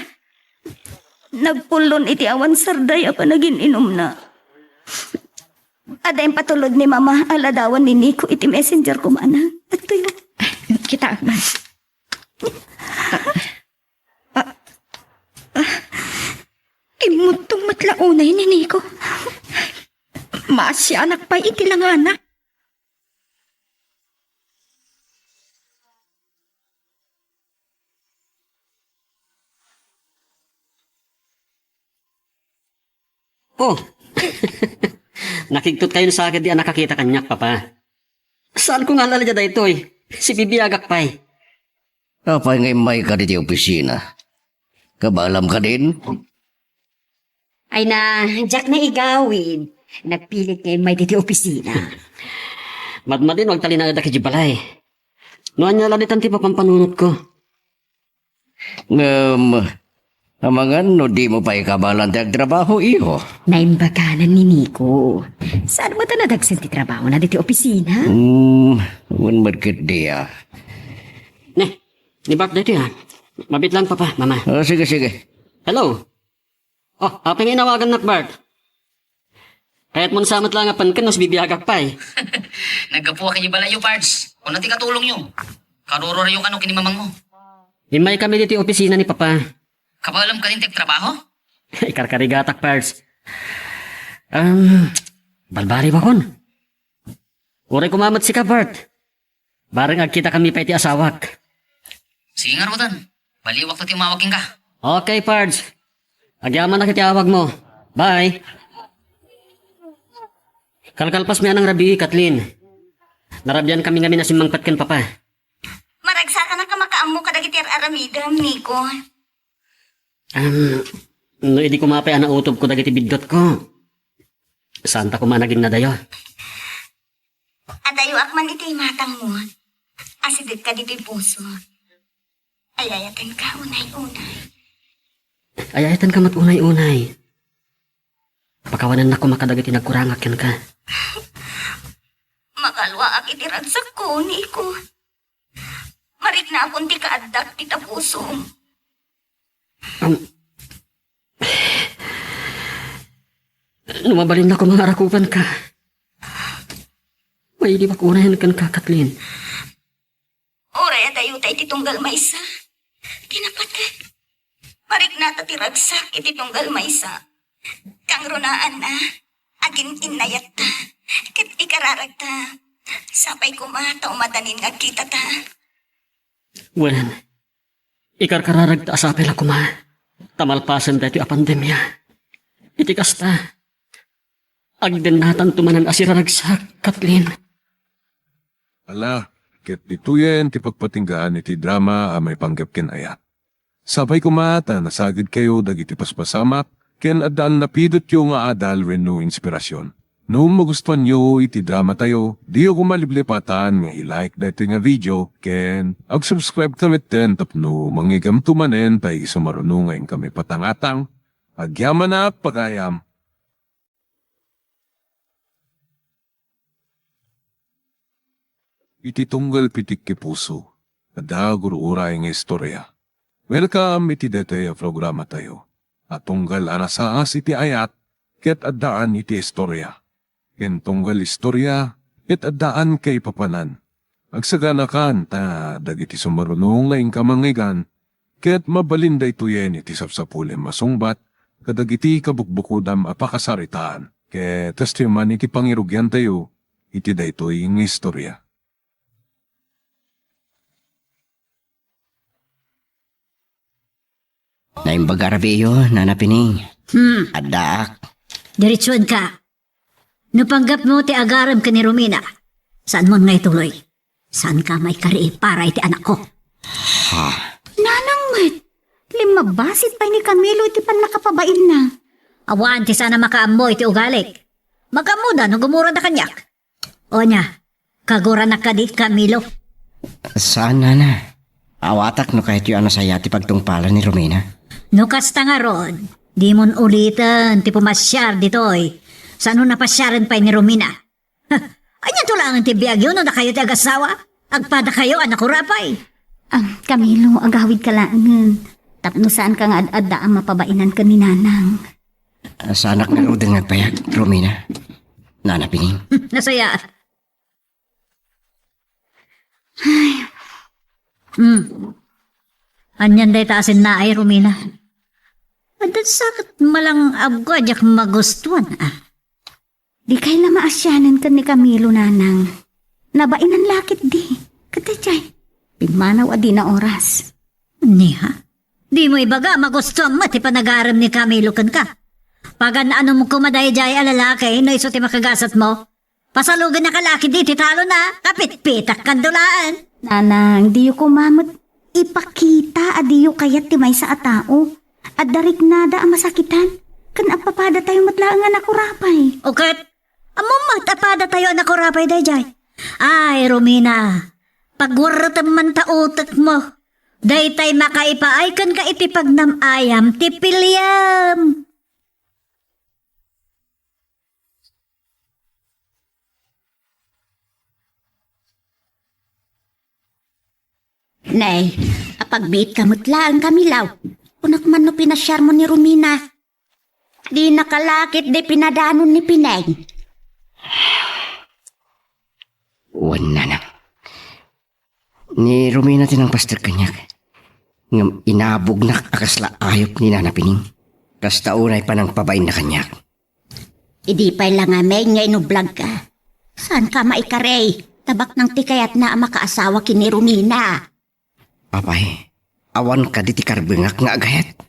Nagpullon iti awan sarday a panagin-inumna. Adda impatulod ni Mama a ladawan ni Nico iti messenger ko, manang. Adtoy. Kitaek man. Ah, ah, immuttong met la unay ni Nico. Maasianak pay iti langana. Oh. Nakigtot kayon sa akin di a nakakita kaniak, Papa. Saanko nga alala daytoy? Sibibiagak pay. Apay nga immayka diti opisina? Kabaelam kadin? Ay na, diak na igawid. Nagpilit nga immay diti opisina. Madmadin no agtalinaedak iti balay. No ania la ditan ti papampanunotko. Ngem, amangan no dimo pay kabaelan ti agtrabaho, iho? Naimbaganan ni Nico. Saan met a nadagsen ti trabahona diti opisina? Hmm, wen met ketdi a. Ne, ni Bart daytoy a. Mabiit lang, Papa, Mama. Ah, sige, sige. Hello. Oh, apay nga inawagannak, Bart? Kayatmon sa met la nga penken no sibibiagak pay. Naggapuak iti balayyo, Pards. Kuna ti katulongyo. Karuruaryo kano ken ni mamangmo. Immaykami ditoy opisina ni Papa. Kabaelam kadin ti agtrabaho? Ikarkarigatak, Pards. Um, balbaribakon. Uray koma met sika, Bart. Bareng agkitakami pay ti asawak. Sige ngaruden. Baliwakto ti umawag kenka. Okay, Pards. Agyamanak iti awagmo. Bye. Kalkalpasmi a nangrabii, Kathleen. Narabiankami ngamin a simmangpet ken Papa. Maragsakanak a makaammo kadagiti ar-aramidem, Nico. Am, no idi koma pay a nautobko dagiti biddutko, saanta koma a naginnadayo. Adayoak man iti imatangmo. Asidetka ditoy puso. Ay-ayatenka unay-unay. Ay-ayatenka met unay-unay. Pakawanennak koma kadagiti nagkurangak kenka. Makalwaak iti ragsakko, Nico. Mariknakon ti kaaddak ti tapusom. Am, no mabalinnak koma nga arakupanka, mailiwak unayen kenka, Kathleen. Uray adayo tay ti tunggal maysa ti napatek. Mariknata ti ragsak iti tunggal maysa. Kangrunaanna, agin-innayatta, ket ikararagta. Sapay koma ta umadanin nga agkitata. Wen, ikarkararagta a sapay la koma ta malpasen daytoy a pandemia. Iti kasta, agdennatanto manen a siraragsak, Kathleen. Ala, ket ditoyen ti pagpatinggaan iti drama a maipanggep ken ayat. Sapay koma ta nasagidkayo dagiti paspasamak ken addaan napidotyo nga adal wenno inspirasyon. No magustuanyo iti dramatayo, diyo koma liplipatan nga i-like daytoy nga video ken ag-subscribe ta metten tapno mangigamto manen ta isu maruno nga inkami patangatang. Agyamanak pagayam. Iti tunggal pitik ti puso, adda gur-uray nga istorya. Welcome iti daytoy a programatayo a tunggal a nasaas iti ayat ket addaan iti istorya. Ken tunggal istorya ket addaan kaipapanan. Agsaganakan ta dagiti sumaruno nga inka mangngeggan, ket mabalin daytoyen iti sapsapulem a sungbat kadagiti kabukbukodam a pakasaritaan. Ket kastoy man iti pangirugiantayo iti daytoy nga istorya. Naimbag a rabiiyo, Nana Pining. Hmm. Addaak. Diretsuenka. No panggepmo ti agarem ken ni Romina, saanmon nga ituloy. Saanka maikarii para iti anakko. Ha? Nanang met, limmabasit pay ni Camilo iti pannakapabainna. Awan ti saan a makaammo iti ugalik. Makaammoda no gumurada kaniak. O ania, kaguranak kadi, Camilo? Saan, Nana. Awatak no kayatyo a nasayaat ti pagtungpalan ni Romina. No kasta ngarud, dimon uliten ti pumasiar ditoy. Saan no napasiaren pay ni Romina? Ha, aniato laengen ti biagyo no dakayo ti agasawa? Agpadakayo a nakurapay. Ah, Camilo, agawidka laengen. Tapno saanka nga ad-adda a mapabainan ken ni Nanang. Ah, saanak ngaruden nga agpayag, Romina. Nana Pining. Nasayaat. Ay. Hmm. Anian dayta a sennaay, Romina? Adda sa ket malangabko a diak magustuan, ah. Dikay la maasianen ken ni Camilo, Nanang. Nabainan la ketdi. Ket daydiay, pimmanaw a dina oras. Ania? Dimo ibaga a magustuam met ti panagarem ni Camilo kenka? Pagan-anom koma daydiay a lalaki no isu ti makagasatmo? Pasalugennaka la ketdi iti talon a, apitpitak kano laeng. Nanang, diyo koma met ipakita a diyo kayat ti maysa a tao. Adda riknada a masakitan, ken agpapadatayo met laeng a nakurapay. O ket, ammom met a padatayo a nakurapay daydiay. Ay, Romina, pagwerretem man ta utekmo. Daytay makaipaay kenka iti pagnam-ayam ti piliem. Nay, apagbiitka met laeng, Camilo. Kunak man no pinasiarmo ni Romina. Dinaka la ketdi pinadanon ni Pineng. Wen, Nanang. Ni Romina ti nangpaster kaniak. Ngem inabognak a kasla ayup ni Nana Pining. Kasta unay panangpabainna kaniak. Idi pay la ngamin nga inublagka, saanka maikari, ta baknang ti kayatna a makaasawa ken ni Romina. Apay, awan kadi ti karbengak nga agayat?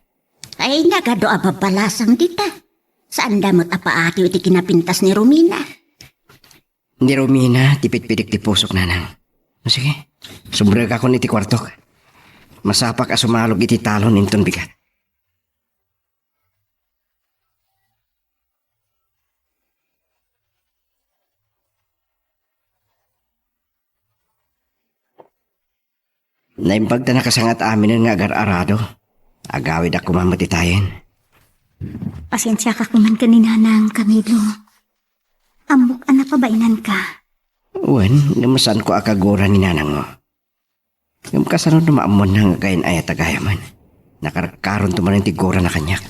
Ay, nagadu a babbalasang dita. Saanda met a paatiw iti kinapintas ni Romina. Ni Romina ti pitpidik ti pusok, Nanang. O, sige, sumrekakon iti kuartok. Masapak a sumalog iti talon inton bigat. Naimbag ta nakasangat aminen nga agar-arado. Agawidak koma met itayen. Pasiensiaka koman ken ni Nanang, Camilo. Ammok a napabainanka. Wen, ngem saanko a kagura ni Nanangmo. Ngem kasano no maammonna nga agayan-ayat a gayamen? Nakarkaronto manen ti gurana kaniak.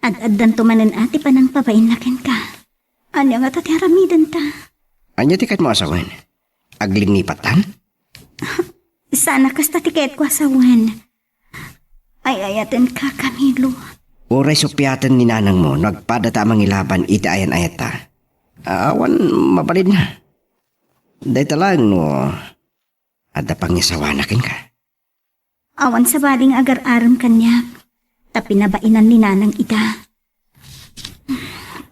Ad-addanto manen a ti panangpabainna kenka. Ania ngata ti aramidenta? Ania ti kayatmo a sawen? Aglinngipatan? Saan a kasta ti kayatko a sawen. Ay-ayatenka, Camilo. Uray suppiaten ni nanangmo no agpadata a mangilaban iti ayan-ayatta. Awan mabalinna. Dayta laeng no adda pangisawana kenka. Awan sabali nga agar-arem kaniak, ta pinabainan ni Nanang ida.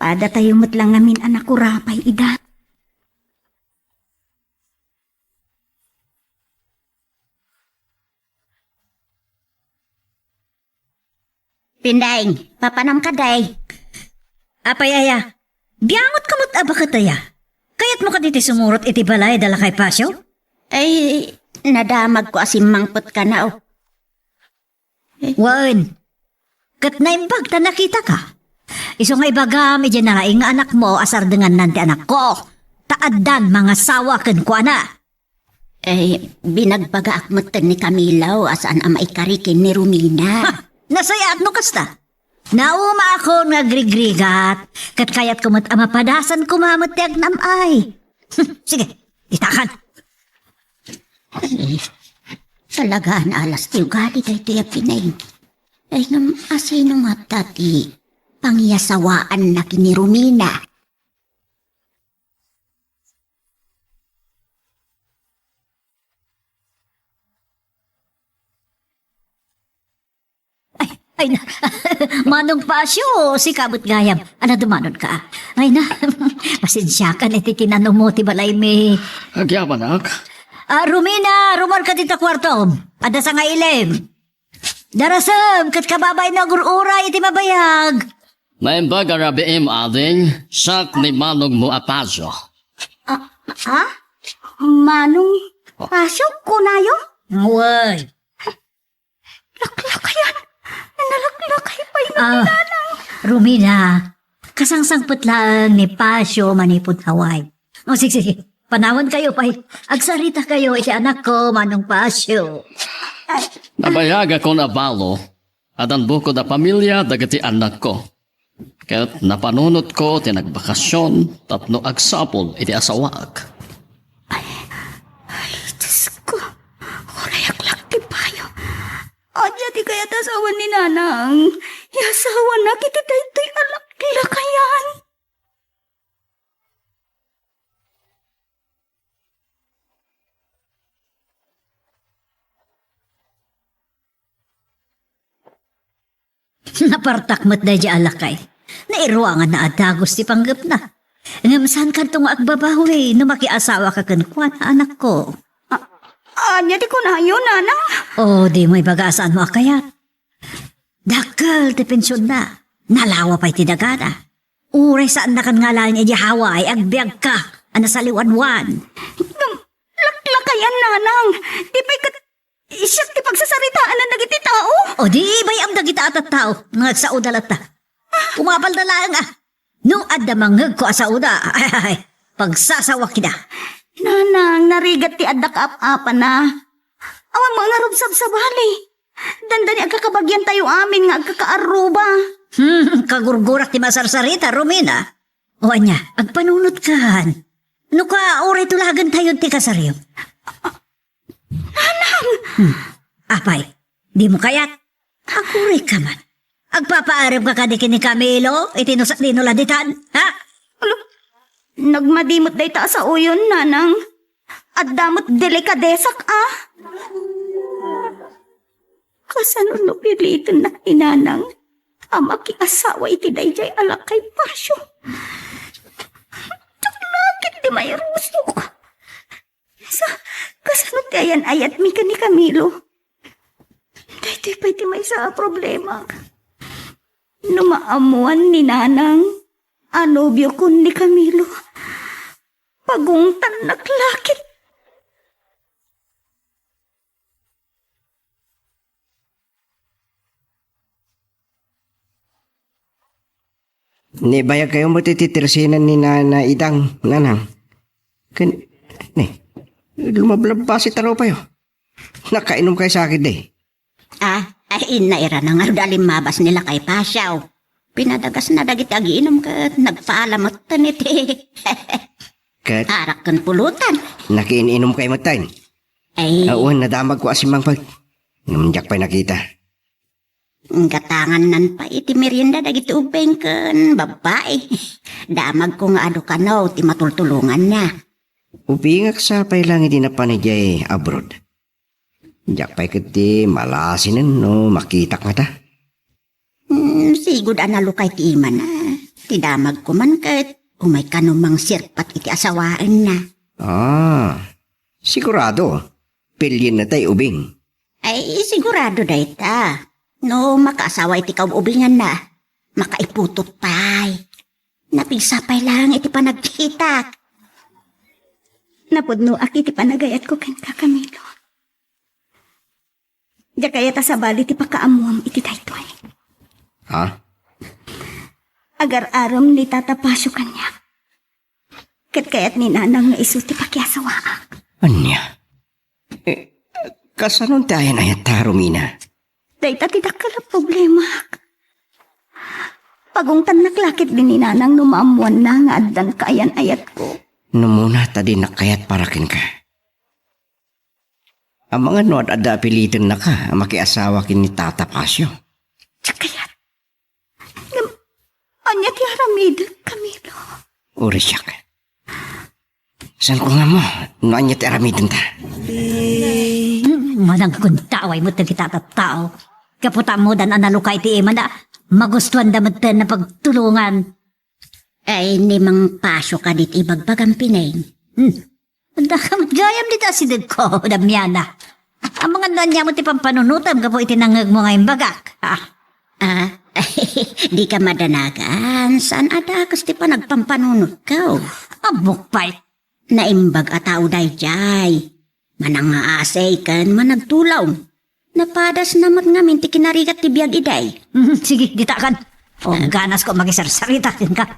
Padatayo met la ngamin a nakurapay ida. Pindeng, papanam ka, day. Apay aya, biangot ka met a baket aya. Kayatmo kadi ti sumurot iti balay da Lakay Pasio? Ay, nadamagko a simmangpet kana, oh. Wen, ket naimbag ta nakitaka. Isu nga ibagam idiay nalaing nga anakmo a sardengannan ti anakko, ta addan mangasawa kenkuana. Eh, binagbagaak metten ni Camilo a saan a maikari ken ni Romina. Ha! Nasayaat no kasta. Naumaakon nga agrigrigat, ket kayatko met a mapadasan koma met ti agnam-ay. Sige, itakan. Ay, talaga nga alas ti ugali daytoy a Pineng. Ay, ngem asino ngata ti pangiyasawaanna ken ni Romina? Ay, ay na. Manong Pasio, sika met gayam. Ana, dumanon ka. Ay na, pasensiakan iti kinanum ti balaymi. Agyamanak. Ah, Romina, rummuar ka dita kuartom. Adda sangailim. Darasem, ket kababain no agur-uray iti mabayag. Naimbag a rabiim, ading, siak ni manongmo a Pasio. Ah, ah? Manong Pasio, kunayo? Wen. Laklakayan. Nalaklakay pay no Ah, ni Nanang. Romina, kasangsangpet laeng ni Pasio manipud Hawaii. O, sige, sige. Panawankayo pay. Agsaritakayo iti anakko, Manong Pasio. Ay. Nabayagakon a balo, addan bukod a pamilia dagiti annakko. Ket napanunotko ti nagbakasion tapno agsapul iti asawaak. Ay, ay, Diosko, urayak laeng ti payo. Ania ti kayat a sawen ni Nanang? Iyasawanak iti daytoy a laklakayan. Napartak met daydiay a lakay. Nairuanganna a dagus ti panggepna. Ngem saankanto nga agbabawi no makiasawaka kenkuana, anakko. A-, ania ti kunayo, Nanang? O, dimo ibaga a saanmo a kayat. Dakkel ti pensionna. Nalawa pay ti dagana. Uray saannakan nga alaen idiay Hawaii, agbiagka a nasaliwanwan. Ngem, laklakayan, Nanang. Di pay ket siak ti pagsasaritaanan dagiti tao. O di, bay-am dagita a tattao nga agsao da latta. Umapal da laeng, ah. No adda mangngegko a saoda, ay, ay, ay, pagsasawak ida. Nanang, narigat ti adda kaap-apana. Awan mo nga rubsab sabali. Dandani agkakabagiantayo amin nga agkakaarruba. Hmm, kagurgurak ti masarsarita, Romina. O ania, agpanunotkan. No ka, uray tulagentayon ti kasaryo. Nanang! Hmm. Apay, dimo kayat? Aguray ka man. Agpapaarem ka kadi ken ni Camilo iti no sa-, di no la ditan, ha? Alo, nagmadi met dayta a saoyon, Nanang. Adda met delikadesak, a. Kasano no pilitennak ni Nanang a makiasawa iti daydiay a lakay Pasio? Diak la ketdi mairusok. Sa, kasano ti ayan-ayatmi ken ni Camilo? Daytoy pay ti maysa a problemak. No maammoan ni Nanang a nobiokon ni Camilo, pagungtannak la ket. Naibayagkayo met iti tersinan ni Nana Idang, Nanang. Ken, ne, lumablabbas iti rupayo. Nakainom kay sakit, eh. Ah, ay, inna ira na nga da limmabas ni Lakay Pasiaw. Pinadagasna dagiti agiinom ket nagpaalametten iti Ket arak ken pulutan. Nakiin-inom kay metten. Ay. Awan, nadamagko a simmangpet. Ngem diak pay nakita. Gatangannan pay iti merienda dagiti ubbing ken babbai. Damagko nga adu kano ti matultulonganna. Ubingak sa pay lang iti napan idiay abroad. Diak pay ket ti malasinen no makitak ngata. Hmm, sigud a nalukay ti imana. Ti damagko man ket umay kano mangsirpat iti asawaenna. Ah, sigurado. Pilienna tay ubing. Ay, sigurado dayta. No makaasawa iti kaub-ubinganna, makaiputot pay. Napigsa pay lang iti panagkitak. Napudnoak iti panagayatko kenka, Camilo. Diak kayat a sabali ti pakaammoam iti daytoy. Ha? Agar-arem ni Tata Pasio kaniak. Ket kayat ni Nanang nga isu ti pakiasawaak. Ania? Eh, kasano ti ayan-ayatta, Romina? Dayta ti dakkel a problema. Pagungtannak la ketdi ni Nanang no maammoanna nga addan kaayan-ayatko. No muna ta dinak kayat para kenka. Amangan no ad-adda a pilitennaka a makiasawa ken ni Tata Pasio. Diak kayat. Ngem, ania ti aramidek, Camilo? Uri siak. Saan ko nga mo, no ania ti aramidenta? Hmm, manang kuntaway met dagiti tattao. Gapu ta ammodan a nalukay ti imana, magustuanda met ten a pagtulongan. Ay, ni Mang Pasio kadit ibagbagam, Pineng. Hmm. Adda ka met gayam dita asidegko, Damiana. Amangan no ania met ti pampanunotem gapu iti nangngegmo nga imbagak. Ah. Ah, dika madanagan, saan a dakes ti panagpampanunotko. Ammok pay. Naimbag a tao daydiay. Manangngaasi ken managtulong. Napadasna met ngamin ti kinarigat ti biag idi. Mhm, sige, ditakan. O, ganasko a makisarsarita kenka.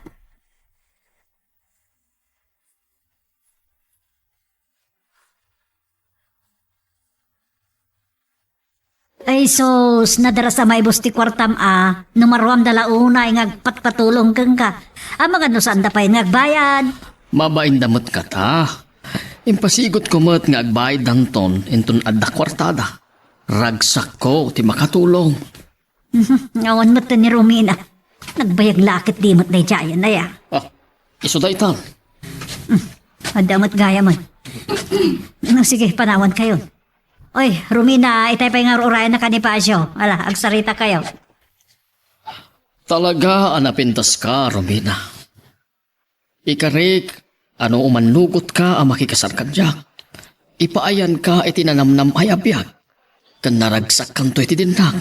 Ay sus, nadarasa maibus ti kuartam a, no maruamda la unay nga agpatpatulong kenka. Amangan no saanda pay nga agbayad. Mabainda met kata. Impasigutko met nga agbayaddanton inton adda kuartada. Ragsakko ti makatulong. Awan met ni Romina. Nagbayag la ket di met daydiayen, aya. Ah, isu daytan. Hmm, adda met gayam. No, sige, panawankayon. Oy, Romina, itay pay nga ur-urayennak ni Pasio. Ala, agsarita kayo. Talaga a napintaska, Romina. Ikarik a no umannugotka a makikasar kadiak, ipaayanka iti nanamnam-ay a biag, ken naragsakkanto iti dinnak.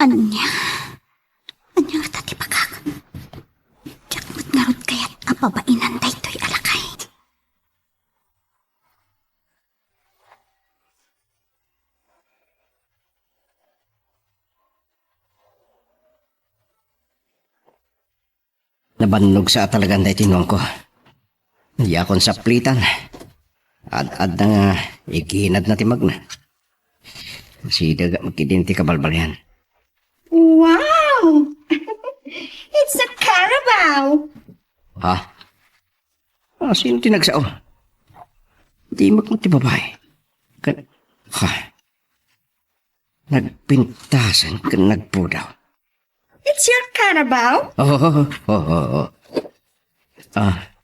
Ania? Ania ngata ti bagak? Diak met ngarud kayat a pabainan daytoy a lakay. Nabannog sa a talagan daytoy nuangko. Diakon saplitan. Ad-adda nga iginadna ti magna. Sideg met ketdin ti kabalbalian. Wow! It's a carabao! Ha? Ah, sino ti nagsao? Di met ti babae. Kan, ha? Nagpintasan ken nagpudaw. It's your carabao? Oh, oh, oh, oh, oh. Ah,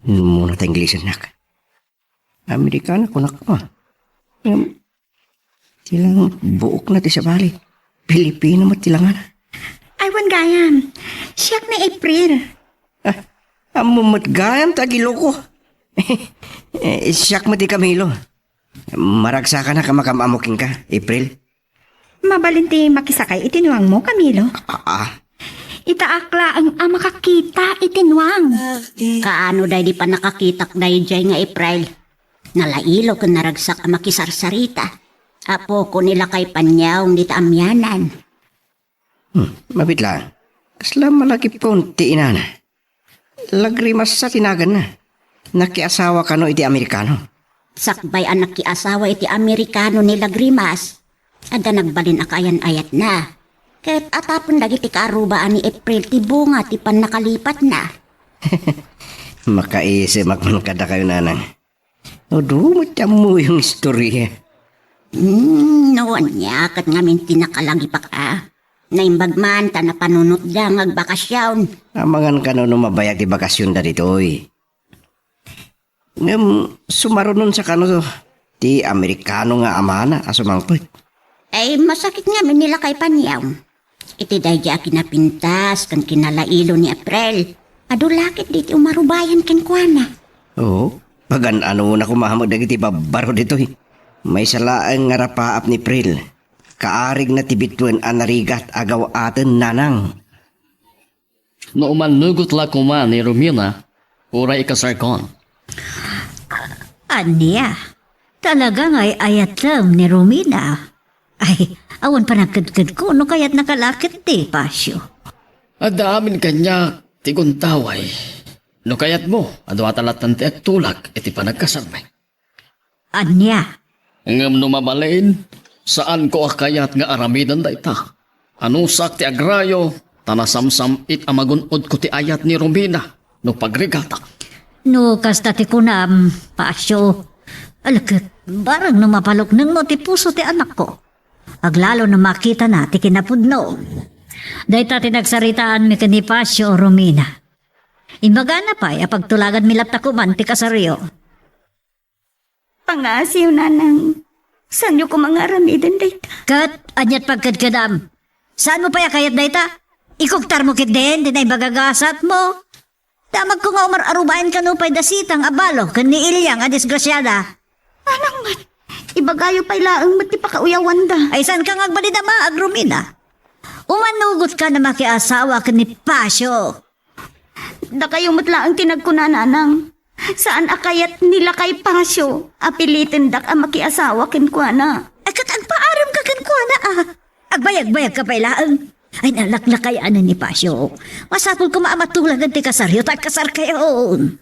muna ta Inglisennak. Amerikana kunak pa. Ngem, ti lang buokna ti sabali. Pilipino met ti langana. Ay, wen gayam. Siak ni April. Ah, ammo met gayam ta agiloko. Eh, siak met ti Camilo. Maragsakanak a makaam-ammo kenka, April. Mabalin ti makisakay iti nuangmo, Camilo? Ah, ah. Itaak laeng a makakita iti nuang. Kaano daydi pannakakitak daydiay nga April? Nalailo ken naragsak a makisarsarita. Apokon ni lakay paniawong dita amianan. Hmm, mabiit laeng. Kasla malagipkon ti inana. Lagrimas sa ti naganna. Nakiasawa kano iti Amerikano. Sakbay a nakiasawa iti Amerikano ni Lagrimas, adda nagbalin a kaayan-ayatna. Ket atapen dagiti kaarrubaan ni April ti bunga ti pannakalipatna. Makaisimak man kadakayo, nanang. Adu met ti ammoyo nga istoria. Hmm, no ania ket ngamin ti nakalagipak a. Naimbag man ta napanunotda nga agbakasion. Amangan kano no mabayag ti bakasionda ditoy. Ngem sumarunon sa kano ti Amerikano nga amana a sumangpet. Ay, masakit ngamin ni lakay Paniaw. Iti daydi a kinapintas ken kinalailo ni April, adu la ketdi ti umarubayan kenkuana. Oo, pagan-anona koma met dagiti babbaro ditoy. Maysa laeng nga rapaap ni April. Kaarigna ti bituen a narigat a gaw-aten, nanang. No umannugot la koma ni Romina, uray ikasarkon. Ania? Talaga nga ay-ayatem ni Romina? Ay, awan panagkedkedko no kayatnaka la ketdi, Pasio. Adda amin kaniak ti gundaway. No kayatmo, adu ta latta ti agtulak iti panagkasarmi. Ania? Ngem no mabalin, saanko a kayat nga aramiden dayta. Anusak ti agrayo, ta nasamsam-it a magun-odko ti ayat ni Romina no pagrigatak. No kasta ti kunam, Pasio, ala ket, bareng no mapaluknengmo ti puso ti anakko. Aglalo no makitana ti kinapudno. Dayta ti nagsaritaanmi ken ni Pasio, Romina. Imbagana pay a pagtulaganmi latta koman ti kasaryo. Pangaasiyo, nanang. Saanyo koma nga aramiden dayta. Ket aniat pagkedkedam? Saanmo pay a kayat dayta? Ikuktarmo ketdin ti naimbag a gasatmo. Damagko nga umar-arubayan kano pay da Sitang a balo ken ni Ilyang a disgrasiada. Nanang met, ibagayo pay laeng met ti pakauyawanda. Ay, saanka nga agbalin a maag, Romina? Umanugotka a makiasawa ken ni Pasio. Dakayo met laeng ti nagkuna, nanang. Saan a kayat ni lakay Pasio a pilitendak a makiasawa kenkuana. Ay, ket agpaaremka kenkuana, a. Agbayagbayagka pay laeng. Ay, nalaklakayan ni Pasio. Masapul koma a matulagan ti kasaryo ta agkasarkayon.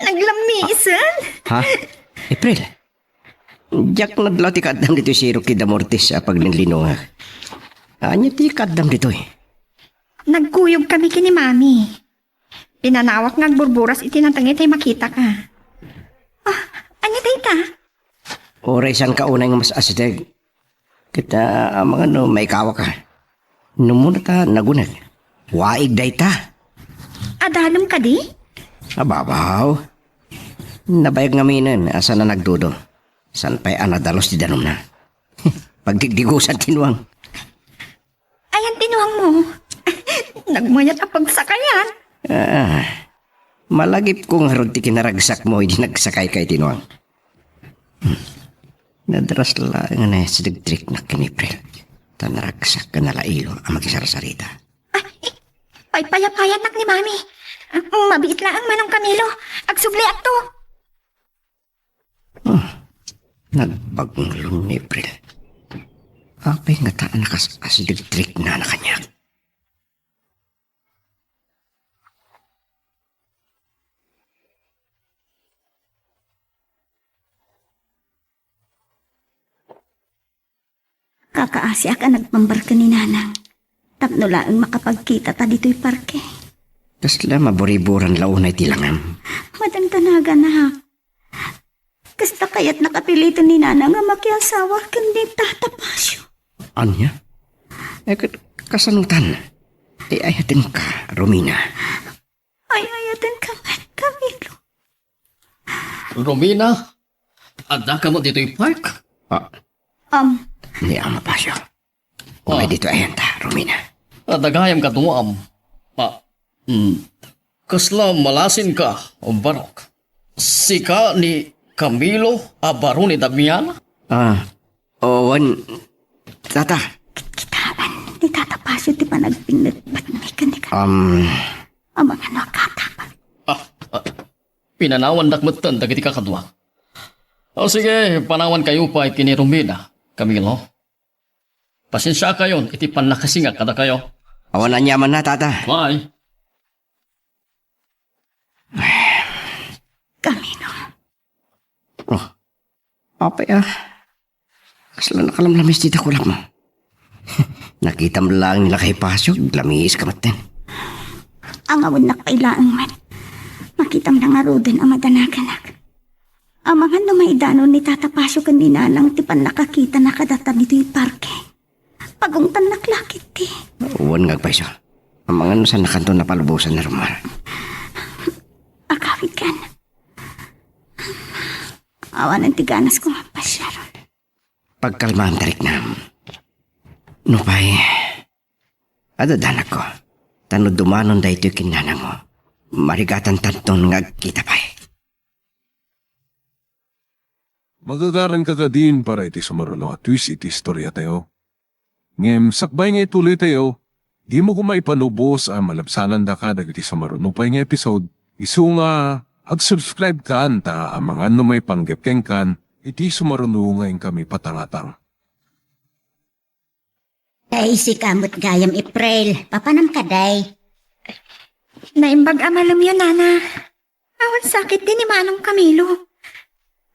Naglammisan? Ha? April? Diak nadlaw ti kaaddam ditoy sirok ti damortis a paglinlinungak. Ania ti kaaddam ditoy? Nagkuyogkami ken ni Mami. Pinanawak nga agburburas iti natengngay tay makitak a. Ah, ania dayta? Uray saanka unay nga mas asideg. Ket, ah, amangan no maikawaka. Numo ta naguneg. Waig dayta. Adalem kadi? Ababaw. Nabayag ngaminen a saan a nagdudo. Saan pay a nadalus ti danumna. Pagdigdigusan ti nuang. Ayan ti nuangmo. Nagmayat a pagsakayan. Ah, malagipko ngarud ti kinaragsakmo idi nagsakayka iti nuang. Hmm. Nadras laeng a nasidrikdriknak ken ni April. Ta naragsak ken nalailo a makisarsarita. Ay, eh, paypayapayannak ni Mami. Mabiit laeng Manong Camilo. Agsubliakto. Hmm. Nagbagngulong ni April. Apay ngata a nakas-asidrikdriknana kaniak? Kakaasiak a nagpambar ken ni Nanang tapno laeng makapagkitata ditoy parke. Kasla maburiburan la unay ti langam. Madangdanagan, a. Kasta kayatnak a piliten ni Nanang a makiasawa ken ni Tata Pasio. Ania? Eh, ket kasanotan? Eh, ayatenka, Romina. Ay, ayatenka met, Camilo. Romina, addaka met ditoy park? Ah. Um. Ni Ama Pasio. Umay ditoy ayanta, Romina. Adda gayam kaduam. Ah, mm. Kasla malasinka, barok. Sika ni Camilo a baro ni Damiana? Ah, o, wen, tata. Kitkitaen ni Tata Pasio ti panagbinnetbetmi ken ni Ka- Um. Amangan no agkatapang. Ah, ah, pinanawandak metten dagiti kakaduak. O sige, panawankayo pay ken ni Romina, Camilo. Pasensiakayon iti pannakasingak kadakayo. Awan aniamanna, tata. Bye. Camilo. Oh. Apay, a. Kasla nakalamlamis ti dakulak mo. Nakitam laeng ni lakay Pasio, lamiis ka metten. Angawennak pay laeng met. Makitam na ngaruden a madanaganak. Amangan no maidanon ni Tata Pasio ken ni Nanang ti pannakakitana kadata ditoy parke. Pagungtannak la ketdi. Wen nga agpayso. Amangan no saannakanto napalubosan ni Romar. Agawidkan. Awanen ti ganasko nga pasiaron. Pagkalmaam, tariknam. Nupay, adda danagko. Ta no dumanon daytoy ken nanangmo, marigatantanton nga agkita pay. Magagaranka kadin para iti sumaruno a twist iti istoriatayo. Ngem sakbay nga ituloytayo, dimo koma ipalubos a malabsanandaka dagiti sumaruno pay nga episode, isu nga ag-subscribe kan ta amangan no maipanggep kenkan iti sumaruno nga inkami patangatang. Ay, sika met gayam, April. Papanam kadi? Naimbag a malemyo, nana. Awan sakit di ni Manong Camilo.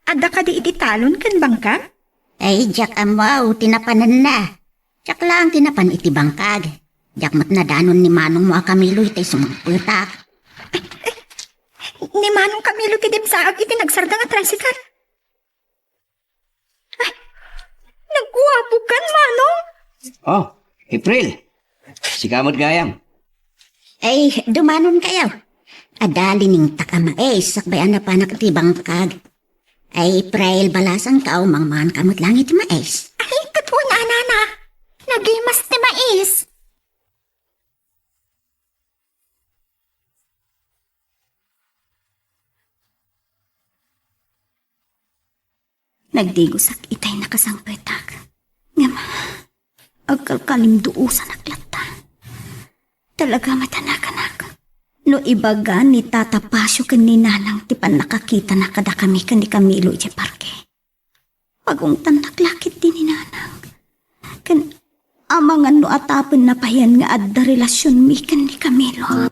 Adda kadi iti talon ken bangkag? Ay, diak ammo ti napananna. Diak laeng ti napan iti bangkag. Diak met nadanon ni manongmo a Camilo iti sumangpetak. Ni Manong Camilo ti dimsaag iti nagsardeng a tricycle. Ay, nagguapo kan, Manong? Oh, April. Sika met gayam. Ay, dumanon kayo. Adda liningtak a mais, sakbay a napanak ti bangkag. Ay, April, balasan ka, o mangmangan ka met lang iti mais. Ay, katuan a nana. Nagimas ti mais. Nagdigosak itay nakasangpetak. Ngem, agkalkalimduosanak latta. Talaga met a nakanak. No ibaga ni Tata Pasio ken ni Nanang ti pannakakitana kadakami ken ni Camilo idiay parke, pagungtannak la ketdi ni Nanang. Ken amangan no atapenna payen nga adda relasionmi ken ni Camilo.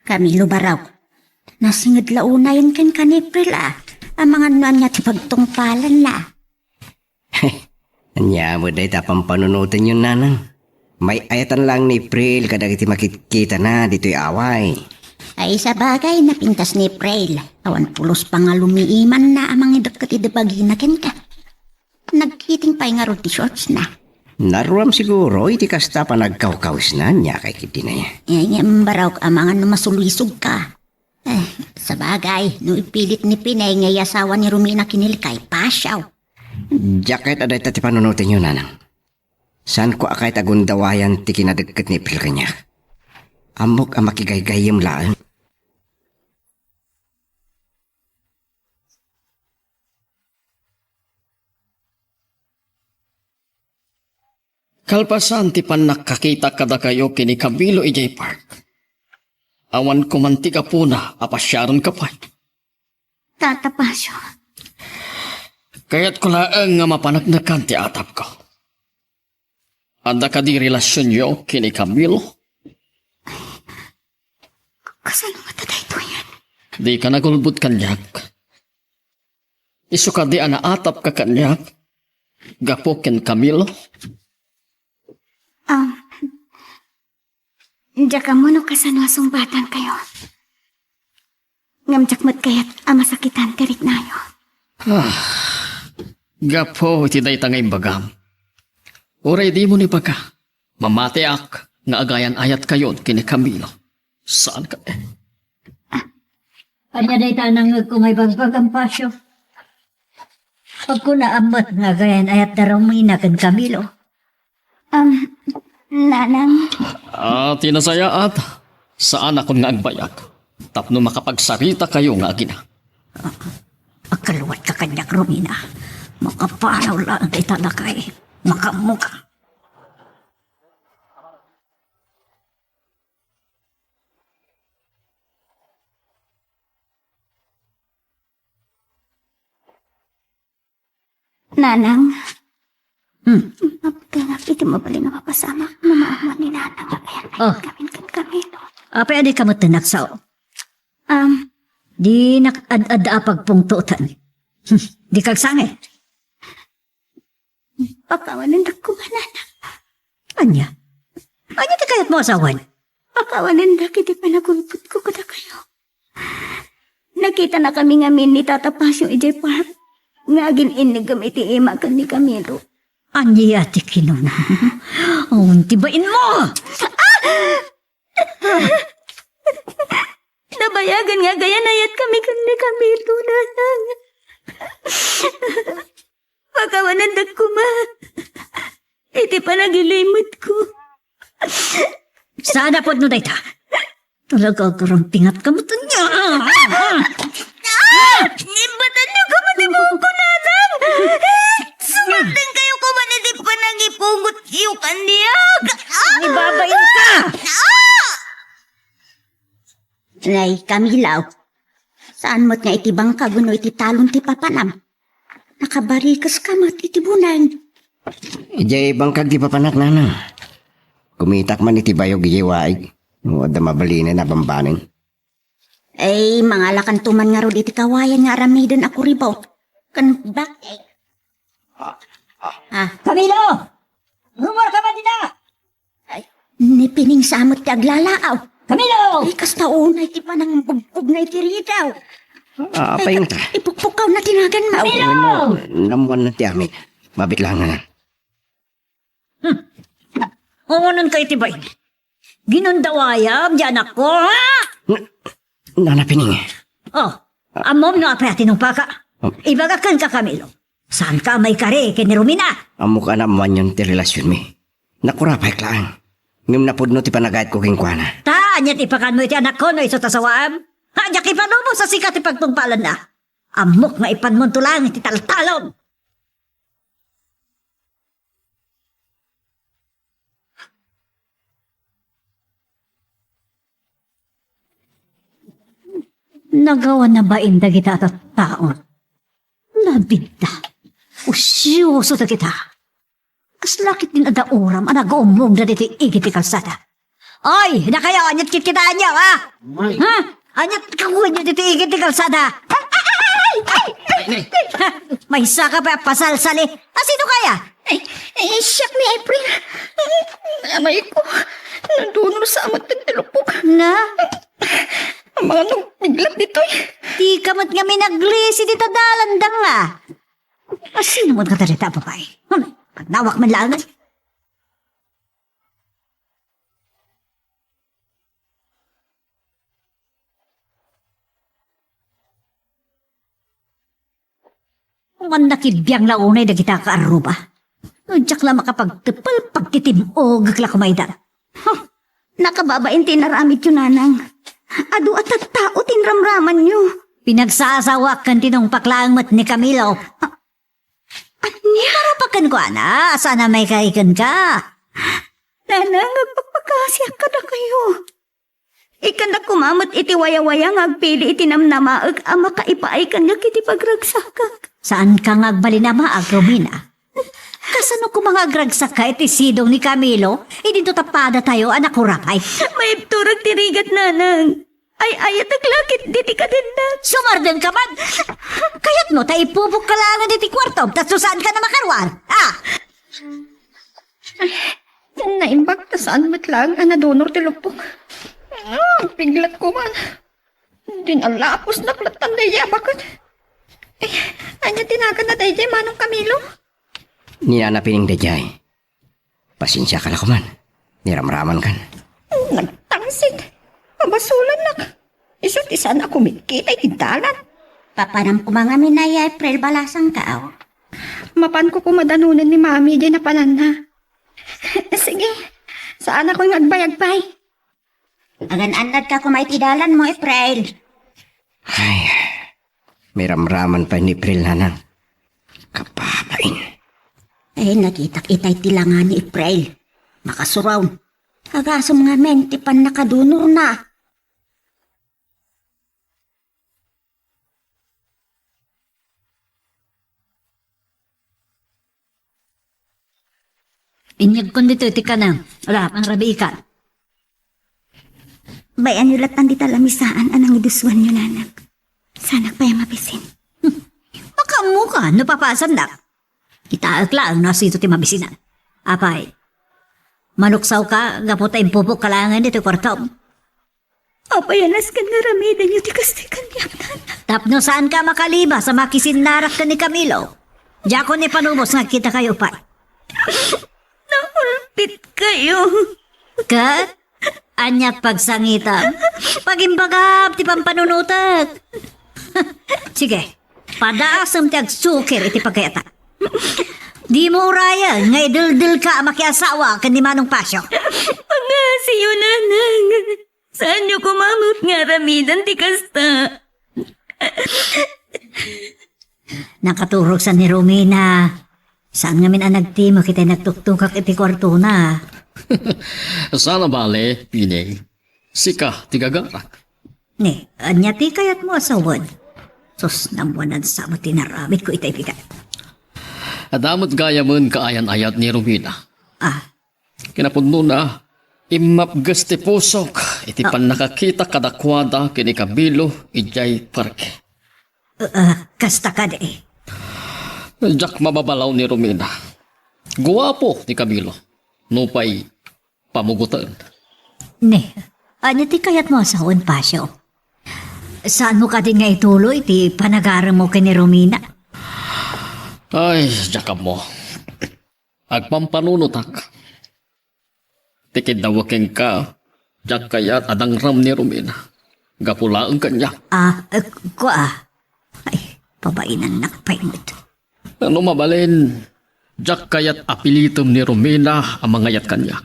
Camilo, barok. Nasinged la unayen kenka ni April, a. Amangan no ania ti pagtungpalanna. Ania met dayta pampanunotenyo, nanang? May-ayatan laeng ni April kadagiti makitkitana ditoy away. Ay, sabagay, napintas ni April. Awan pulos pangalumiimanna a mangidekket idi bagina kenka. Nagkiting pay ngarud ti shortsna. Naruam siguro iti kasta panagkawkawisna, ania kay ketdin aya? Eh, ngem barok amangan no masulisogka. Eh, sabagay, no ipilit ni Pinay nga iyasawa ni Romina ken ni Likay, pasiaw. Diak kayat a dayta ti panunotenyo, nanang. Saanko a kayat a gundawayan ti kinadekket ni April kaniak. Ammok a makigaygayyem laeng. Kalpasan ti pannakakitak kadakayo ken ni Camilo idiay park, awan koman ti gapuna a pasiarenka pay. Tata Pasio. Kayatko laeng nga mapaneknekan ti atapko. Adda kadi relasionyo ken ni Camilo? Kasano ngata daytoyen? Dika nagulbod kaniak. Isu kadi a naatapka kaniak gapu ken Camilo? Um, diak ammo no kasano a sungbatankayo. Ngem diak met kayat a masakitan ti riknayo. Ah, gapu iti dayta nga imbagam, uray dimo ibaga, mamatiak nga agayan-ayatkayon ken ni Camilo. Saan ka, eh? Ania dayta a nangngegko nga ibagbagam, Pasio? Agkunaam met nga agayan-ayat da Romina ken Camilo. Um, nanang. Ah, ti nasayaat, saanakon nga agbayag tapno makapagsaritakayo nga agina. Agkaluatka kaniak, Romina. Makapanaw laeng dayta, lakay. Makaammoka. Nanang. Hmm. Mabutengak iti mabalin a mapasamak no maammuan ni Nanang nga ayan. Oh. Kami ken Camilo. Apay a dika met nagsao? Um, dinak ad-adda a pagpungtotan. Hmm. Dika agsangit. Pakawanendak koma, nanang. Ania? Ania ti kayatmo a sawen? Pakawanendak iti panagulbodko kadakayo. Nakitanakami ngamin ni Tata Pasio idiay park nga agin-innigem iti ima ken ni Camilo. Ania ti kinuna? Awan ti bainmo! Nabayagan nga agayanayatkami ken ni Camilo, nanang. Pakawanendak koma iti panagilimetko. Saan a pudno dayta? Talaga, agarampingatka met ania. Ah! Imbatanyo koma ti buokko, nanang! Sumartenkayo koma iti panangipungotyo kaniak! Ah! Ibabainka! Ah! Nay, Camilo, saan met nga iti bangkag wenno iti talon ti papanam? Nakabarikeska met iti buneng. Idiay bangkag ti papanak, nanang. Kumitak man iti bayog idiay waig. No adda mabalinen a bambaneng. Ay, mangalakanto man ngarud iti kawayan nga aramiden a kuribot. Ken bak-, ah. Camilo! Rumor ka ba dita? Ay, ni Pining sa met ti aglalaaw. Camilo! Ay, kasta unay ti panangbugpugna iti ridaw. Ah, apay ngata? Ipukpukaw na ti naganmo. Camilo! Wenno, namuanna ti amin. Mabitlangan. Hmm. Awanan kayo ti bain. Ginundawayam di anakko, ha? Na-, Nana Pining. Oh, ammom no apay a tinungpaka? Oh. Ibagak kenka, Camilo. Saanka a maikari ken ni Romina? Ammok a naammoanyon ti relasionmi. Nakurapayek laeng. Ngem napudno ti panagayatko kenkuana. Ta, ania ti ipakanmo iti anakko no isu ta sawaem? Ha, diak ipalubos a sika ti pagtungpalanna. Ammok nga ipanmonto laeng iti taltalon. Nagawan na bain dagita a tattaon. Nabidda. Usyoso dagita. Kasla ket din adda uram a nagaummongda ditoy igid ti kalsada. Oy, dakayo, aniat kitkitaenyo, ha? Ha? Aniat kakuenyo ditoy igid ti kalsada? Ay, ay, ay, ay, ay, ay. Maysa ka pay a pasalsali. A, sino kaya? Ay, ay, siak ni April. Nanay ko, nadunor sa amat ti lupok. Na? Amangan no, biglat ditoy. Dika met nga minaglis iti tadalan, danga. A, sino met nga dayta a babai? Hmm, pagnawak man laeng. Human nakibiang la unay dagita a kaarruba. No diak la makapagteppel, pagtitim-ogek la koma ida. Huh! Nakababain ti inaramidyo, nanang. Adu a tattao ti inramramanyo. Pinagsasawaak ken tinungpak laeng met ni Camilo. Ah, ania? Marapak kenkuana, saan a maikari kenka. Nanang, agpakpakasiak kadakayo. Ikkannak koma met iti wayawaya nga agpili iti namnamaek a makaipaay kaniak iti pagragsakak. Saanka nga agbalin a maag, Romina. Kasano koma nga agragsakka iti sidong ni Camilo, idinto ta padatayo a nakurapay? Maibturek ti rigat, nanang. Ay-ayatek la ketdi ti kadennak. Sumardengka man! Kayatmo ta ipupokka laengen iti kuartom, tapno saanka a makaruar? Ah! Ay, naimbag ta saan met laeng a nadunor ti lupok. Ah, piglat ko man. Din alaposnak lattan daydi a baket. Ay, ania ti naganna daydi, Manong Camilo? Ni Nana Pining daydiay. Pasensiaka la koman. Niramramankan. Nagtangsit. Abasolannak. Isu ti saan a kumitkita iti dalan. Papanam koma ngamin, Nay April, balasangka, aw. Mapanko koma danonen ni Mami diay napananna. Sige, saanakon nga agbayag pay. Agan-annadka koma iti dalanmo, April. Ay, miramraman pay ni April, nanang. Kababain. Ay, nakitak itay ti langa ni April. Makasuraw. Agasem ngamin ti pannakadunorna. Inyegkon ditoy ti kanam. Ala, pangrabiikan. Bay-anyo lattan dita lamisaan a nangidusuanyo, nanang. Saanak pay a mabisin. Makaammoka no papasannak. Kitaek laeng no asino ti mabisinan. Apay, maluksawka gapu ta impupokka laengen ditoy kuartom. Apay a nasken nga aramidenyo ti kastoy kaniak, Nana? Tapno saanka a makalibas a makisinnarak ken ni Camilo. Diakon ipanubos nga agkitakayo pay. Naulpitkayo. Ket aniat pagsangitam? Pagimbagam ti pampanunotek. Sige, padaasem ti agsukir iti pagkayatak. Dimo urayen nga ideldelka a makiasawa ken ni Manong Pasio. Pangngasiyo, Nanang. Saanyo koma met nga aramiden ti kasta. Nakaturogsan ni Romina. Saan ngamin a nagtimok iti nagtuktukak iti kuartona. Saan a bale, Pining. Sika ti gagarak. Ni, ania ti kayatmo a sawen? Sus, nabuanan sa met ti naramidko itay bigat. Adda met gayamen kaayan-ayat ni Romina. Ah. Kinapudnona, immapges ti pusok iti Ah. pannakakita kadakuada ken ni Camilo idiay parke. Ah, kasta kadi. Diak mababalaw ni Romina. Guapo ni Camilo. Nupay pamugoten. Ni, ania ti kayatmo a sawen, Pasio? Saanmo kadi nga ituloy ti panagaremmo ken ni Romina? Ay, diak ammo. Agpampanunotak. Ti kiddawa kenka, diak kayat a dangram ni Romina. Gapu laeng kaniak. Ah, eh, kua. Ay, pabainannak pay met. No mabalin, diak kayat a pilitem ni Romina a mangayat kaniak.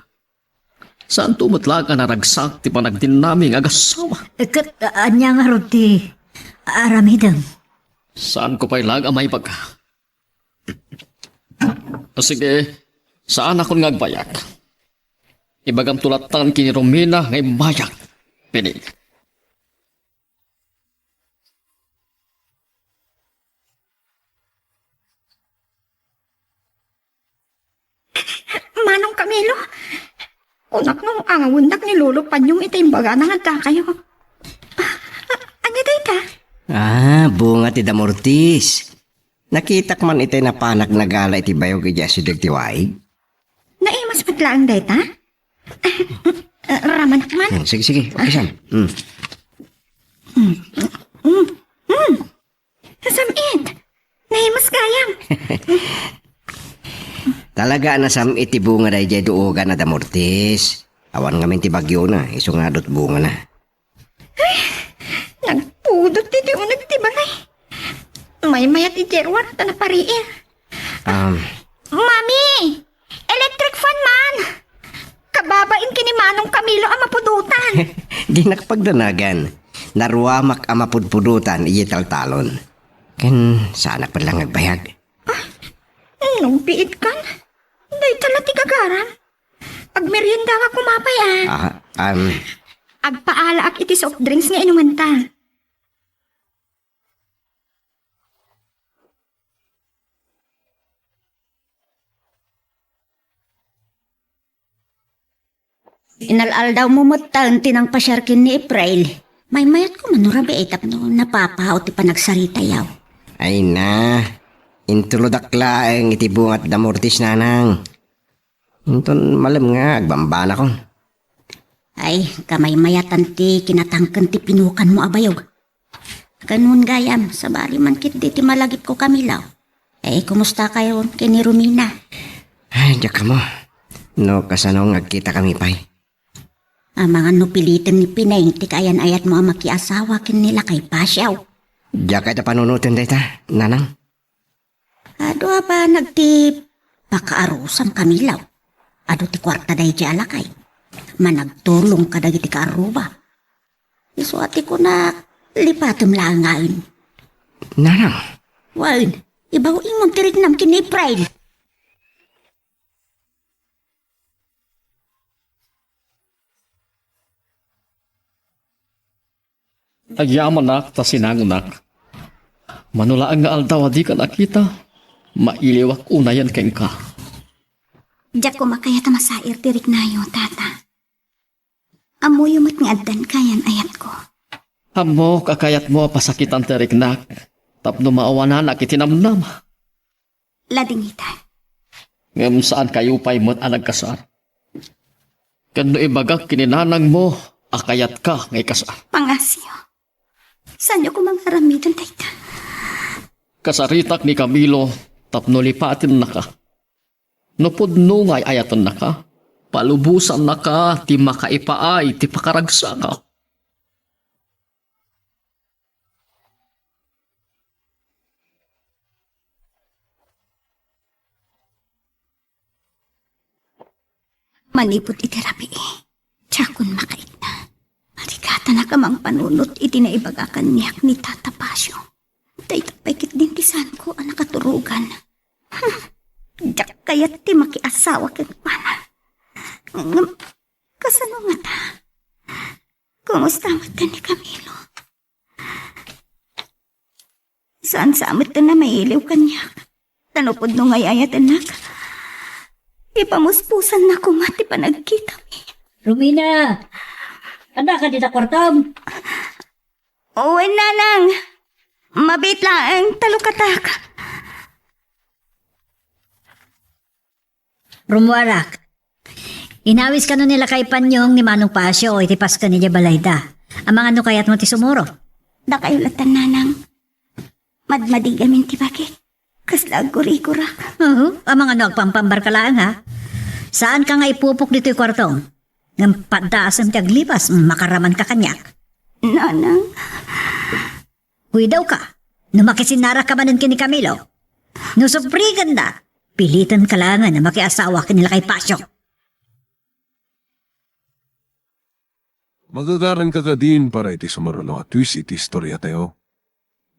Saanto met laeng a naragsak ti panagdinaming agassawa. Eh, ket, ah, ania ngarud ti aramidem? Saanko pay laeng a maibaga. Sige, saanakon nga agbayag. Ibagamto latta ken ni Romina nga imbayag. Pining. Manong Camilo, kunak no angawennak ni Lolo Panyong iti imbagana nga addakayo. Ah, ah, ania dayta? Ah, bunga ti damortis. Nakitak man itay napanak nagala iti bayog idiay asideg ti waig. Naimas met laeng dayta? Ah, ramanak man. Hmm, sige, sige. Okay, Sam. Hmm. Hmm. Hmm. Hmm. Nasam-it. Naimas gayam. Talaga a nasam-it ti bunga daydiay duogan a damortis. Awan ngamin ti bagyona, isu nga adut bungana. Ay, nagpudot ti uneg ti balay. Maymayat ti Gerwar ta napariir. Um, Mami! Electric fan man! Kababain ken ni Manong Camilo a mapudotan. Dinak pagdanagan. Naruamak a mapudpudotan idiay taltalon. Ken saanak pay la nga agbayag. Ah, nagbiit kan? Dayta la ti gagaram. Agmerienda ka koma pay, ah. Ah, um, Agpaalaak iti soft drinks nga inumanta. Inal-aldawmo metten ti nangpasiar ken ni April. Maymayatko man no rabii tapno napapahaw ti panagsaritayo. Ay na, intulodak laeng iti bungat damortis, nanang. Inton malem nga agbambanakon. Ay, kamaymayatan ti kinatangken ti pinukanmo a bayog. Kanon gayam, sabali man ketdi ti malagipko, Camilo. Eh, kumustakayo ken ni Romina? Ay, diak ammo. No kasano nga agkitakami pay. Amangan no piliten ni Pineng ti kaayan-ayatmo a makiasawa ken ni lakay Pasiaw. Diak kayat a panunoten dayta, nanang. Adu a banag ti pakaarusam, Camilo. Adu ti kuarta daydiay a lakay. Managtulong kadagiti kaarruba. Isu a ti kunak, lipatem laengen. Nanang. Wen, ibaw-imon ti riknam ken ni April. Agyamanak ta sinangonak. Mano laeng nga aldaw a dika nakita, mailiwak unayen kenka. Diak koma kayat a masair ti riknayo, Tata. Ammoyo met nga addan kaayan-ayatko. Ammok a kayatmo a pasakitan ti riknak tapno maawananak iti namnama. Ladingita. Ngem saankayo pay met a nagkasar. Ken no ibagak ken ni nanangmo a kayatka nga ikasar. Pangasyo. Saanyo koma nga aramiden dayta? Kasaritak ni Camilo tapno lipatennaka. No pudno nga ay-ayatennaka, palubosannaka ti makaipaay ti pakaragsakak. Manipud iti rabii, diakon makaikna. Arigatanak a mangpanunot iti naibaga kaniak ni Tata Pasio. Dayta pay ketdin ti saanko a nakaturogan. Hmm, diak kayat ti makiasawa kenkuana. Ngem, kasano ngata? Kumusta met ni Camilo? Saan sa met a mailiw kaniak? Ta no pudno nga ay-ayatennak, ipamuspusanna koma ti panagkitami. Romina, adda ka dita kuartom? Wen, nanang. Mabiit laeng ta lukatak. Rumuarak. Inawis kano ni Lakay Panyong ni Manong Pasio iti pasken idiay balayda. Amangan no kayatmo ti sumuro. Dakayo latta, nanang. Madmadi gamin ti bagik. Kasla aggurigurak. Uhu, amangan no agpampambarka laeng, ha? Saanka nga ipupok ditoy kuartom. Ngem paddaasem ti aglipas, makaramanka kaniak. Nanang. Kuidawka, no makisinnarakka manen ken ni Camilo. No subrigenda, pilitenka laengen a makiasawa ken ni Lakay Pasio. Magagaranka kadin para iti sumaruno a twist iti istoriatayo.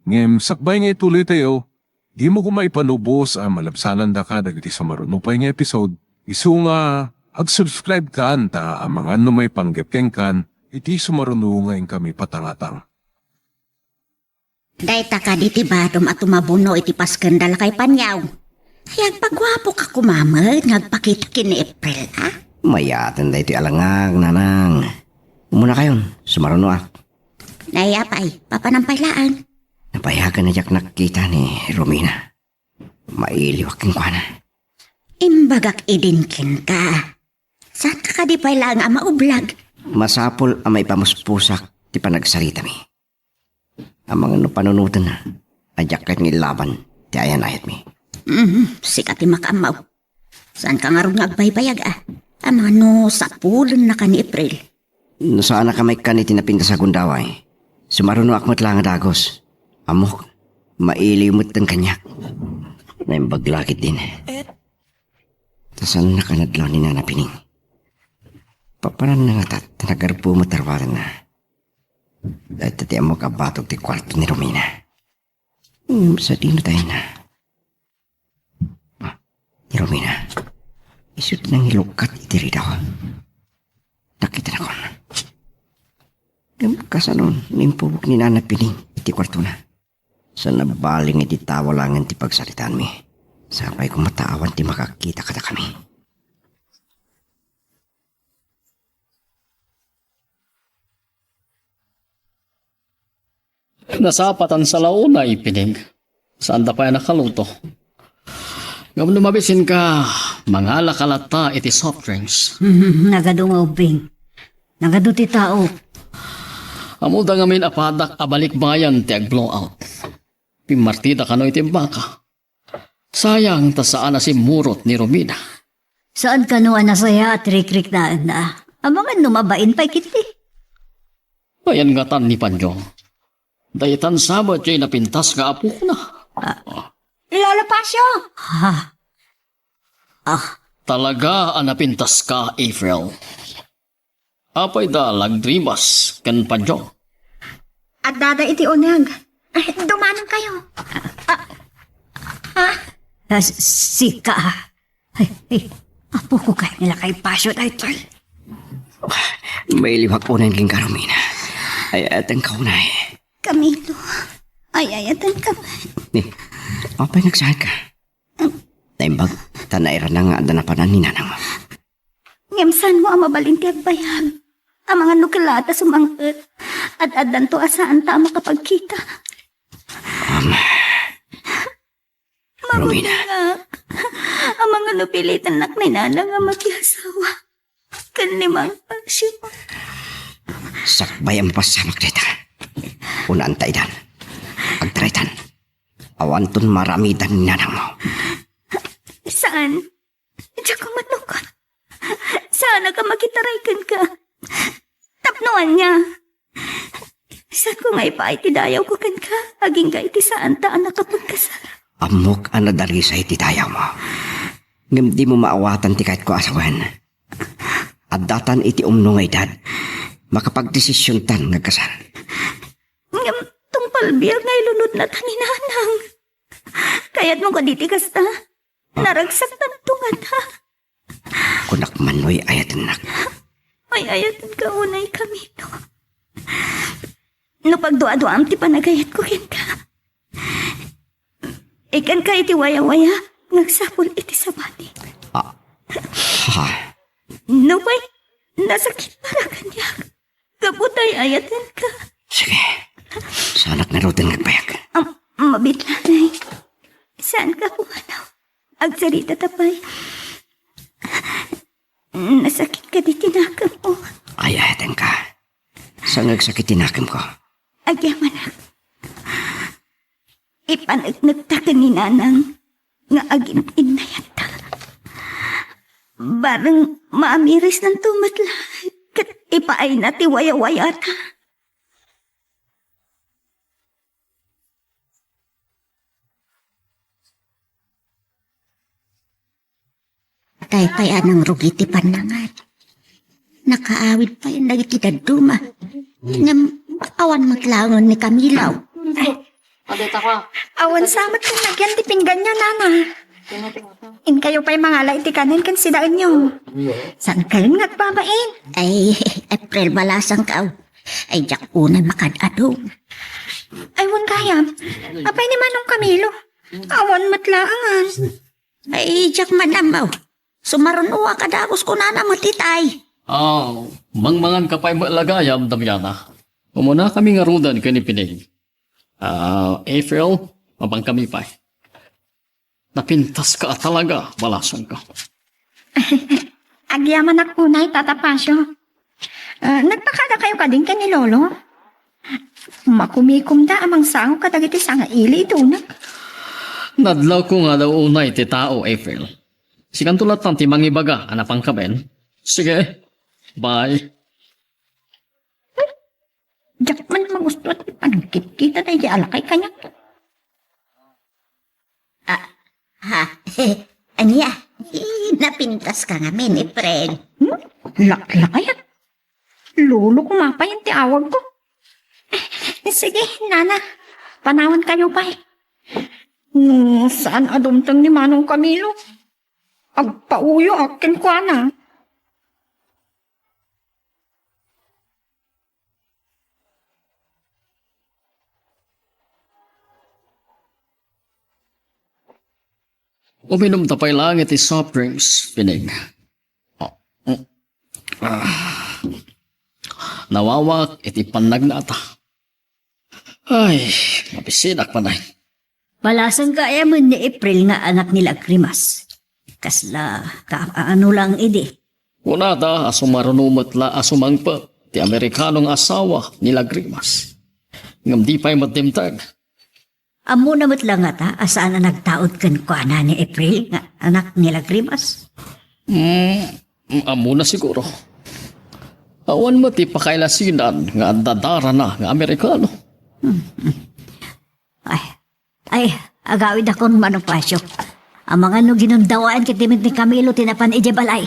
Ngem sakbay nga ituloytayo, dimo koma ipanubos a malabsanandaka dagiti sumaruno pay nga episode, isu nga ag-subscribe kan ta amangan no maipanggep kenkan iti sumaruno nga inkami patangatang. Dayta kadi ti badom a tumabuno iti pasken da Lakay Panyong. Ay, agpaguapoka koma met nga agpakita ken ni April, a? Mayaten daytoy a langag, nanang. Umunakayon, sumarunoak. Nay, apay, papanam pay laeng. Napayagan a diak nakita ni Romina. Mailiwak kenkuana. Imbagak idin kenka. Saanka kadi pay laeng a maublag? Masapul a maipamuspusak ti panagsaritami. Amangan no panunotenna a diak ket nga illaban ti ayan-ayatmi. Mhm, sika ti makaammo. Saanka ngarud nga agbaybayag, a? Amangan no sapulennaka ni April. No saannak a maikkan iti napintas a gundaway, sumarunoak met laeng a dagus. Ammok, mailiw metten kaniak. Naimbag la ketdin. Ta saannak a nadlaw ni Nana Pining. Papananna ngata ta nagarbo met a ruatenna. Dayta ti ammok a batog ti kuarto ni Romina. Ngem sadino ta inna? Ah, ni Romina. Isu ti nangilukkat iti ridaw. Nakitanakon. Ngem kasano no impubok ni Nana Pining iti kuartona? Sa nabali nga iti tawa laengen ti pagsaritaanmi. Sapay koma ta awan ti makakita kadakami. Nasapatan sa launay, Pining. Saanda pay a nakaluto. Ngem no mabisinka, mangalaka latta iti soft drinks. Nagadu nga ubbing. Nagadu ti tao. Ammoda ngamin a padak a balikbayan ti agblowout. Pimmartida kano iti baka. Sayang ta saan a simmurot ni Romina. Saan kano a nasayaat ti rikriknaenna? Amangan no mabain pay ketdi. Ayan ngatan ni Panyo. Daytan sa met diay napintas nga apokna. Ah. Lolo Pasio! Ah. Ah. Talaga a napintaska, April. Apay da lagdrimas ken Panyo? Addada iti uneg. Ay, dumanonkayo. Ah, ah. Ah, s-, sika. Ay, ay, apoko kayat ni Lakay Pasio daytoy. Mailiwak unay kenka, Romina. Ay-ayatenka unay. Camilo, ay-ayatenka met. Ni, apay nagsaanka? Naimbag, ta nairana nga adda napanan ni nanang. Ngem saanmo a mabalin ti agbayag? Amangan no kellaat a sumang-et. Ad-addanto a saanta a makapagkita. Ama. Romina. Mabutingak. Amangan no pilitennak ni nanang a makiasawa ken ni Mang Pasio. Sakbay a mapasamak dayta, unaanta idan. Agtaraytan. Awanton maaramidan ni nanangmo. Saan? Diak manugot. Saanak a makitaray kenka. Tapno ania? Saanko nga ipaay ti dayawko kenka, agingga iti saanta a nakapagkasar. Ammok a nadarisay ti dayawmo. Ngem dimo maawatan ti kayatko a sawen. Addatan iti umno nga edad. Makapagdesisiontan nga agkasar. Ngem tungpal biag nga ilunodna ta ni nanang. Kayatmo kadi ti kasta? Naragsak tanto ngata. Kunak man no ay-ayatennak. Ay-ayatenka unay, Camilo. No pagduaduam ti panagayatko kenka. Ikkanka iti wayawaya nga agsapul iti sabali. Ah. Ha? Nupay nasakit para kaniak. Gapu ta ay-ayatenka. Sige. Saanak ngaruden nga agbayag. Am, mabitla, Nay. Saanka pumanaw. Agsarita ta pay. Nasakit kadi ti nakemmo. Ay-ayatenka. Saan nga agsakit ti nakemko? Agyamanak. Ipaneknekta ken ni nanang nga agin-innayatta. Bareng maamirisnanto met la ket ipaayna ti wayawayata. Tay pay a nangrugi ti pannangan. Nakaawid pay dagiti dadduma. Ngem awan met laengen ni Camilo. Awan sa met ti nagyan ti pingganyo, Nana. Inkayo pay mangala iti kanen ken sidaenyo. Saankayon nga agbabain? Ay, April, balasangkaw. Ay, diak unay makaad-adu. Ay, wen gayam. Apay ni Manong Camilo? Awan met laengen. Ay, diak man ammo. Sumarunoak a dagus kunana met itay. Ah, mangmanganka pay met la gayam, Damiana. Umunakami ngaruden ken ni Pining. Ah, April, mapangkami pay. Napintaska a talaga, balasangka. Agyamanak unay, Tata Pasio. Ah, nagpakadakayo kadin ken ni Lolo? Makumikomda a mangsango kadagiti sangaili iti uneg. Nadlawko nga adda unay ti tao, April. Sikanto latta ti mangibaga a napangkaben. Sige. Bye. Diak man magustuhan ti panagkitkita daydi a lakay kaniak. Ah, ha? Ania? Eh, napintaska ngamin, April. Hmm? Laklakayat. Lolo ko mapayan ti awagko. Sige, Nana. Panawankayo pay. No saan a dumteng ni Manong Camilo, agpauyoak kenkuana. Uminumta pay laeng iti soft drinks, Pining. Ah, mm. Ah. Nawawaak iti pannagnata. Ay, mabisinak man ay. Balasangka aya met ni April nga anak ni Lagrimas? Kasla kaano lang idi? Kunada a sumaruno met la a sumangpet ti Amerikano nga asawa ni Lagrimas. Ngem di pay met dimteng. Ammona met la ngata a saan a nagtaud kenkuana ni April nga anak ni Lagrimas? Hmm, ammona siguro. Awan met ti pakailasinan nga adda darana nga Amerikano. Hmm, hmm. Ay, ay, agawidakon, Manong Pasio. Amangan no ginundawaen ket ni Camilo ti napan idiay balay.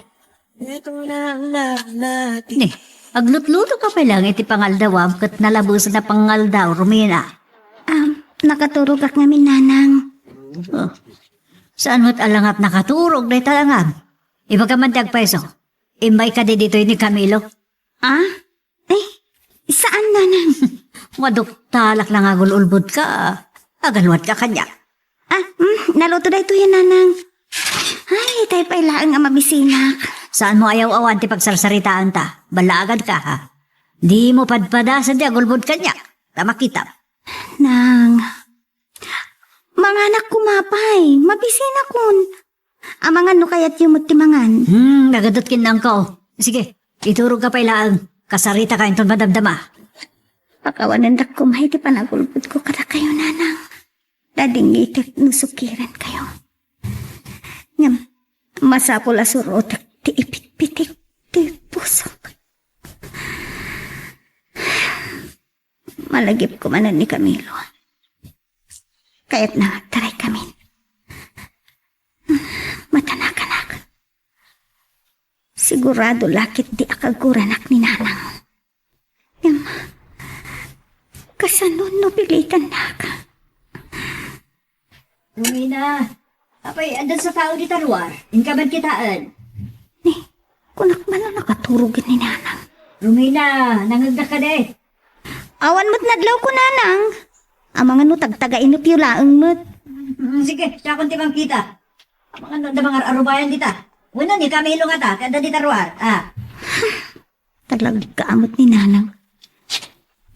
Ni, aglutlutoka pay laeng iti pangaldawam ket nalabesen a pangaldaw, Romina. Am, nakaturogak ngamin, Nanang. Oh. Saan met a langap nakaturog dayta langam? Ibagam man ti agpayso. Immayka ditoy ni Camilo. Ah? Ay, saan, Nanang? Maduktalak la nga agul-ulbodka. Agaluatka kaniak. Ah, mm, naluto daytoy, Nanang. Ay, tay pay laeng a mabisinak. Saanmo a yaw-awan ti pagsarsaritaanta? Ballaagadka, ha? Dimo padpadasen ti agulbod kaniak, ta makitam. Nang, manganak koma pay, mabisinakon. Amangan no kayatyo met ti mangan. Hmm, nagadut ken nangko. Sige, iturogka pay laeng. Kasaritaka inton madamdama. Pakawanendak koma iti panagulbodko kadakayo, Nanang. Dadingitek no sukirenkayo. Ngem, masapul a surotek ti ipitpitik ti pusok. Malagipko manen ni Camilo. Kayatna nga agtaraykamin. Matanakanak. Sigurado la ketdi a kaguranak ni Nanang. Em, kasano no pilitannak? Romina, apay, adda sa tao dita ruar. Inka man kitaen. Ni, kunak man no nakaturog ni Nanang. Romina, nangagda ka de. Awan met nadlaw ko, Nanang. Amangan no tagtagainepyo laeng met. Mm, sige, siakon ti mangkita. Amangan no adda mangar-arubayan dita. Wenno ni Camilo ngata, ti adda dita ruar. Ah. Talagka met ni Nanang.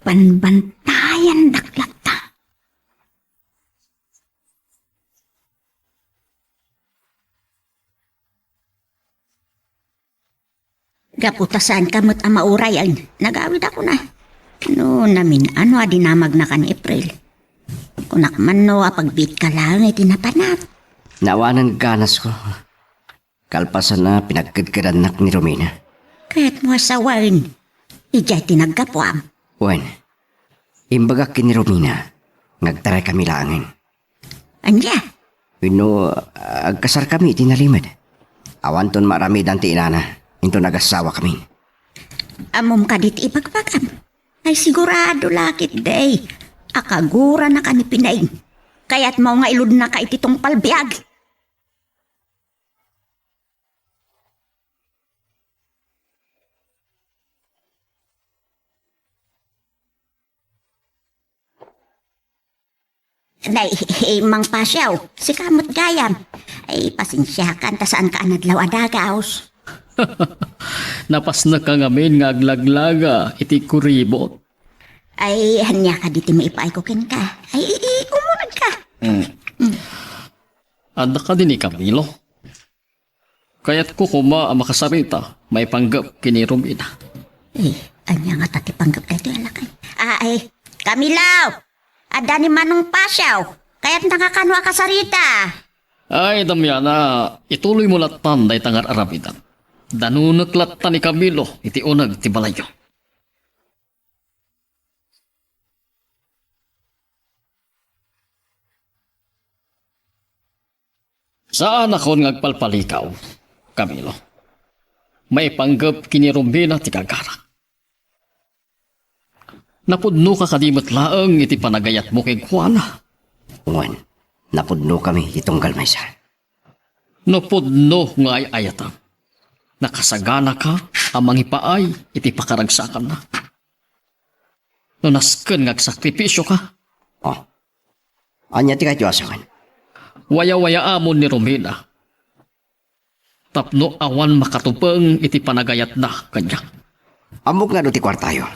Banbantayandak latta. Gapu ta saanka met a mauray, ay, nagawidakon. No namin-ano a dinamagna kan April. Kunak man no apagbiitka laeng iti napanak. Naawanan ganasko. Kalpasan a pinagkedkedannak ni Romina. Kayatmo a sawen. Idiay ti naggapuam. Wen, imbagak ken ni Romina nga agtaraykami laengen. Ania? Wenno, agkasarkami iti nalimed. Awanton maaramidan ti inana, inton agassawakami. Ammom kadi ti ibagbagam? Ay, sigurado la ketdi a kaguranaka ni Pinay. Kayatmo nga iludnaka iti tungpal biag. Nay, eh, Mang Pasiaw, sika met gayam. Ay, pasensiakan ta saanka a nadlaw a dagaos. Napasneka ngamin nga aglaglaga iti kuribot. Ay, ania kadi ti maipaayko kenka? Ay, i-, i-, umulagka. Mm. Mm. Adda kadi ni Camilo? Kayatko koma a makasarita maipanggep ken ni Romina. Eh, ania ngata ti panggep daytoy a lakay? Ah, eh, Camilo! Adda ni Manong Pasiaw. Kayatna nga kano a kasarita. Ay, Damiana, ituloymo lattan dayta nga ar-aramidan. Danunek latta ni Camilo iti uneg ti balayyo. Saanakon nga agpalpalikaw, Camilo. Maipanggep ken ni Romina ti gaganak. Napudnoka kadi met laeng iti panagayatmo kenkuana? Wen, napudnokami iti tunggal maysa. No pudno nga ay-ayatam, nakasaganaka a mangipaay iti pakaragsakanna. No nasken nga agsakripisio ka. Oh. Ania ti kayatyo a sawen? Wayawayaamon ni Romina tapno awan makatupeng iti panagayatna kaniak. Ammok nga adu ti kuartayo.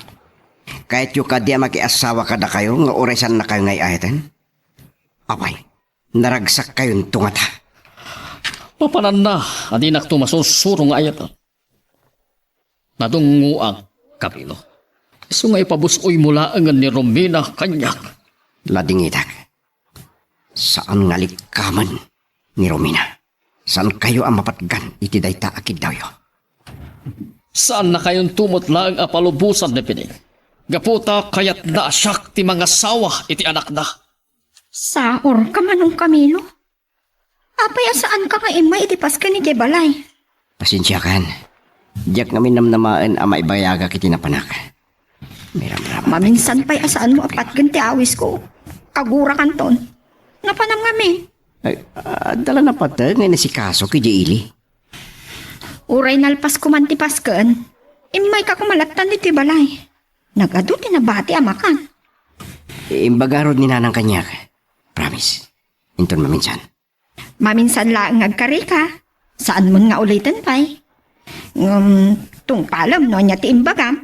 Kayatyo kadi a makiassawa kadakayo nga uray saannakayo nga ay-ayaten? Apay, naragsakkayonto ngata? Mapananna a dinakto masursurong nga ayaten. Nadungngoak, Camilo. Isu nga ipabus-oymo laengen ni Romina kaniak. Ladingitak. Saan nga likkamen ni Romina. Saankayo a mapatgan iti dayta a kiddawyo. Saannakayonto met laeng a palubosan ni Pining. Gapu ta kayatna a siak ti mangasawa iti anakna. Saorka, Manong Camilo. Apay a saanka nga immay iti pasken idiay balay? Pasensiakan. Diak ngamin namnamaen a maibayagak iti napanak. Miramrama. Maminsan pay a saanmo a patgen ti awisko. Kagurakanton. Napanam ngamin. Ay, adda la napateg nga inasikaso ken ni Eli. Uray nalpas koman ti pasken, immayka koma lattan ditoy balay. Nagadu ti nabati a makan. Imbaga ngarud ni Nanang kaniak. Promise. Inton maminsan. Maminsan laeng nga agkarika. Saanmon nga uliten pay. Ngem, tungpalem no ania ti imbagam.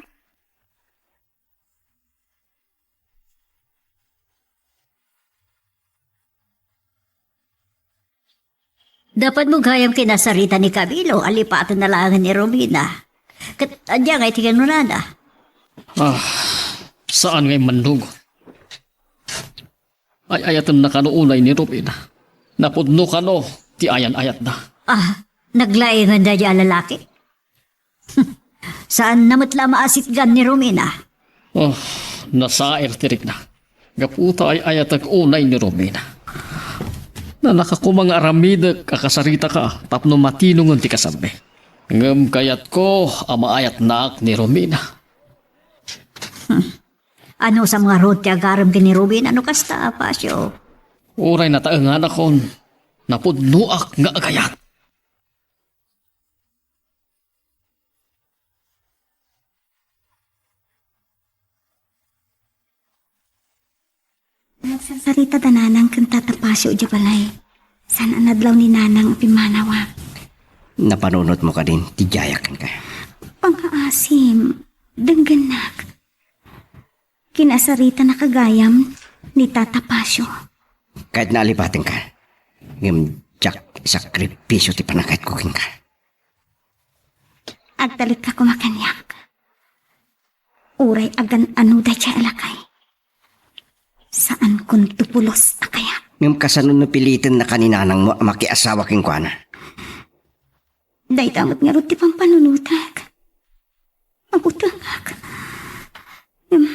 Napudno gayam kinasarita ni Camilo a lipatenna laengen ni Romina. Ket ania ngay ti kinunana? Ah, saan ngay mannugot? Ay-ayatenna kano unay ni Romina. Napudno kano ti ayan-ayatna. Ah, naglaingan daydi a lalaki? Saanna met la a maasitgan ni Romina. Oh, nasair ti rikna. Gapu ta ay-ayatek unay ni Romina. Nalaka koma nga aramidek a kasaritaka tapno matinongen ti kasarmi. Ngem kayatko a maayatnak ni Romina. Hmm. Anusam ngarud ti agarem ken ni Romina no kasta, Pasio? Uray nataenganakon, napudnoak nga agayat. Nagsarsarita da Nanang ken Tata Pasio idiay balay. Saan a nadlaw ni Nanang a pimmanawak. Napanunotmo kadin ti diayak kenka? Pangngaasim, denggennak. Kinasaritanaka gayam ni Tata Pasio. Kayatna a lipatenka, ngem diak isakripisio ti panangkayatko kenka. Agtalekka koma kaniak. Uray agan-ano daydiay a lakay. Saankonto pulos a kayat. Ngem kasano no pilitennaka ni nanangmo a makiasawa kenkuana? Dayta met ngarud ti pampanunotek. Mabutengak. Ngem,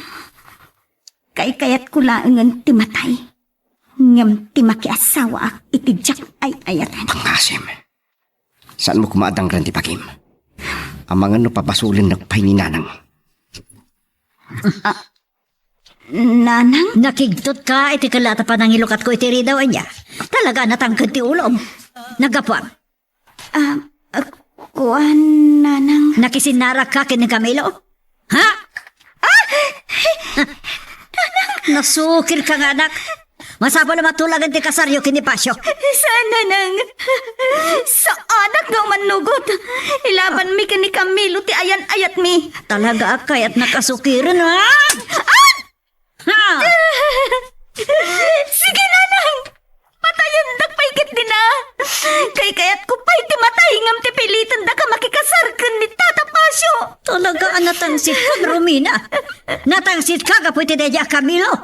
kaykayatko laengen ti matay. Ngem ti makiasawaak iti diak ay-ayaten. Pangngasim. Saanmo koma a dangran ti bagim? Amangan no pabasolennak pay ni nanang. Ah, Nanang? Nakigtotka iti kella ta panangilukatko iti ridaw, ania? Talaga a natangked ti ulom. Naggapuam. Ah, ah, kuan, Nanang. Nakisinnarakka ken ni Camilo? Ha? Ah! Nasukirka nga anak. Masapul a matulagen ti kasaryo ken ni Pasio. Saan, Nanang. Saanak nga umannugot. Ilabanmi ken ni Camilo ti ayan-ayatmi. Talaga a kayatnak a sukiren, ha? Ah! Ha! Sige, Nanang! Patayendak pay ketdin a! Kaykayatko pay ti matay ngem ti pilitendaka makikasar ken ni Tata Pasio! Talaga a natangsitka, Romina! Natangsitka gapu iti daydi a Camilo!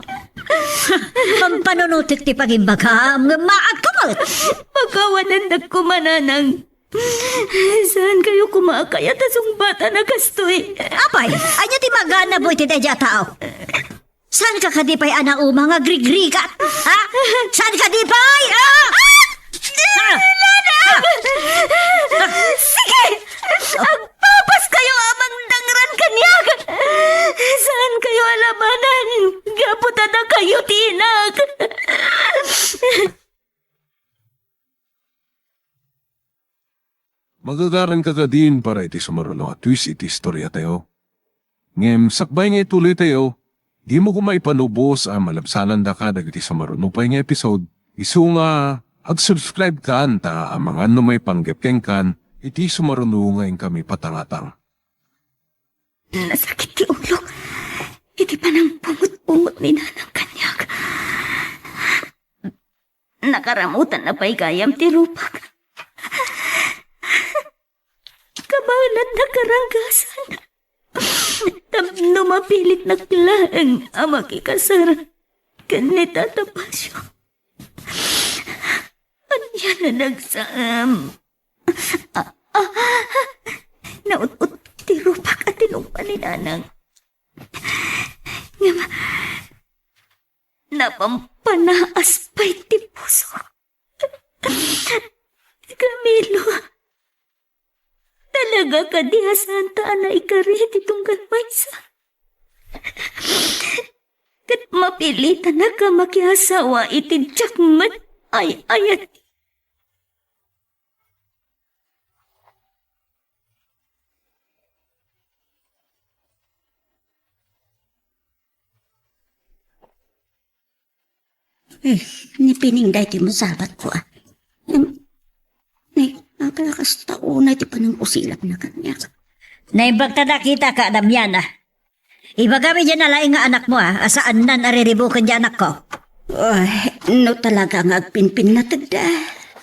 Pampanunotek ti pagimbagam ngem maagka met! Pakawanendak koma, Nanang. Saankayo koma a kayat a sungbatan a kastoy. Apay, ania ti maganabo iti daydi a tao? Saanka kadi pay a nauma nga grigrigat? Ha? Saan kadi pay? Ah! Ah! Ah! Ah! Sige! Agpapaskayo a mangdangran kaniak! Saankayo a labanan gapu ta dakayo ti inak! Magagaranka kadin para iti sumaruno a twist iti istoriatayo. Ngem sakbay nga ituloytayo, dimo koma ipanubos a malabsanandaka dagiti sumaruno pay nga episode, isu nga ag-subscribe kan ta amangan no maipanggep kenkan iti sumaruno nga inkami patangatang. Nasakit ti ulok iti panangpungot-pungot ni Nanang kaniak. Nakaramutanna pay gayam ti rupak. Kabaelanna karanggasan. Tapno mapilitnak laeng a makikasar ken ni Tata Pasio. Ania a nagsam? Ah, ah, naut-ot ti rupak a tinungpa ni Nanang. Ngem, napampanaas pay ti puso. Camilo, talaga kadi a saanta a naikari ti tunggal maysa? Ket mapilitanak a makiasawa iti diak met ay-ayat. Eh, ni Pining daytoy met sabatko, ah. Em, ni, nakalakas ta unay ti panangkusilak na kaniak. Naimbag ta dakita ka, Damiana. Ibagam idiay nalaing nga anakmo, ah, a saannan a riribuken diay anakko. Ay, no talaga nga agpinpinnategda,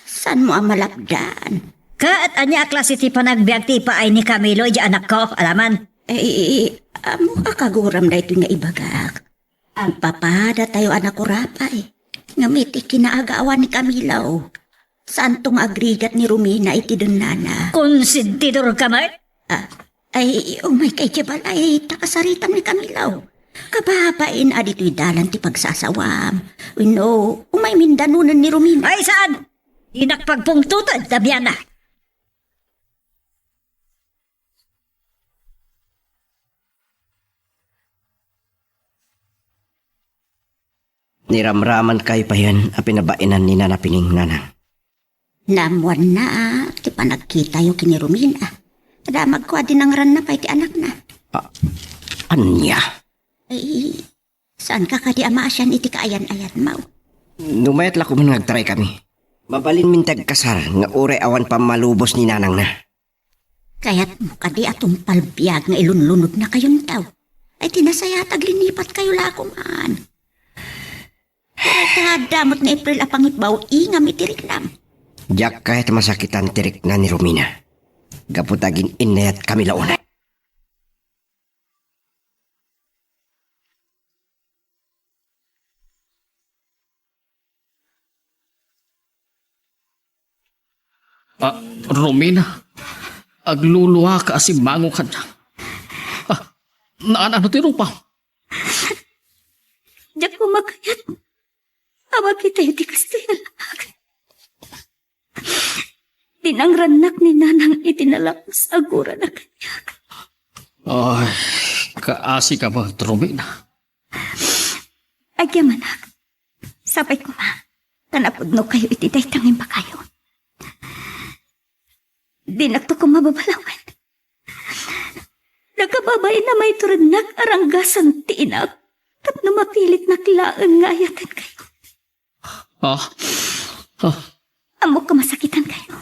saanmo a malapdan? Ket ania a klase ti panagbiag ti ipaay ni Camilo idiay anakko, alaman? Eh, ammok a kaguram daytoy nga ibagak. Agpapadatayo a nakurapay. Ngem iti kinaagawan ni Camilo, saanto nga agrigat ni Romina iti dennana. Konsentidor ka met? Ah, ay, umay ka idiay balay, ta kasaritam ni Camilo. Kababain a ditoy dalan ti pagsasawam. Wenno, umay mindanonen ni Romina. Ay, saan? Dinak pagpungtoten, Damiana. Niramramankayo payen a pinabainan ni Nana Pining, nanang. Naammoanna ti panagkitayo ken ni Romina. Damagko a dinangranna pay ti anakna. Ah, ania? Ay, saanka kadi a maasian iti kaayan-ayanmo? No mayat la koman nga agtaraykami, mabalinmin ti agkasar nga uray awan pammalubos ni nanangna. Kayatmo kadi a tungpal biag nga ilunlunodnakayonto? Ay, ti nasayaat, aglinipatkayo la koman. Uray ta adda met nga April a pangibbaw, ingam iti riknam. Diak kayat a masakitan ti rikna ni Romina. Gapu ta agin-innayat kami la unay. Ah, Romina, agluluaka a simmango kaniak. Ah, naan-ano ti rupa? Diak koma kayat a makitayo ti kastoy a laak. Dinangrannak ni Nanang iti nalaus a gurana kaniak. Ay, kaasi ka met, Romina. Agyamanak, sapay koma, ta napudnokayo iti dayta nga imbagayo. Dinakto koma babalawen. Nakababain a maiturednak a ranggasan ti inak tapno mapilitnak laeng nga ayatenkayo. Ah, ah. Ammok a masakitankayo.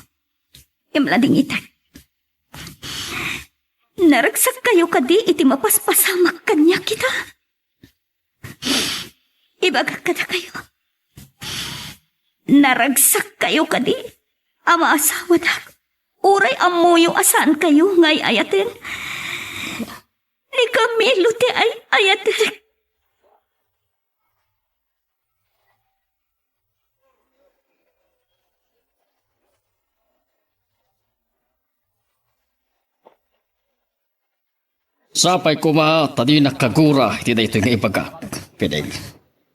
Ngem ladingitan. Naragsakkayo kadi iti mapaspasamak kaniak ita? Ibagak kadakayo. Naragsakkayo kadi a maasawadak? Uray ammoyo a saankayo nga ay-ayaten ni Camilo ti ay-ayatek. Sapay koma ta dinak kagura iti daytoy nga ibagak, Pining.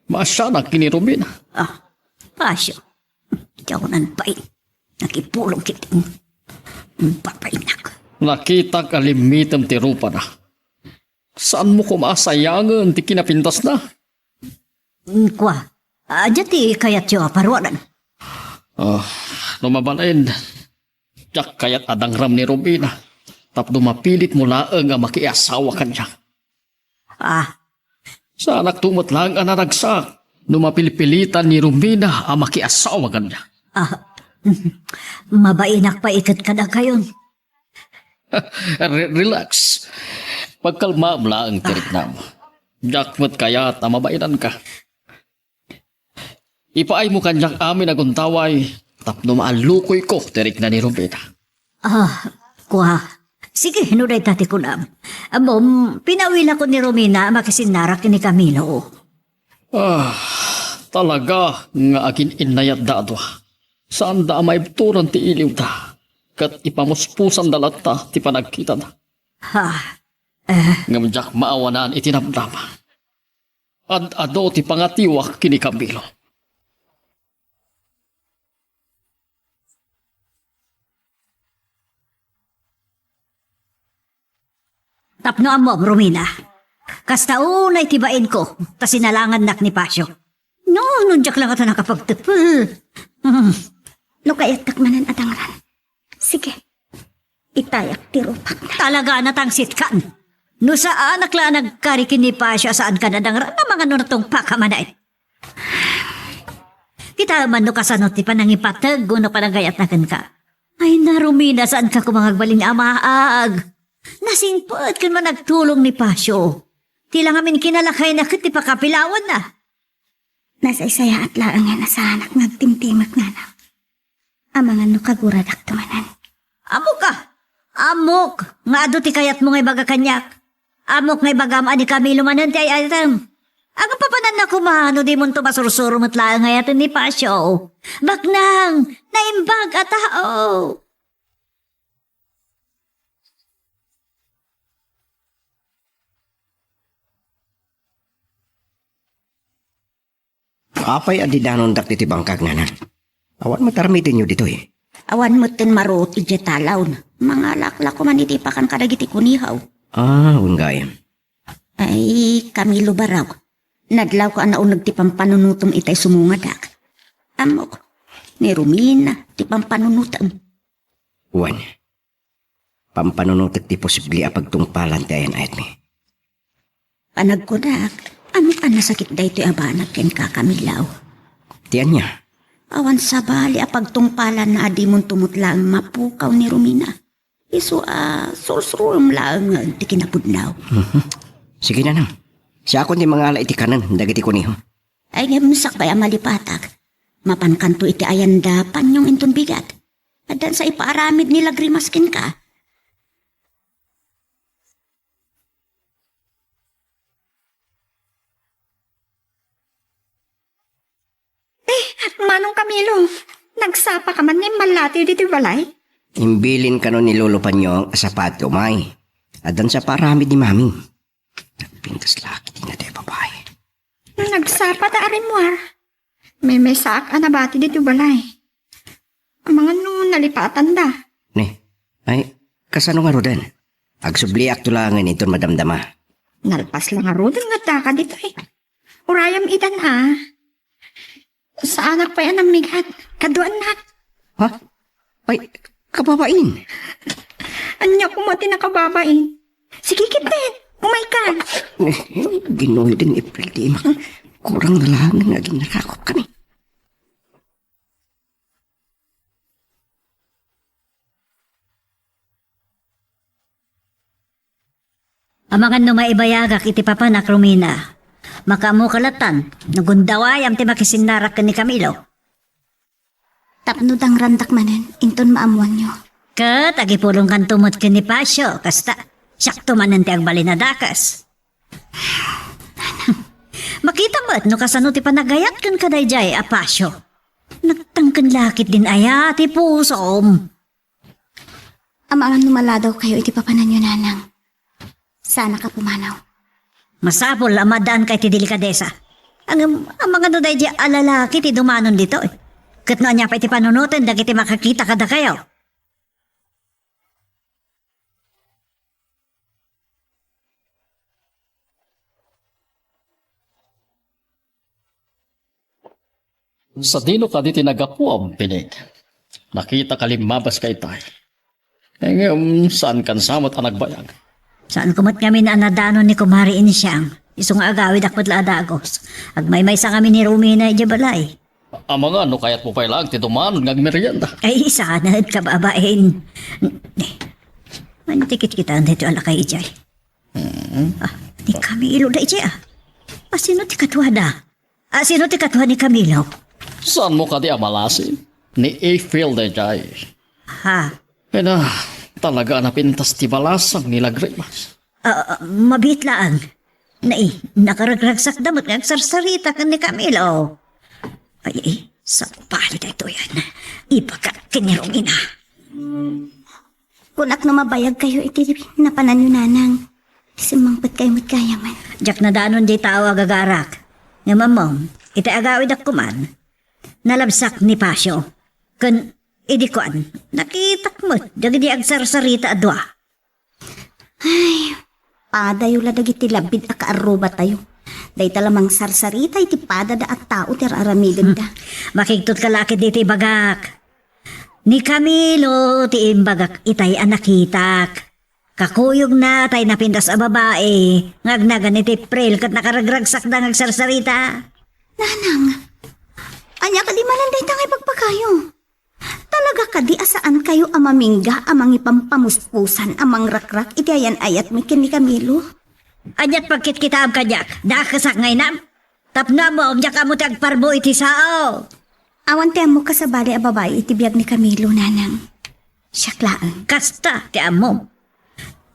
Maasianak ken ni Romina. Ah, Pasio. Diak unay pay. Nakipulong ket babainak. Nakitak a limmitem ti rupana. Saanmo koma a sayangen ti kinapintasna? Kua, ania ti kayatyo a paruanan? Ah, no mabalin, diak kayat a dangram ni Romina tapno mapilitmo laeng a makiasawa kaniak. Ah. Saanakto met laeng a naragsak no mapilpilitan ni Romina a makiasawa kaniak. Ah, mabainak pay ket kadakayon. Re-, relax. Pagkalmaem laeng ti riknam. Diak met kayat a mabainanka. Ipaaymo kaniak amin a gundaway tapno maallukoyko ti rikna ni Romina. Ah, kua. Sige, no dayta ti kunam. Ammom, pinawilakon ni Romina a makisinnarak ken ni Camilo. Ah, talaga nga agin-innayatda a dua. Saanda a maibturan ti iliwda, ket ipamuspusanda latta ti panagkitada. Ha? Eh. Ngem diak maawanan iti namnama. Ad-adu ti pangatiwak ken ni Camilo. Tapno ammom, Romina, kasta unay ti bainko ta sinalangannak ni Pasio. No, no, diak la ngata nakapagtepel. Hmm. No kayattak manen a dangran, sige, itayak ti rupak. Talaga a natangsitkan. No saanak la a nagkari ken ni Pasio a saankan a dangran, amangan no natungpaka manen. Kitaem man no kasano ti panangipateg wenno panagayatna kenka. Ay, na, Romina, saanka koma nga agbalin a maag. Nasingpet ken managtulong ni Pasio. Ti la ngamin kinalakayna ket ti pakapilawanna. Nasaysayaat laeng nga nasaanak nga agtimtimek, nanang. Amangan no kaguradakto manen. Ammok a! Ammok nga adu ti kayatmo nga ibaga kaniak. Ammok nga ibagam a ni Camilo manen ti ay-ayatem. Agpapananna koma no dimonto masursuro met laeng nga ayaten ni Pacio. Baknang, naimbag a tao. Apay a didanondak ditoy bangkag, nanang? Awan met aramidenyo ditoy. Awan met ten maruot idiay talaw. Mangalak la koman iti pakan kadagiti kunihaw. Ah, wen gayam. Ay, Camilo Baraw. Nadlawko a nauneg ti pampanunotem itay sumungadak. Ammok, ni Romina ti pampanunotem. Wen, pampanunotek ti posible a pagtungpalan ti ayan-ayatmi. Panagkunak, ammok a nasakit daytoy a banag kenka, Camilo. Ti ania? Awan sabali a pagtungpalanna a dimonto met laeng mapukaw ni Romina. Isu a sursurom laeng ti kinapudno. Mhm. Sige, nanang. Siakon ti mangala iti kanen dagiti kuniho. Ay, ngem sakbay a malipatak, mapankanto iti ayan da panyong inton bigat. Addan sa ipaaramid ni Lagrimas kenka. Eh, Manong Camilo, nagsapa ka man nga immallati ditoy balay? Imbilin kano ni Lolo Panyong a sapati umay. Addan sa paaramid ni Mami. Nagpintas la ket ti natay babae. Nagsapa ta a rimmuar. Maymaysaak a nabati ditoy balay. Amangan no nalipatan da. Ne, ay, kasano ngaruden? Agsubliakto laengen inton madamdama. Nalpas la ngaruden nga addaka ditoy. Urayam itan a. Saanak pay a nammigat. Kaduaannak. Ha? Ay, kababain. Ania koma ti nakababain? Sige ketdin, umayka. Eh, Ginoo, din ipildi, ma. Kurang na lang nga agin nakakup kami. Amangan no maibayagak iti papanak, Romina. Makaammoka latan, no gundawayam ti makisinnarak ken ni Camilo. Tapno dangrandak manen, inton maammoanyo. Ket agipulongkanto met ken ni Pacio, kasta, siakto manen ti agbalin a dakes. Makita met no kasano ti panagayat ken kadaydiay a Pacio. Nagtangken la ketdin aya ti pusom. Amangan no maladawkayo iti papananyo, nanang. Saanka pumanaw. Masapul a maaddaanka iti delikadesa. Ngem, amangan no daydiay a lalaki ti dumanon ditoy. Ket no ania pay ti panunoten dagiti makakita kadakayo. Sadino kadi ti naggapuam, Pining? Nakitak a limmabaska itay. Ngem, saankan sa met a nagbayag? Saanko met ngamin a nadanon ni Kumare Insiang. Isu nga agawidak met la a dagus. Agmaymaysa ngamin ni Romina idiay balay. Amangan no kayatmo pay laeng ti dumanon nga agmerienda. Ay, saan, kababain. Ania ti kitkitaen daytoy a lakay idiay? Hmm? Ah, ni Camilo daydiay, ah. Asino ti kaduada? Asino ti kaduada ni Camilo? Saanmo kadi a malasi? Ni Eiffel daydiay. Ha? Ina, talaga a napintas ti balasang ni Lagrimas. Ah, ah, mabiit laeng. Nai, nakaragragsakda met nga agsarsarita ken ni Camilo. Ay, ay, sabali daytoyen. Ibagak ken ni Romina. Kunak no mabayagkayo iti napananyo, nanang. Simmangpetkayo met gayamen. Diak nadanon diay tao a gagarak. Ngem ammom, iti agawidak koman, nalabsak ni Pacio. Ken idi kuan, nakitak met dagidi agsarsarita a dua. Ay, padayo la dagiti labbid a kaarrubatayo. Dayta la mangsarsarita iti padada a tao ti ar-aramidenda. Hmm. Makigtot ka la ketdi iti ibagak. Ni Camilo ti imbagak itay a nakitak. Kakuyogna tay napintas a babai nga agnagan iti April ket nakaragragsakda nga agsarsarita. Nanang, ania kadi manen dayta nga ibagbagayo? Talaga kadi a saankayo a mamingga a mangipampamuspusan a mangrakrak iti ayan-ayatmi ken ni Camilo? Aniat pagkitkitaem kaniak? Dakesak nga inam? Tapno ammom, diak ammo ti agparbo iti sao. Awan ti ammok a sabali a babai iti biag ni Camilo, nanang. Siak laeng. Kasta ti ammom.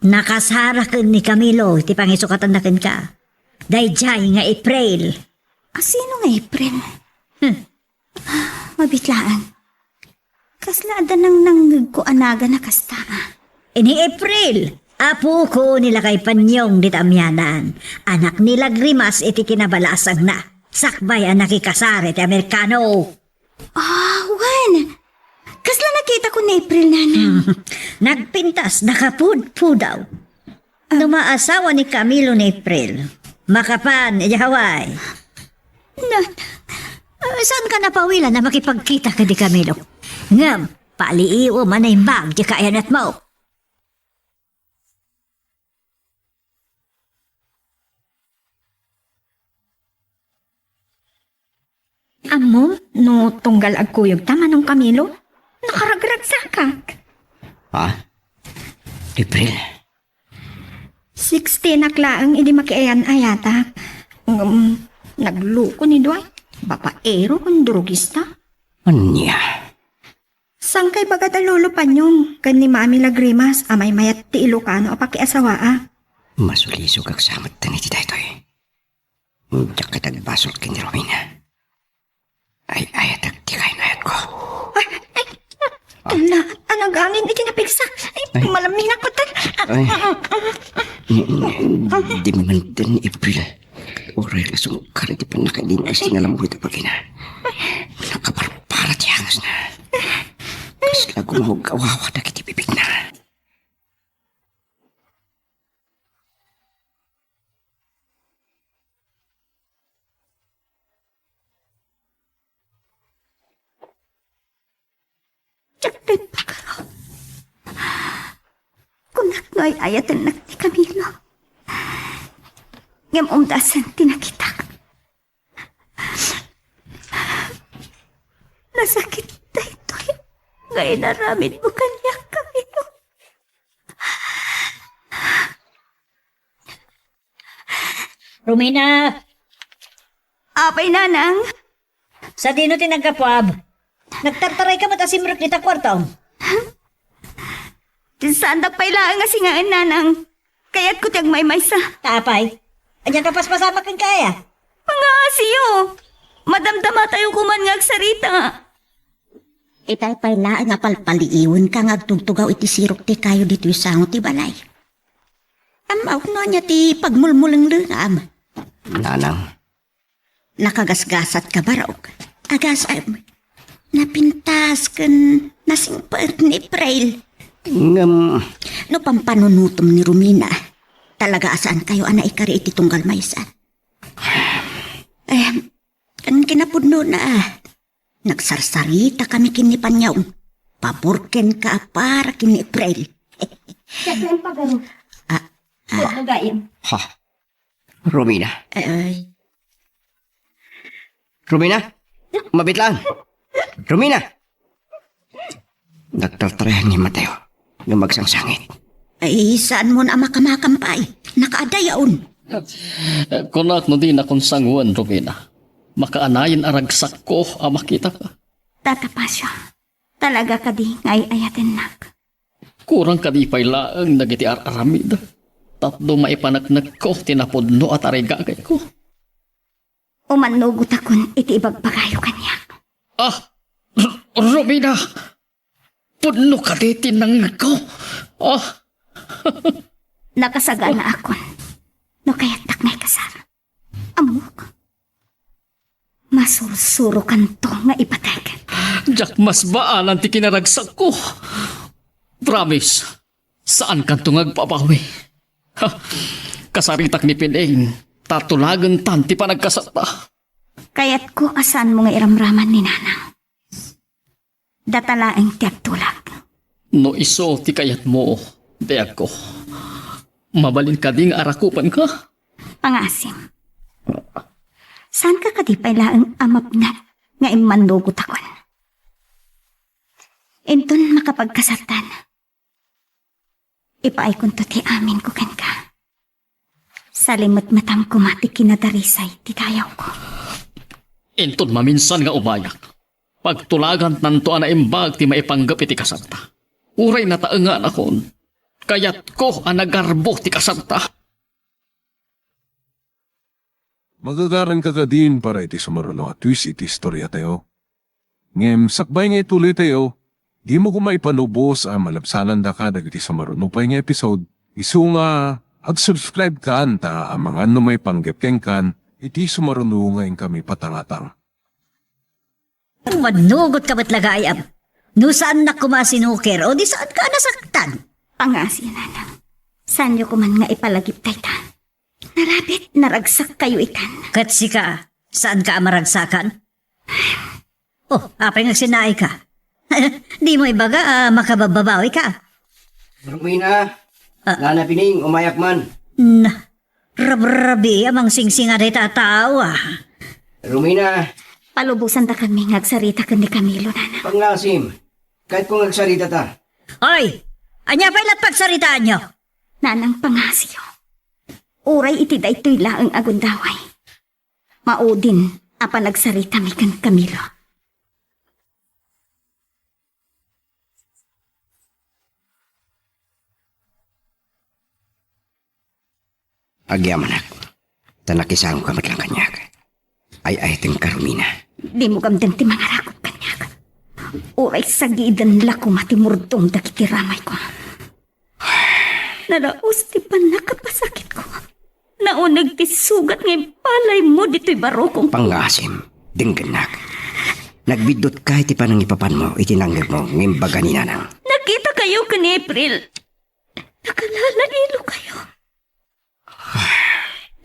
Nakasara ken ni Camilo ti pangisukatanna kenka. Daydiay nga April. A, sino nga April? Hmm. Mabiit laeng. Kasla adda nangnangngegko a nagana kasta, a? Ni April, apoko ni Lakay Panyong dita amianan. Anak ni Lagrimas iti kinabalasangna. Sakbay a nakikasar iti Amerikano. Ah, wen. Kasla nakitakon ni April, nanang. Nagpintas, nakapudpudaw. No maasawa ni Camilo ni April, makapan idiay Hawaii. Nanang, ah, saanka napawilan a makipagkita ken ni Camilo? Ngem, paliiwem a naimbag ti kaayanatmo. Ammom no tunggal agkuyogta, Manong Camilo? Nakaragragsakak. Ha? April? Sixteenak laeng idi makiayan-ayatak. Ngem, nagluko ni Dwight. Babaero ken drogista. Ania? Saan ka ibagad a Lolo Panyong ken ni Mami Lagrimas a maymayat ti Ilocano a pakiasawaa? Masulisogak sa met iti daytoy. Diak ket agbasol ken ni Romina. Ay-ayatek ti kainayatko. Ay, ay, ala, anagangin iti napigsa. Ay, ay, malaminak ko tan. Ay. Di man ten April. Uray la sumukar iti pannakalingas ti nalamuy ta pagina. Nakabarbara ti hangasna. Kasla gumawgawawa dagiti bibigna. Diak pay pagaro. Kunak no ay-ayatennak ni Camilo. Ngem umdasen ti nakitak. Nasakit daytoy nga inaramidmo kaniak, Camilo. Romina! Apay, Nanang? Sadino ti naggapuam? Nagtartarayka met a simrek ita kuartom. Saandak pay laeng a singaen, Nanang. Kayatko ti agmaymaysa. Ta apay? Ania ka paspasamak kenka aya? Pangaasiyo! Madamdamatayo koman nga agsarita. Itay pay laeng a palpaliiwenka nga agtugtugaw iti sirok ti kayo ditoy sango ti balay. Ammok no ania ti pagmulmulenglengam. Nanang. Nakagasgasatka, barok. Agasem. Napintas ken nasingpet ni April. Ngem. No pampanunotem ni Romina, talaga a saankayo a naikari iti tunggal maysa. Eh, ken kinapudnona, nagsarsaritaka kami ken ni Panyong. Pabor kenka a para ken ni April. Diak pagaro. Ah, ah. Pudno gayam. Ha? Romina. Ay. Romina? Mabiit laeng. Romina! Nagtartarayan ni Mateo nga agsangsangit. Ay, saanmon a makamakam pay? Nakaadayaon. Kunak no dinakon sangoen, Romina. Makaanayen a ragsakko a makitaka. Tata Pasio, talaga kadi nga ay-ayatennak? Kurang kadi pay laeng dagiti ar-aramid. Tapno maipaneknekko ti napudno a tarigagayko. Umannugotakon iti ibagbagayo kaniak. Ah! R-, Romina! Pudno kadi ti nangngegko? Ah! Nakasaganaakon no kayattak nga ikasar. Ammok. Masursurokanto nga ipatek. Diak masbaalan ti kinaragsakko. Promise, saankanto nga agbabawi. Ha, kasaritak ni Pining, ta tulagentan ti panagkasatta. Kayatko a saanmo nga iramraman ni Nanang. Data laeng ti agtulag. No isu ti kayatmo, biagko, mabalin kadi nga arakupanka? Pangaasim. Saanka kadi pay laeng a mapnek nga immannugotakon? Inton makapagkasartan, ipaaykonto ti aminko kenka. Salimetmetam koma ti kinadarisay ti dayawko. Inton maminsan nga umayak, pagtulagantanto a naimbag ti maipanggep iti kasarta. Uray nataenganakon, Kayatko a nagarbo ti kasarta. Magagaranka kadin para iti sumaruno a twist iti istoriatayo. Ngem sakbay nga ituloytayo, dimo koma ipanubos a malabsanandaka dagiti sumaruno pay nga episode, isu nga ag-subscribe kan ta amangan no maipanggep kenkan iti sumaruno nga inkami patangatang. Manugot ka met la gayam. No saannak koma a sinuker, o di saanka a nasaktan. Pangngaasim, nanang. Saanyo koman nga ipalagip dayta. Narabit, naragsakkayo itan. Ket sika, saanka a maragsakan? Oh, apay nga agsinaika? Dimo ibaga a makababbabawika? Rowena, Ah. Nana Pining, umayak man. Na, rabrabi a mangsingsing a dayta a tao, ah. Rowena. Palubosandakanmi nga agsarita ken ni Camilo, nana. Pangngaasim, kayatko nga agsaritata. Oy, ania pay lat pagsaritaanyo? Nanang, pangngaasim. Uray iti daytoy laeng a gundaway, maudin a panagsaritami ken Camilo. Agyamanak, ta nakisangoka met laeng kaniak. Ay-ayatenka, Rowena. Dimo gamdeng ti mangarakop kaniak. Uray sagiden la koma ti murdom dagiti ramayko. Naraos ti pannakapasakitko. Nauneg ti sugat nga impalaymo ditoy barukong. Pangngaasim, denggennak. Nagbiddutka iti panangipapanmo iti nangngegmo nga imbaga ni nanang. Nakitakayo ken ni April. Nakalalailokayo.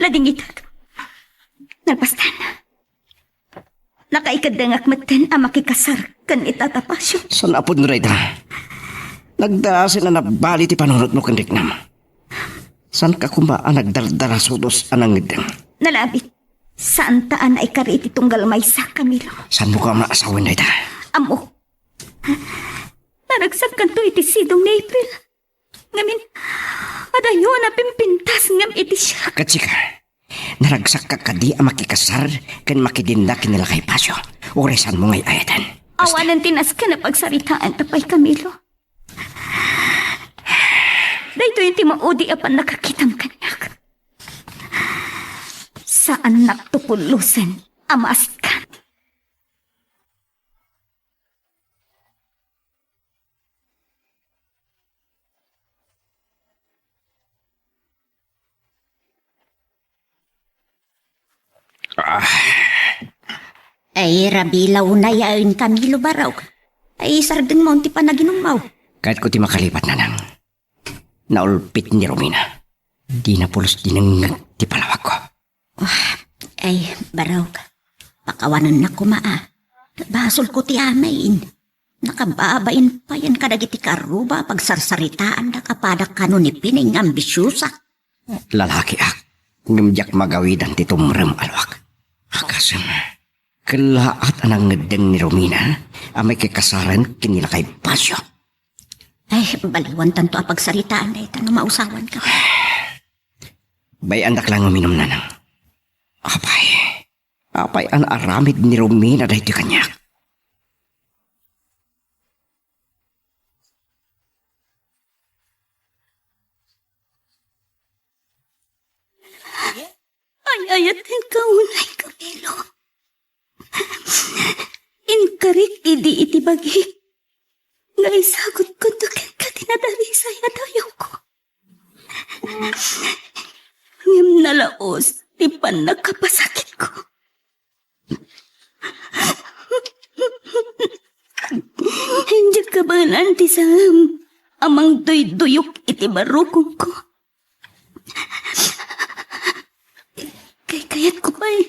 Ladingitak. Nalpastan. Nakaikeddengak metten a makikasar ken ni Tata Pasio. Saan a pudno dayta? Nagdaasen a nabali ti panunotmo ken riknam. Saanka koma a nagdardara sudos a nangngeddeng? Nalabit. Saanta a naikari iti tunggal maysa, Camilo. Saanmo koma a asawen dayta? Ammok. Naragsakkanto iti sidong ni April. Ngamin, adayo a napimpintas ngem iti siak. Ket sika, naragsakka kadi a makikasar ken makidinna ken ni lakay Pasio, uray saanmo nga ay-ayaten? Basta. Awanen ti nasken a pagsaritaanta pay, Camilo. Daytoy ti maudi a pannakakitam kaniak. Saannakto pulosen a maaskan. Ah. Ay, rabilaw na yaen, Camilo, barok. Ay, sardengmo ti panaginummo. Kayatko ti makalipat, nanang. Naulpit ni Rowena. Dina pulos dinengngeg ti palawagko. Ah, ay, barok. Pakawanennak koma, a. Basolko ti amin. Nakababain payen kadagiti karuba a pagsarsaritaandak a pada kano ni Pining nga ambisiosa. Lalakiak, ngem diak magawidan ti tumrem a luak. Akasem, kellaat a nangngeddeng ni Rowena a makikasaren ken ni lakay Pasio. Ay, baliwantanto a pagsaritaan dayta no mausawanka. Bay-andak laeng uminum, nanang. Apay, apay a naaramid ni Rowena daytoy kaniak? Ay-ayatenka unay, Camilo. Inkarik idi iti bagik nga isagutko kenka ti nadarisay a dayawko. Ngem nalaos ti pannakapasakitko. Diak kabaelan ti saan a mangduyduyok iti barukongko. Kaykayatko pay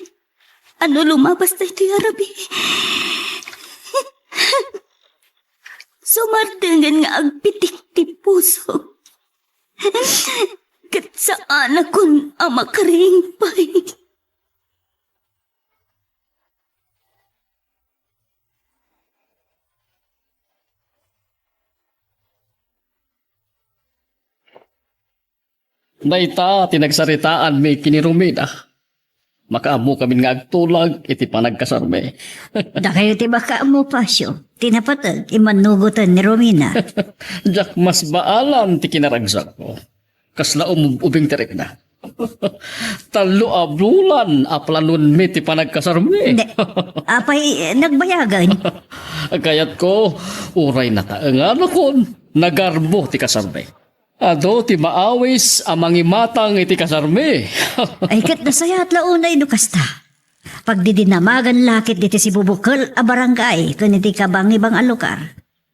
a no lumabas daytoy a rabii, sumardengen nga agpitik ti pusok. Ket saanakon a makariing pay. Dayta ti nagsaritaanmi ken ni Rowena. Makaammokamin nga agtulag iti panagkasarmi. Dakayo ti makaammo, Pasio. Ti napateg, immannugoten ni Romina. Diak masbaalan ti kinaragsakko. Kasla umub-ubing ti rikna. Tallo a bulan a planonmi ti panagkasarmi. Ne, apay, nagbayagen? Kayatko, uray nataenganakon, nagarbo ti kasarmi. Adu ti maawis a mangimatang iti kasarmi. Ay, ket nasayaat la unay no kasta. Pagdidinamagan la ket diti sibubukel a barangay ken iti kabangibang a lugar.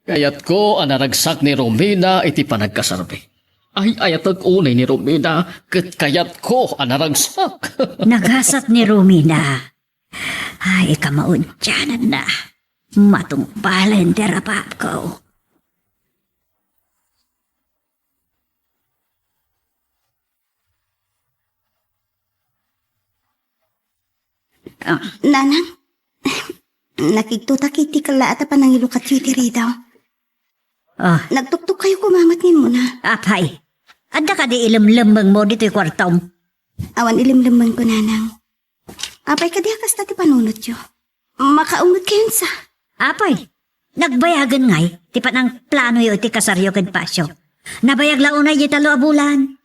Kayatko a naragsak ni Romina iti panagkasarmi. Ay, ayatek unay ni Romina, ket kayatko a naragsak. Nagasat ni Romina. Ay, kamaudiananna. Matungpalen ti rapapko. Ah, Nanang, nakigtotak iti kellaat a panangilukatyo iti ridaw. Ah. Nagtuktok kayo kumamat ngem muna. Apay, adda kadi ilemlemmengmo ditoy kuartom? Awan ilemlemmengko, Nanang. Apay, kadi a kasta ti panunotyo? Makaungot kayon sa. Apay, nagbayagen ngay ti panangplanoyo iti kasaryo ken Pasio. Nabayag la unay diay tallo a bulan.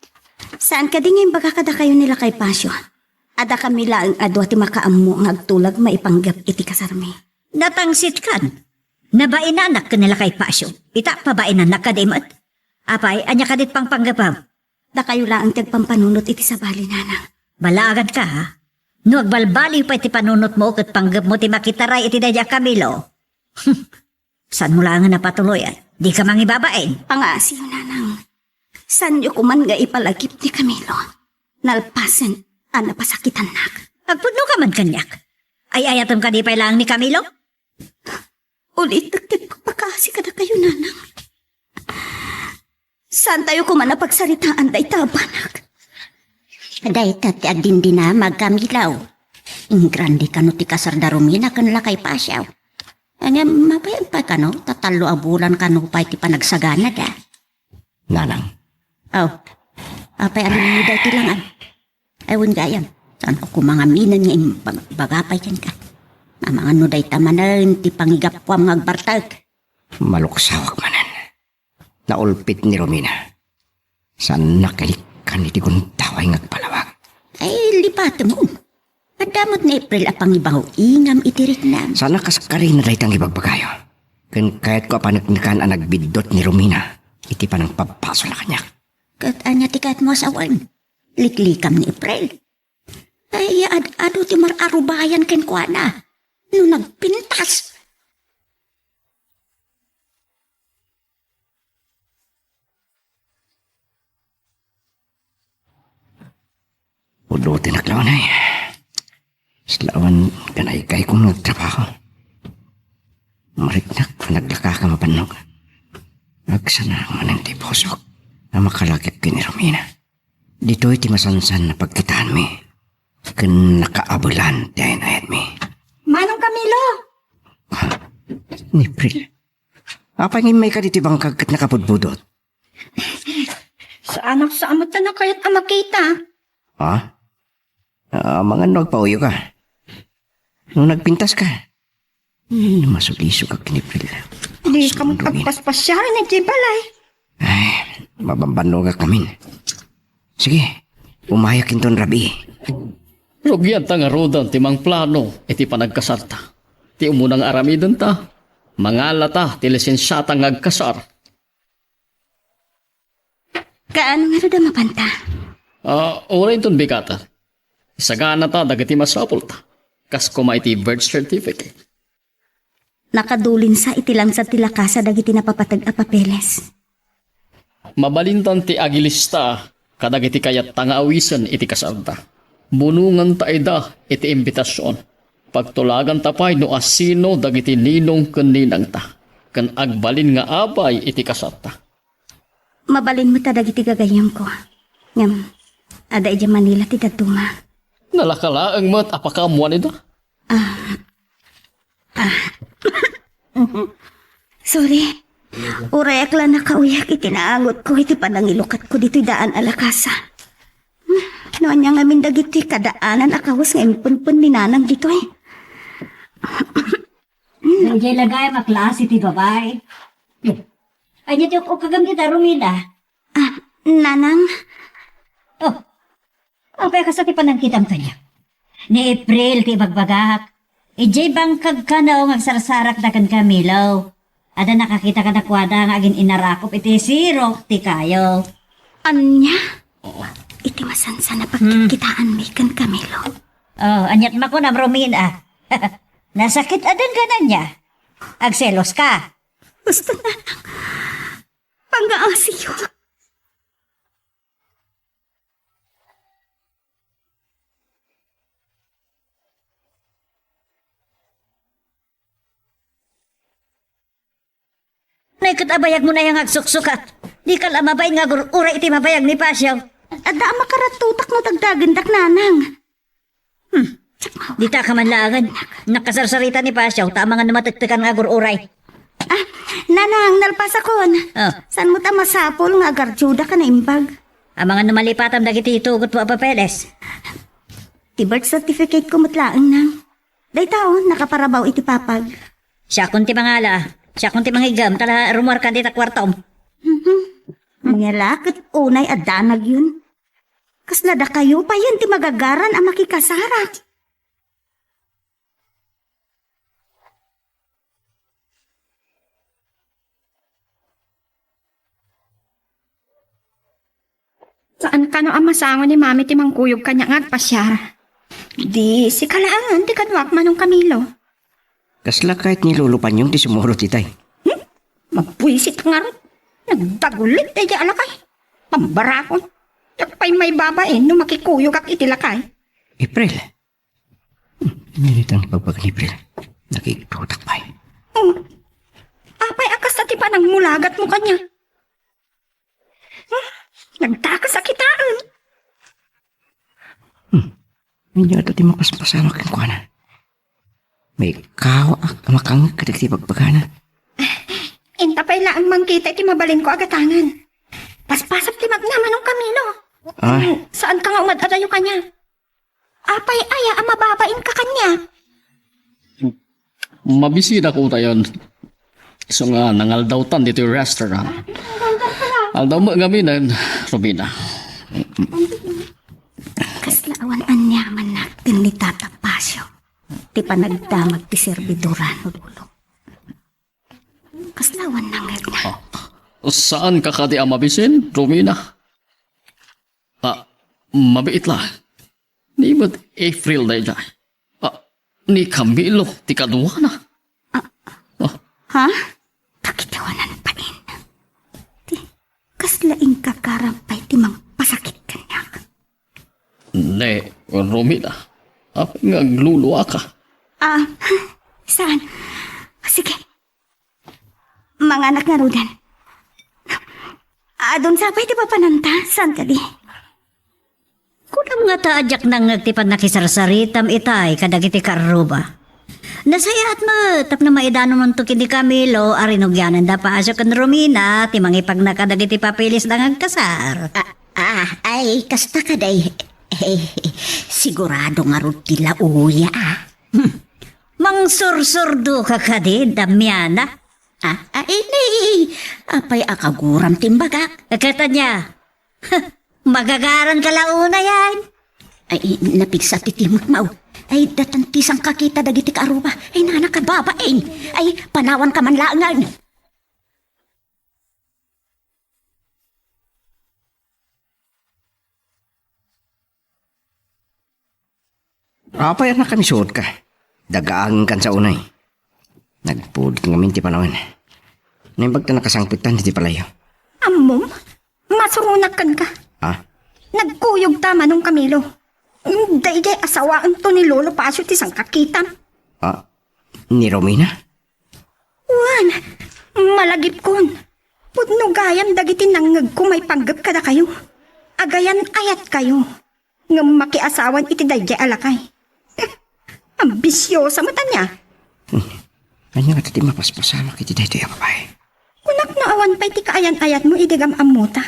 Saan kadi nga imbaga kadakayo ni Lakay Pasio? Adda kami laeng a dua ti makaammo nga agtulag maipanggep iti kasarmi. Natangsit kan. Nabainanak ken ni Lakay Pasio. Ita, pabainannak kadi met. Apay, ania kadit pangpanggepem? Dakayo laeng ti agpampanunot iti sabali, Nanang. Balagan ka, ha? No agbalbaliw pay ti panunotmo ket panggepmo ti makitaray iti daydi a Camilo. Saanmo laeng a napatuloyan? Dika mangibabain. Pangaasiyo, Nanang. Saanyo koman nga ipalagip ni Camilo. Nalpasen a napasakitannak. Agpudno ka man kaniak. Ay-ayatem kadi pay laeng ni Camilo? Ulitek ti pagpakaasi kadakayo, Nanang. Saantayo koman a pagsaritaan dayta a banag. Dayta ti agdindinamag, Camilo. Ingrande kano ti kasar da Romina ken Lakay Pasio. Ania, mabayag pay kano, ta tallo a bulan kano pay ti panagsaganada. Nanang. Aw, apay a rinnuda iti langan? Ay, wen gayam, saanko koma nga aminen nga imbagbaga pay kenka. Amangan no dayta manen ti pangigapuam nga agbartek. Maluksawak manen. Naulpit ni Romina. Saannak ilikkan iti gundaway nga agpalawag. Ay, lipatemon. Adda met ni April a pangibaw-ingam iti riknam. Saannak kaskari na dayta nga ibagbagayo. Ken kayatko a paneknekan a nagbiddut ni Romina iti panangpabpasolna kaniak. Ket ania ti kayatmo a sawen? Liklikam ni April. Ay, ad-adu ti mar-arubayan kenkuana no nagpintas. Pudotenak laeng, ay. Islawan ken aykayko nga agtrabaho. Mariknak a naglakaka mabannog. Agsana manen ti pusok a makalagip ken ni Romina. Ditoy ti masansan a pagkitaanmi ken nakaabelan ti ay-ayatmi. Manong Camilo! Ni April. Apay nga immayka ditoy bangkag ket nakapudpudot? Saanak sa amot a nakayat a makita. Ha? Ah, amangan no agpauyo ka. No nagpintas ka. Hmm, masulisog ak ni April. Di ka mo agpaspasyaran iti balay. Ay, mabambannogak amin. Sige, umayak inton rabii. Rugianta ngaruden ti mangplano iti panagkasarta. Ti umuna nga aramidenta, mangalata ti lisensiata nga agkasar. Kaano ngarud a mapanta? Ah, uray inton bigaten. Isaganata dagiti masapulta. Kas koma iti birth certificate. Nakadulinsa iti lansad ti lakasa dagiti napapateg a papeles. Mabalintan ti agilista kadagiti kayatta nga awisen iti kasarda. Bunonganta ida iti imbitasion. Pagtulaganta pay no asino dagiti ninong ken ninangta, ken agbalin nga abay iti kasarta. Mabalin met a dagiti gagayyemko. Ngem, adda idiay Manila ti dadduma. Nalaka laeng met a pakaammoan ida. Ah, ah. Sorry. Urayak la nakauyak iti naangotko iti panangilukatko ditoy daan a lakasa. No ania ngamin dagiti kadaanan a kawes nga impunpon ni Nanang ditoy? Daydiay la gayam a klase ti babai. Ania ti uk-ukagam dita, Romina? Ah, Nanang? Oh, apay a kasta ti panangkitam kaniak? Ni April ti ibagbagak. Idiay bangkag kano nga agsarsarakda ken Camilo. Adda nakakita kadakuada nga agin-inarakop iti sirok ti kayo. Ania? Oo. Iti masansan a pagkitkitaanmi ken Camilo. Oh, aniat makunam, Romina? Nasakit a denggan ania? Agselos ka? Gusto na lang pangaasiyo. Nay ket a bayagmo nay nga agsuksukat. Dika la mabain nga agur-uray iti mabayag ni Pasio. Adda a makarattotak no tagdagendak, Nanang. Hmm. Dita ka man laengen. Nakasarsarita ni Pasio, ta amangan no matektekan nga agur-uray. Ah, Nanang, nalpasakon. Oh. Saan mo ta masapul nga agardiodaka naimbag? Amangan no malipatam dagiti itugotmo a papeles. Ti birth certificate ko met laeng, Nang. Dayta, oh, nakaparabaw iti papag. Siakon ti mangala. Siakon ti mangiggem, ta la rumuarka dita kuartom. Mhm. Ania la ket unay a danag yun. Kasla dakayo payen ti magagaran a makikasarak. Saan kano a masango ni Mami ti mangkuyog kaniak nga agpasiar? Di sika laengen ti kaduak, Manong Camilo. Kasla kayat ni Lolo Panyong ti sumurot itay? Hmm? Mabuisit ngarud. Nagdagulit daydiay a lakay. Pambarakon. Diak pay maibabain no makikuyogak iti lakay. April. Hmm, ania dayta nga ibagbaga ni April? Nakikdutak pay. Oh. Apay a kasta ti panangmulagatmo kaniak? Hmm, nagdakes a kitaen. Hmm. Ania ata ti mapaspasamak kenkuana? Maikkawaak a makangngeg kadagiti ibagbagana. Inta pay laeng mangkita iti mabalinko a gatangen. Paspasam ti magna, Manong Camilo. Ah. Hmm, saanka nga umad-adayo kaniak? Apay aya a mababainka kaniak? Mabisidak utayon. Isu nga nangaldawtan ditoy restaurant. Aldaw met ngaminen, Robina. Kasla awan aniamannak ken ni Tata Pasio ti panagdamag ti serbidoran, Lolo. Kasla awan nangngegna. Ah, saanka kadi a mabisin, Romina? Ah, mabiit la. Ni met April dayta. Ah, ni Camilo ti kaduana. Ah. Ah. Ha? Pakitawanan pain. Ti, kasla inkakaram pay ti mangpasakit kaniak. Ne, Romina, apay nga agluluaka? Ah, saan? Sige. Manganak ngaruden. Adun sa pay ti papananta, saan kadi? Kunam ngata a diak nangngeg ti pannakisarsaritam itay kadagiti kaarruba. Nasayaat met tapno maidanon monto ken ni Camilo a rinugianan da Pasio ken Romina ti mangipagna kadagiti papeles da nga agkasar. Ah, ah, ay, kasta kadi. Eh, sigurado ngarud ti lauya, ah. Hmm. Mangsursurdoka kadi, Damiana? Ah, ah, inay, apay a kaguram ti imbagak? Ket ania? Magagaran ka la unay, ay? Ay, napigsa ti timekmo. Ay, datan ti sangkakita dagiti kaarruba. Ay, nana ka babain. Ay, panawanka man laengen. Apay a nakamisuotka? Dagaangenkan sa unay. Nagpudot ngamin ti panawen. Naimbag ta nakasangpetan iti palayo. Ammom, masuronak kenka. Ha? Nagkuyogta, Manong Camilo. Daydiay a sawaento ni Lolo Pasio ti sangkakitam. Ha? Ni Romina? Wen, malagipkon. Pudno gayam dagiti nangngegko maipanggep kadakayo. Agayan-ayatkayo. Ngem makiasawan iti daydiay a lakay. Ambisiosa met ania? Hmm. Ania ngata ti mapaspasamak iti daytoy a babai? Kunak no awan pay ti kaayan-ayatmo idi gam-ammota.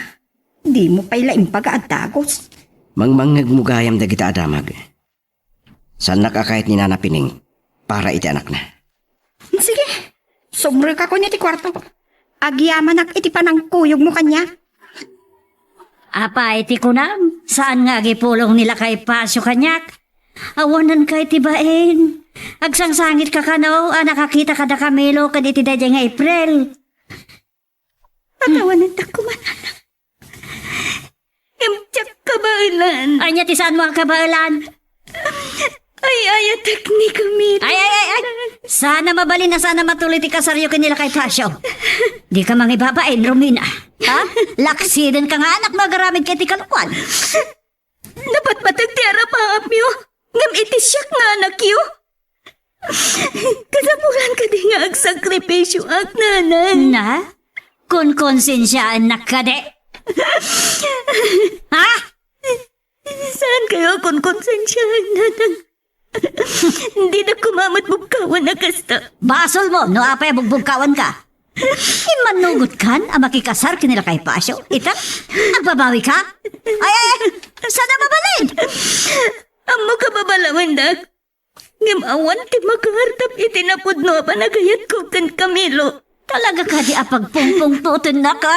Dimo pay la imbaga a dagus. Mangmangngegmo gayam dagita a damag. Saannak a kayat ni Nana Pining para iti anakna. Sige, subrek a kun iti kuarto. Agyamanak iti panangkuyogmo kaniak. Apay ti kunam? Saan nga agipulong ni Lakay Pasio kaniak? Awananka iti bain. Agsangsangitka kano a nakakitaka da Camilo ken iti daydiay nga April. Pakawanentak koma, Nana. Ngem diak kabaelan. Ania ti saanmo a kabaelan? Ay-ayatek ni Camilo. Ay, ay, ay, ay! Saan a mabalin a saan a matuloy ti kasaryo ken ni Lakay Pasio. Dika mangibabain, Romina. Ha? Laksidenka nga anak no agaramidka iti kalokuan. Napatpateg ti arapaapyo, ngem iti siak nga anakyo. Kasapulan kadi nga agsakripisyoak, Nanang? Na? Kunkonsensiaennak kadi? Ha? Saankayo a kunkonsensiaan, Nanang. Dinak koma met bugkawan a kasta. Basolmo no apay a bugbugkawanka. Immannugotkan a makikasar ken ni Lakay Pasio. Ita, agbabawika? Ay, ay, ay, saan a mabalin? Ammok a babalawendak. Ngem awan ti makaardap iti napudno a panagayatko ken Camilo. Talaga kadi a pagpungpungtotennaka?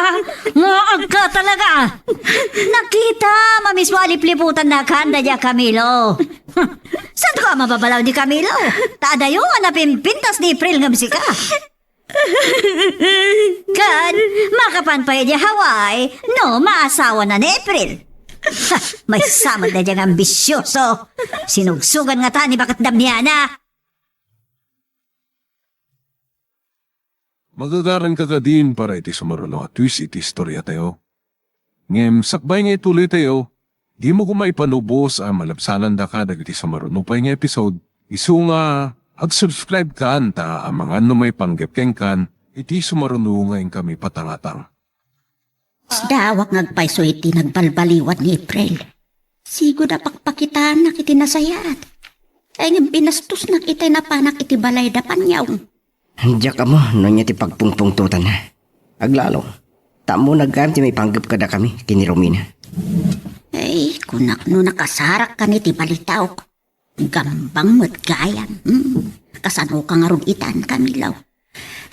Nga agka talaga! Nakitam a mismo a lipliputannaka daydiay a Camilo. Saanko a mababalaw ni Camilo? Ta adayo a napimpintas ni April ngem sika. Ken, makapan pay idiay Hawaii no maasawana ni April. Ha, maysa met daydiay nga ambisioso. Sinugsogan ngata ni Baket Damiana. Magagaranka kadin para iti sumaruno a twist iti istoriatayo. Ngem sakbay nga ituloytayo, dimo koma ipanubos a malabsanandaka dagiti sumaruno pay nga episode, isu nga agsubscribe kan ta amangan no maipanggep kenkan iti sumaruno nga inkami patangatang. Sdawak nga agpayso iti nagbalbaliwan ni April. Sigud a pakpakitaannak iti nasayaat. Ay ngem binastosnak itay napanak iti balayda paniawna. Diak ammo no ania ti pagpungpungtotanna. Aglalo, ta ammona gayam ti maipanggep kadakami ken ni Romina. Ay, kunak no nakasarakkan iti balitaok. Gambang met gayam. Hmm. Kasanoka ngarud itan, Camilo?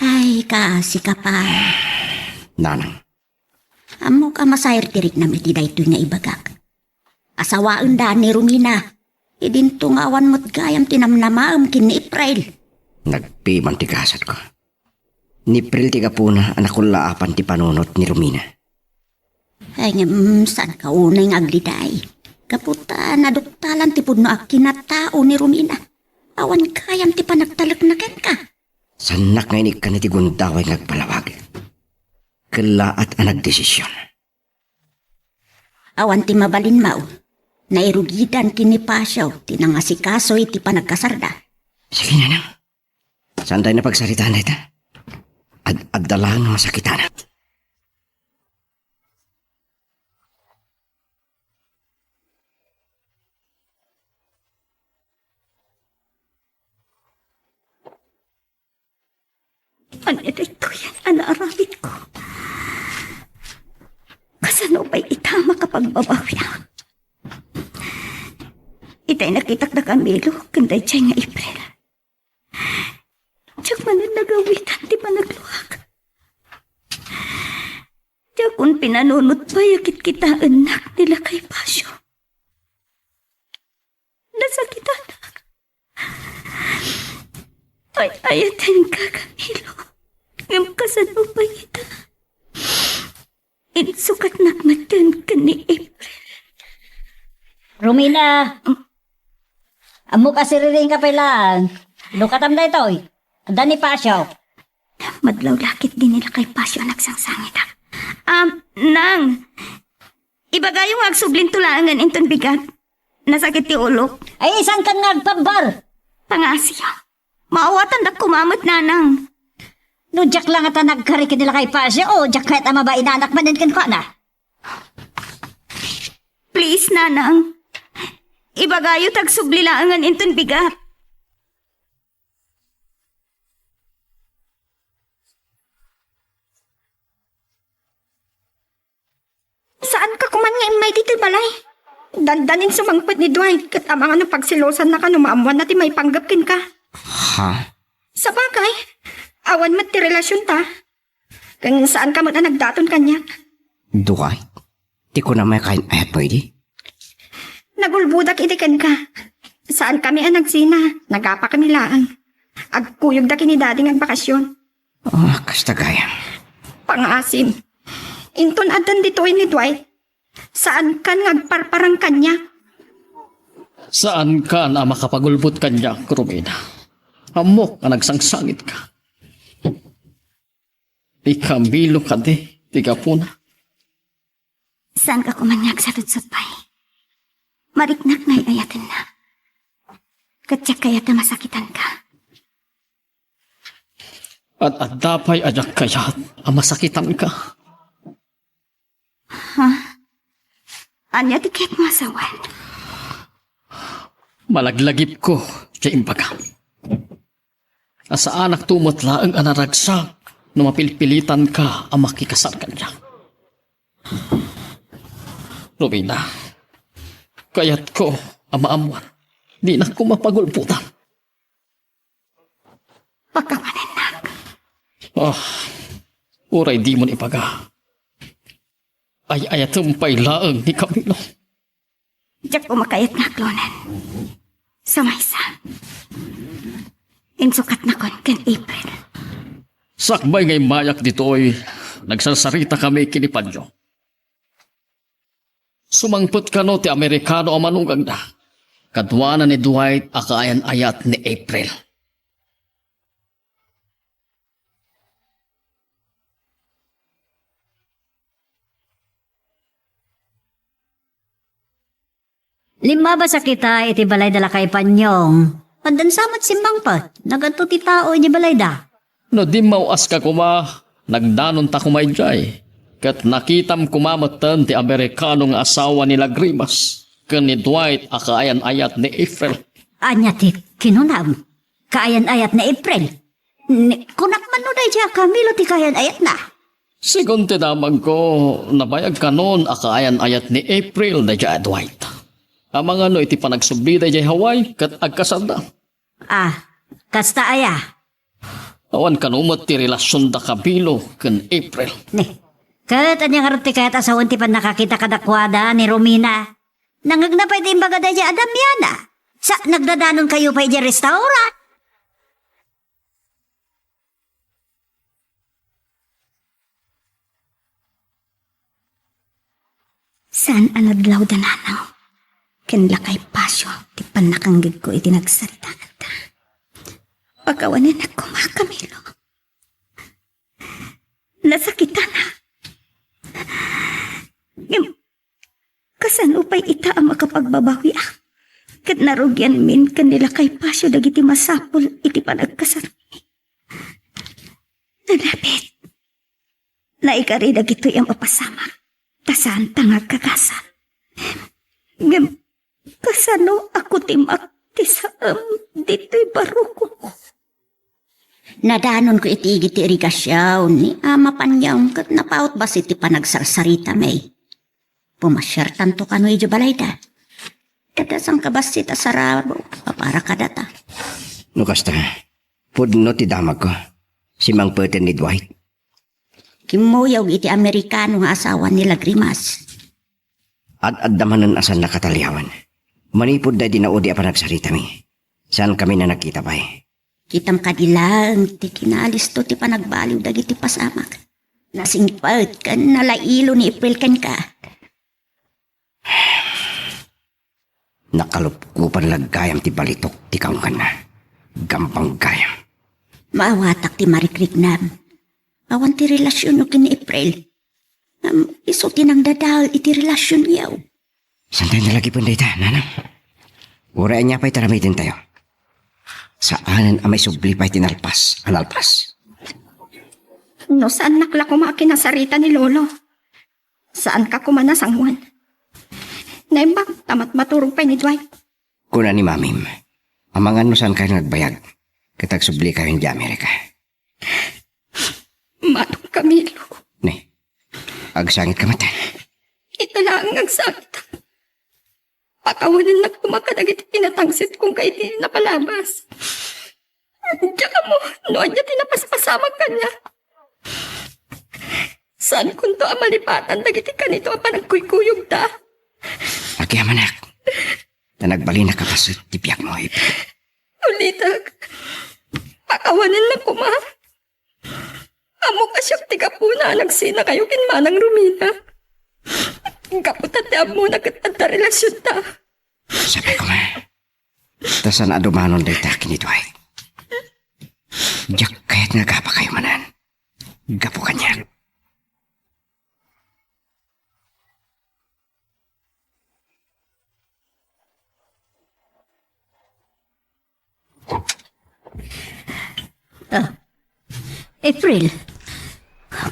Ay, kaasika pay. Nanang. Ammok a masair ti riknam iti daytoy nga ibagak. Asawaenda ni Romina. Idinto nga awan met gayam ti namnamaem ken ni April. Nagpiman ti gasatko. Ni April ti gapuna a nakullaapan ti panunot ni Romina. Ay, ngem, saanka unay nga agliday? Gapu ta naduktalan ti pudno a kinatao ni Romina. Awan gayam ti panagtalekna kenka. Saannak nga inikkan iti gundaway nga agpalawag. Kellaat a nagdesision. Awan ti mabalin, Mao. Nairugidan ken ni Pasio ti nangasikaso iti panagkasarda. Sige, Nanang. Saantayo nga pagsaritaan dayta. Ad-adda laeng nga masakitanak. Ania daytoy a naaramidko? Kasano pay ita makapagbabawiak? Itay nakitak da Camilo ken daydiay nga April. Diak manen nagawitan ti panagluak. Diakon pinanunot pay a kitkitaennak ni Lakay Pasio. Nasakitanak. Ay-ayatenka, Camilo. Ngem kasano pay ita? Insukatnak met ken ni April. Romina! Ammok a siriring ka pay laeng. Lukatam daytoy. Adda ni Pasio. Madlawlakit di ni Lakay Pasio a nagsangsangitak. Um, Nang, ibagayo nga agsublinto laengen inton bigat. Nasakit ti ulok. Ay, saan kan nga agpabbar? Pangasiyo. Maawatandak koma met, Nanang. No diak la ngata nagkari ken ni Lakay Pasio, o diak kayat a mabainanak manen kenkuana. Please, Nanang. Ibagayo ta agsubli laengen inton bigat. Saanka koman nga immay ditoy balay? Dandanin sumangpet ni Dwight ket amangan a pagselosannaka no maammoanna ti maipanggep kenka. Ha? Sabagay, awan met ti relasionta. Ken saanka met a nagdaton kaniak. Dwight? Ti kunam a kaayan-ayatmo idi? Nagulbodak idi kenka. Saankami a nagsina, nagapakami laeng. Agkuyogda ken ni Daddy nga agbakasyon. Ah, kasta gayam. Pangaasim. Inton addan ditoy ni Dwight, saankan nga agparparang kaniak. Saankan a makapagulbod kaniak, Romina. Ammok a nagsangsangitka. Ni Camilo kadi ti gapuna. Saanka koma nga agsaludsod pay. Mariknak nga ay-ayatenna. Ket diak kayat a masakitanka. Ad-adda pay a diak kayat a masakitanka. Ha? Ania ti kayatmo a sawen? Malaglagipko ti imbagam. A saanakto met laeng a naragsak no mapilpilitanka a makikasar kaniak. Romina, kayatko a maammoan, dinak koma pagulbodan. Pakawanennak. Ah, uray dimon ibaga. Ay-ayatem pay laeng ni Camilo. Diak koma kayat nga aklonen. Sa maysa, insukatnakon ken April. Sakbay nga immayak ditoy, nagsarsaritakami ken ni Panyo. Sumangpet kano ti Amerikano a manugangda. Kaduana ni Dwight a kaayan-ayat ni April. Limmabasa kita iti balay da Lakay Panyong. Addan sa met simmangpet, nagadto ti tao iti balayda. No dimmaw-aska koma, nagdanonta koma idiay. Ket nakitam koma metten ti Amerikano nga asawa ni Lagrimas ken ni Dwight a kaayan-ayat ni April. Ania ti kinunam? Kaayan-ayat ni April? Ni, kunak man no daydiay a Camilo ti kaayan-ayatna? Segun ti damagko, nabayag kanon a kaayan-ayat ni April daydiay a Dwight. Amangan no iti panagsubli daydiay Hawaii ket agkasarda. Ah, kasta aya? Awan kano met ti relasionda Camilo ken April. Ni, ket ania ngarud ti kayat a sawen ti pannakakita kadakuada ni Romina? Nangngegna pay ti imbaga daydiay a Damiana. Sa, nagdadanonkayo pay idiay restaurant? Saan a nadlawda, Nanang, ken Lakay Pasio ti pannakanggegko iti nagsaritaanta. Pakawanennak koma, Camilo. Nasakitanak. Ngem, kasano pay ita a makapagbabawiak? Ket narugianmin ken ni Lakay Pasio dagiti masapul iti panagkasarmi. Nanapit, naikari dagitoy a mapasamak, ta saanta nga agkagasat. Ngem, kasano a kutimak ti saem ditoy barukok? Nadanonko iti igid ti irigasion ni Ama Panyong ket napaut bassit ti panagsarsaritami. Pumasiartanto kano idiay balayda. Dadasanka bassit a sarabo a para kadata. No kasta, pudno ti damagko. Simangpeten ni Dwight. Kimmuyog iti Amerikano nga asawa ni Lagrimas. Ad-adda manen a saan a kataliawen. Manipud daydi naudi a panagsaritami, saankami a nagkita pay. Kitam kadi laeng ti kinalisto ti panagbaliw dagiti pasamak. Nasingpet ken nalailo ni April kenka. Nakalupkopan la gayam ti balitok ti kaungganna. Gampang gayam. Maawatak ti marikriknam. Awan ti relasionyo ken ni April. Ngem isu ti nangdadael iti relasionyo. Saantayo nalagipen dayta, Nanang? Uray ania pay ti aramidentayo, saanen a maisubli pay ti nalpas a nalpas. No saannak la koma a kinasarita ni Lolo, saanka koma a nasanguan. Naimbag ta matmaturog pay ni Dwight. Kuna ni Mamim, amangan no saankayo nga agbayag ket agsublikayo idiay Amerika. Manong Camilo. Ni, agsangitka met. Ita laeng nga agsangit. Awanennak koma kadagiti kinatangsit kong kaiti napalabas. Diak ammo no ania ti napaspasamak kaniak. Saankonto a malipatan dagiti kanito a panagkuykuyogda. Agyamanak, ta nagbalinak a paset ti biagmo, April. Ulitek, pakawanennak koma. Ammok a siak ti gapuna a nagsinakayo ken Manang Romina. Gapu ta ti ammona ket adda relasionta. Sabi ko nga, ta saan a dumanon dayta ken ni Dwight. Diak kayat nga agapakayo manen. Gapu kaniak. Ah, April,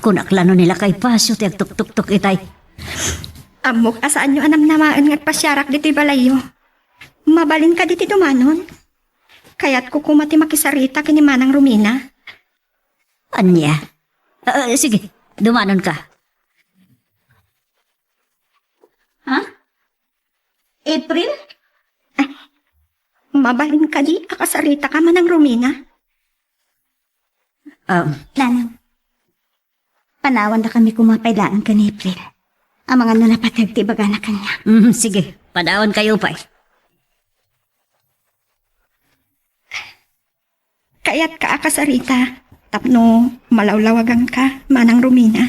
kunak la no ni lakay Pasio ti agtuktuktok itay. Ammok a saanyo a namnamaen nga agpasiarak ditoy balayyo. Mabalin kadi ti dumanon? Kayatko koma ti makisarita ken ni Manang Romina. Ania? Ah, sige, dumanonka. Ha? April? Mabalin kadi a kasaritaka, Manang Romina? Um, Nanang, panawandakami koma pay laeng ken ni April. Amangan no napateg ti ibagana kaniak. Mm, sige, panawankayo pay. Kayatka a kasarita tapno malawlawaganka, Manang Romina.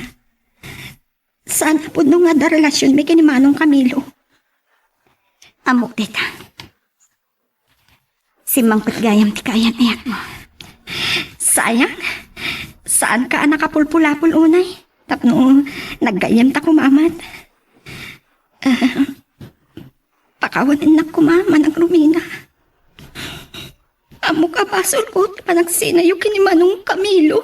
Saan a pudno nga adda relasionmi ken ni Manong Camilo. Ammok dayta. Simmangpet gayam ti kaayat-ayatmo. Sayang, saanka a nakapulpulapol unay tapno naggayyemta koma met. Ah, pakawanennak koma, Manang Romina. Ammok a basolko ti panagsinayo ken ni Manong Camilo.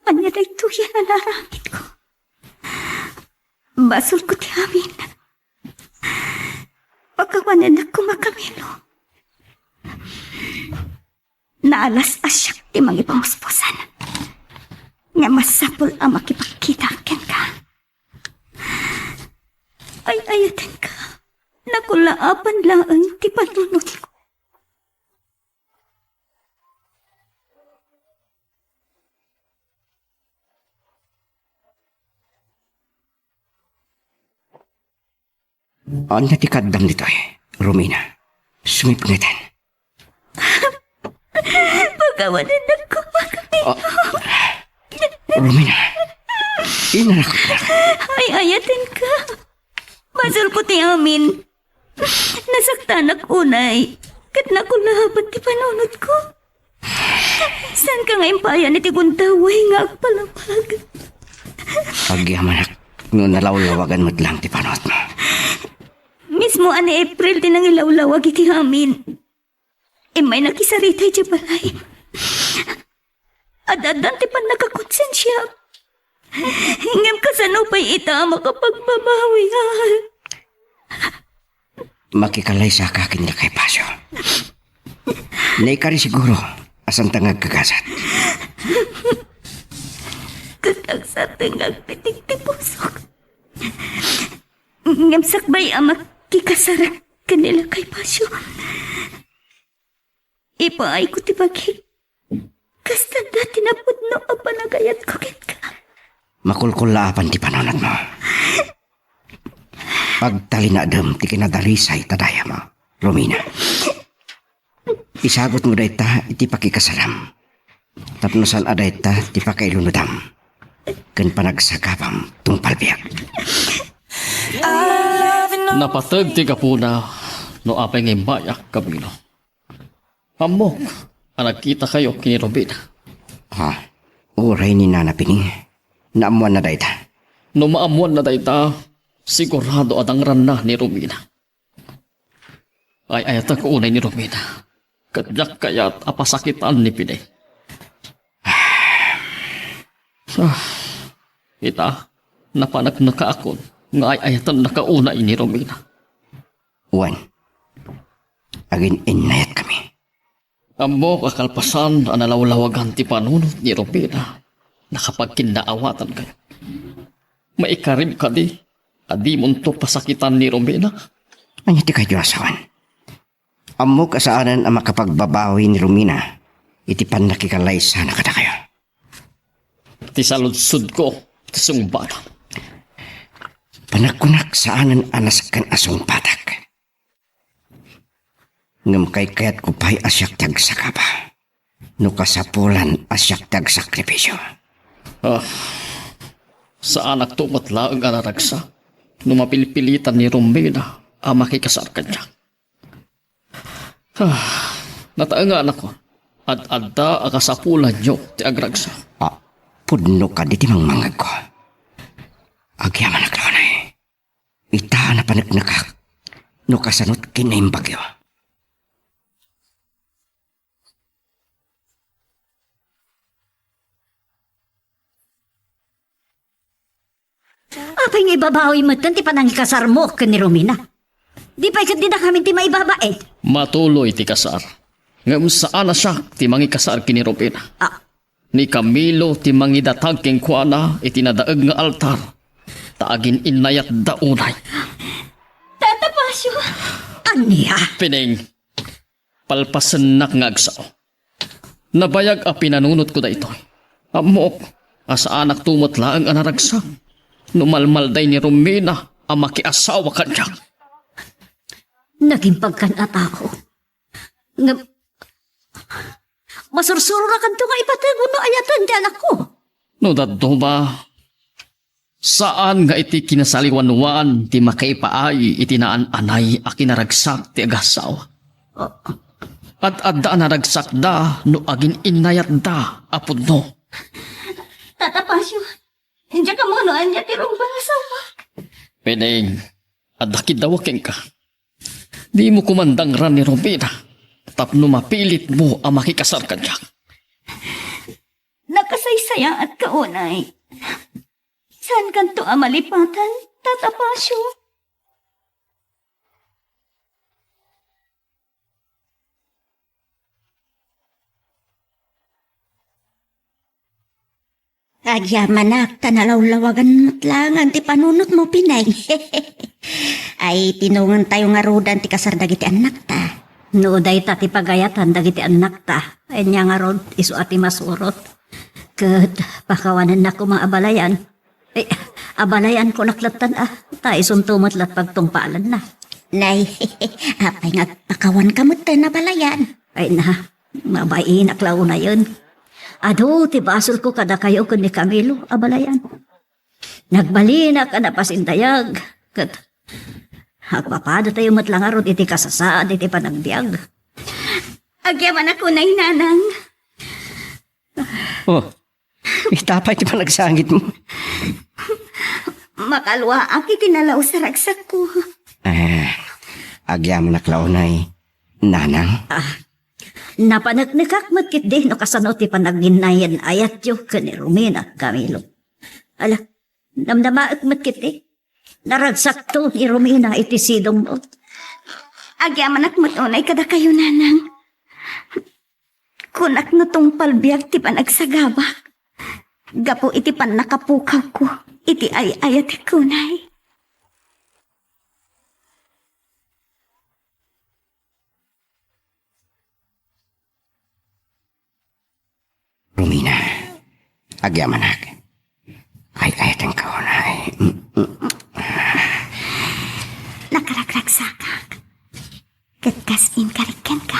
Ania daytoy a naaramidko? Basolko ti amin. Pakawanennak koma, Camilo. Naalas a siak ti mangipamuspusan. Nga masapul a makipagkita kenka. Ay-ayatenka. Nakulaapan laeng ti panunotko. Ania ti kaaddam ditoy, Romina? Sumipngeten. Pakawanennak koma, Camilo. Ah, Romina, inarak. Ay-ayatenka. Basolko ti amin. Nasaktanak unay, ket nakulaapan ti panunotko. Saanka nga impayan iti gundaway nga agpalapag? Agyamanak no nalawlawagan met laeng ti panunotmo. Mismo a ni April ti nangilawlawag iti amin. Immay nakisarita idiay balay. Ad-addan ti pannakakonsensiak. Ngem kasano pay ita a makapagbabawiak? Makikalaysaka ken ni lakay Pasio. Naikari siguro a saanta nga agkagasat. Ket agsareng nga agpitik ti pusok. Ngem sakbay a makikasarak ken ni lakay Pasio, ipaayko ti bagi. Kasta dati napudno a panagayatko kenka. Makulkullaapan ti panunotmo. Pagtalinaedem ti kinadalisay ta dayam, Romina. Isagutmo dayta iti pakikasaram. Tapno saan a dayta ti pakailunodam ken panagsagabam tungpal biag. Napateg ti gapuna no apay nga immayak, Camilo. Ammok a nagkitakayo ken ni Romina. Ha? Uray ni Nana Pining, naammoanna dayta? No maammoanna dayta, sigurado a dangranna ni Romina. Ay-ayatek unay ni Romina. Ket diak kayat a pasakitan ni Pining. Ah, ita, napaneknekaakon nga ay-ayatennaka unay ni Romina. Wen, agin-innayatkami. Ammok a kalpasan a nalawlawagan ti panunot ni Romina, Nakapagkinnaawatan kayo. Maikarib kadi a dimonto pasakitan ni Romina? Ania ti kayatyo a sawen? Ammok a saanen a makapagbabawi ni Romina iti pannakikalaysana kadakayo. Ti saludsodko, ti sungbata. Panagkunak saanen a nasken a sungbatak. Ngem kaykayatko pay a siak ti agsakaba, no kasapulan a siak ti agsakripisio. Ah, saanakto met laeng a naragsak no mapilpilitan ni Romina a makikasar kaniak. Ah, nataenganakon. Ad-adda a kasapulanyo ti agragsak. Ah, pudno kadi ti mangmangegko. Agyamanak la unay. Ita a napaneknekak no kasano't kinaimbagyo. Apay nga ibabawi metten ti panangikasarmo ken ni Romina? Di pay ket dinakami ti maibabain? Matuloy ti kasar. Ngem saan a siak ti mangikasar ken ni Romina. Ah. Ni Camilo ti mangidatag kenkuana iti nadaeg nga altar, ta agin-innayatda unay. Tata Pasio! Ania? Pining, palpasennak nga agsao. Nabayag a pinanunotko daytoy. Ammok a saanakto met laeng a naragsak no malmalday ni Romina a makiasawa kaniak. Naging pagkan-atako. Ngem, masursurorakanto nga ipateg wenno ayaten ti anakko. No dadduma, saan nga iti kinasaliwanwan ti makaipaay iti naan-anay a kinaragsak ti agassawa. Ad-adda a naragsakda no agin-innayatda a pudno. Tata Pasio, diak ammo no ania ti rumbeng a saomo. Pining, adda kiddawek kenka. Dimo koma dangran ni Romina tapno mapilitmo a makikasar kaniak. Nakasaysayaatka unay. Saankanto a malipatan, Tata Pasio? Agyamanak ta nalawlawagan met laengen ti panunotmo, Pining. Ay, tinongentayo ngaruden ti kasar dagiti annakta. No dayta ti pagayatan dagiti annakta, ania ngarud, isu a ti masurot. Ket pakawanennak koma abalayan. Ay, abalayan kunak lattan a, ta isunto met lat pagtungpalanna. Nay, apay nga agpakawanka metten abalayan? Ay na, mabainak la unayen. Adu ti basolko kadakayo ken ni Camilo, abalayan. Nagbalinak a napasindayag, ket agpapadatayo met la ngarud iti kasasaad iti panagbiag. Agyamanak unay, Nanang. Oh, ita pay ti panagsangitmo. Makaluaak iti nalaus a ragsakko. Eh, agyamanak la unay, Nanang. Ah, napaneknekak met ketdi no kasano ti panaginnayen-ayatyo ken ni Romina, Camilo. Ala, namnamaek met ketdi. Naragsakto ni Romina iti sidongmo. Agyamanak met unay kadakayo, Nanang. Kunak no tungpal biag ti panagsagabak gapu iti pannakapukawko iti ay-ayatek unay. Romina, agyamanak. Ay-ayatenka unay. Nakaragragsakak. Ket kas inkarik kenka,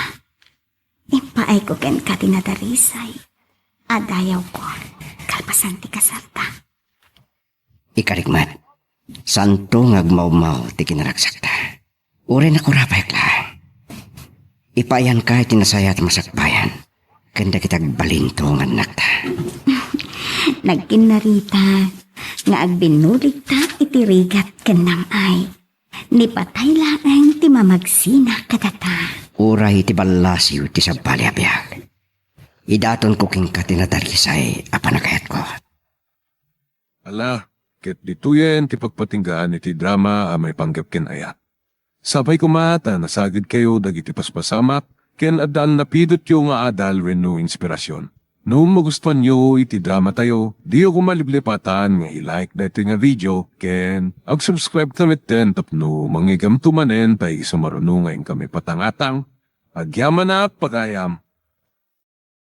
impaayko kenka ti nadarisay a dayawko kalpasan ti kasarta. Ikarik met, saanto nga agmawmaw ti kinaragsakta. Uray nakurapayek laeng. Ipaayanka iti nasayaat a masakbayan ken dagiti agbalinto nga annakta. Nagkinnarita nga agbinnuligta iti rigat ken nam-ay. Ni patay laeng ti mamagsina kadata. Uray iti ballasiw ti sabali a biag, idatonko kenka ti nadarisay a panagayatko. Ala, ket ditoyen ti pagpatinggaan iti drama a maipanggep ken ayat. Sapay koma ta nasagidkayo dagiti paspasamak ken adda a napidotyo nga adal wenno inspirasion. No magustuanyo iti dramatayo, diyo koma liplipatan nga i-like daytoy nga video ken ag-subscribe ta metten tapno mangngeggamto manen ta isu maruno nga inkami patangatang. Agyamanak pagayam.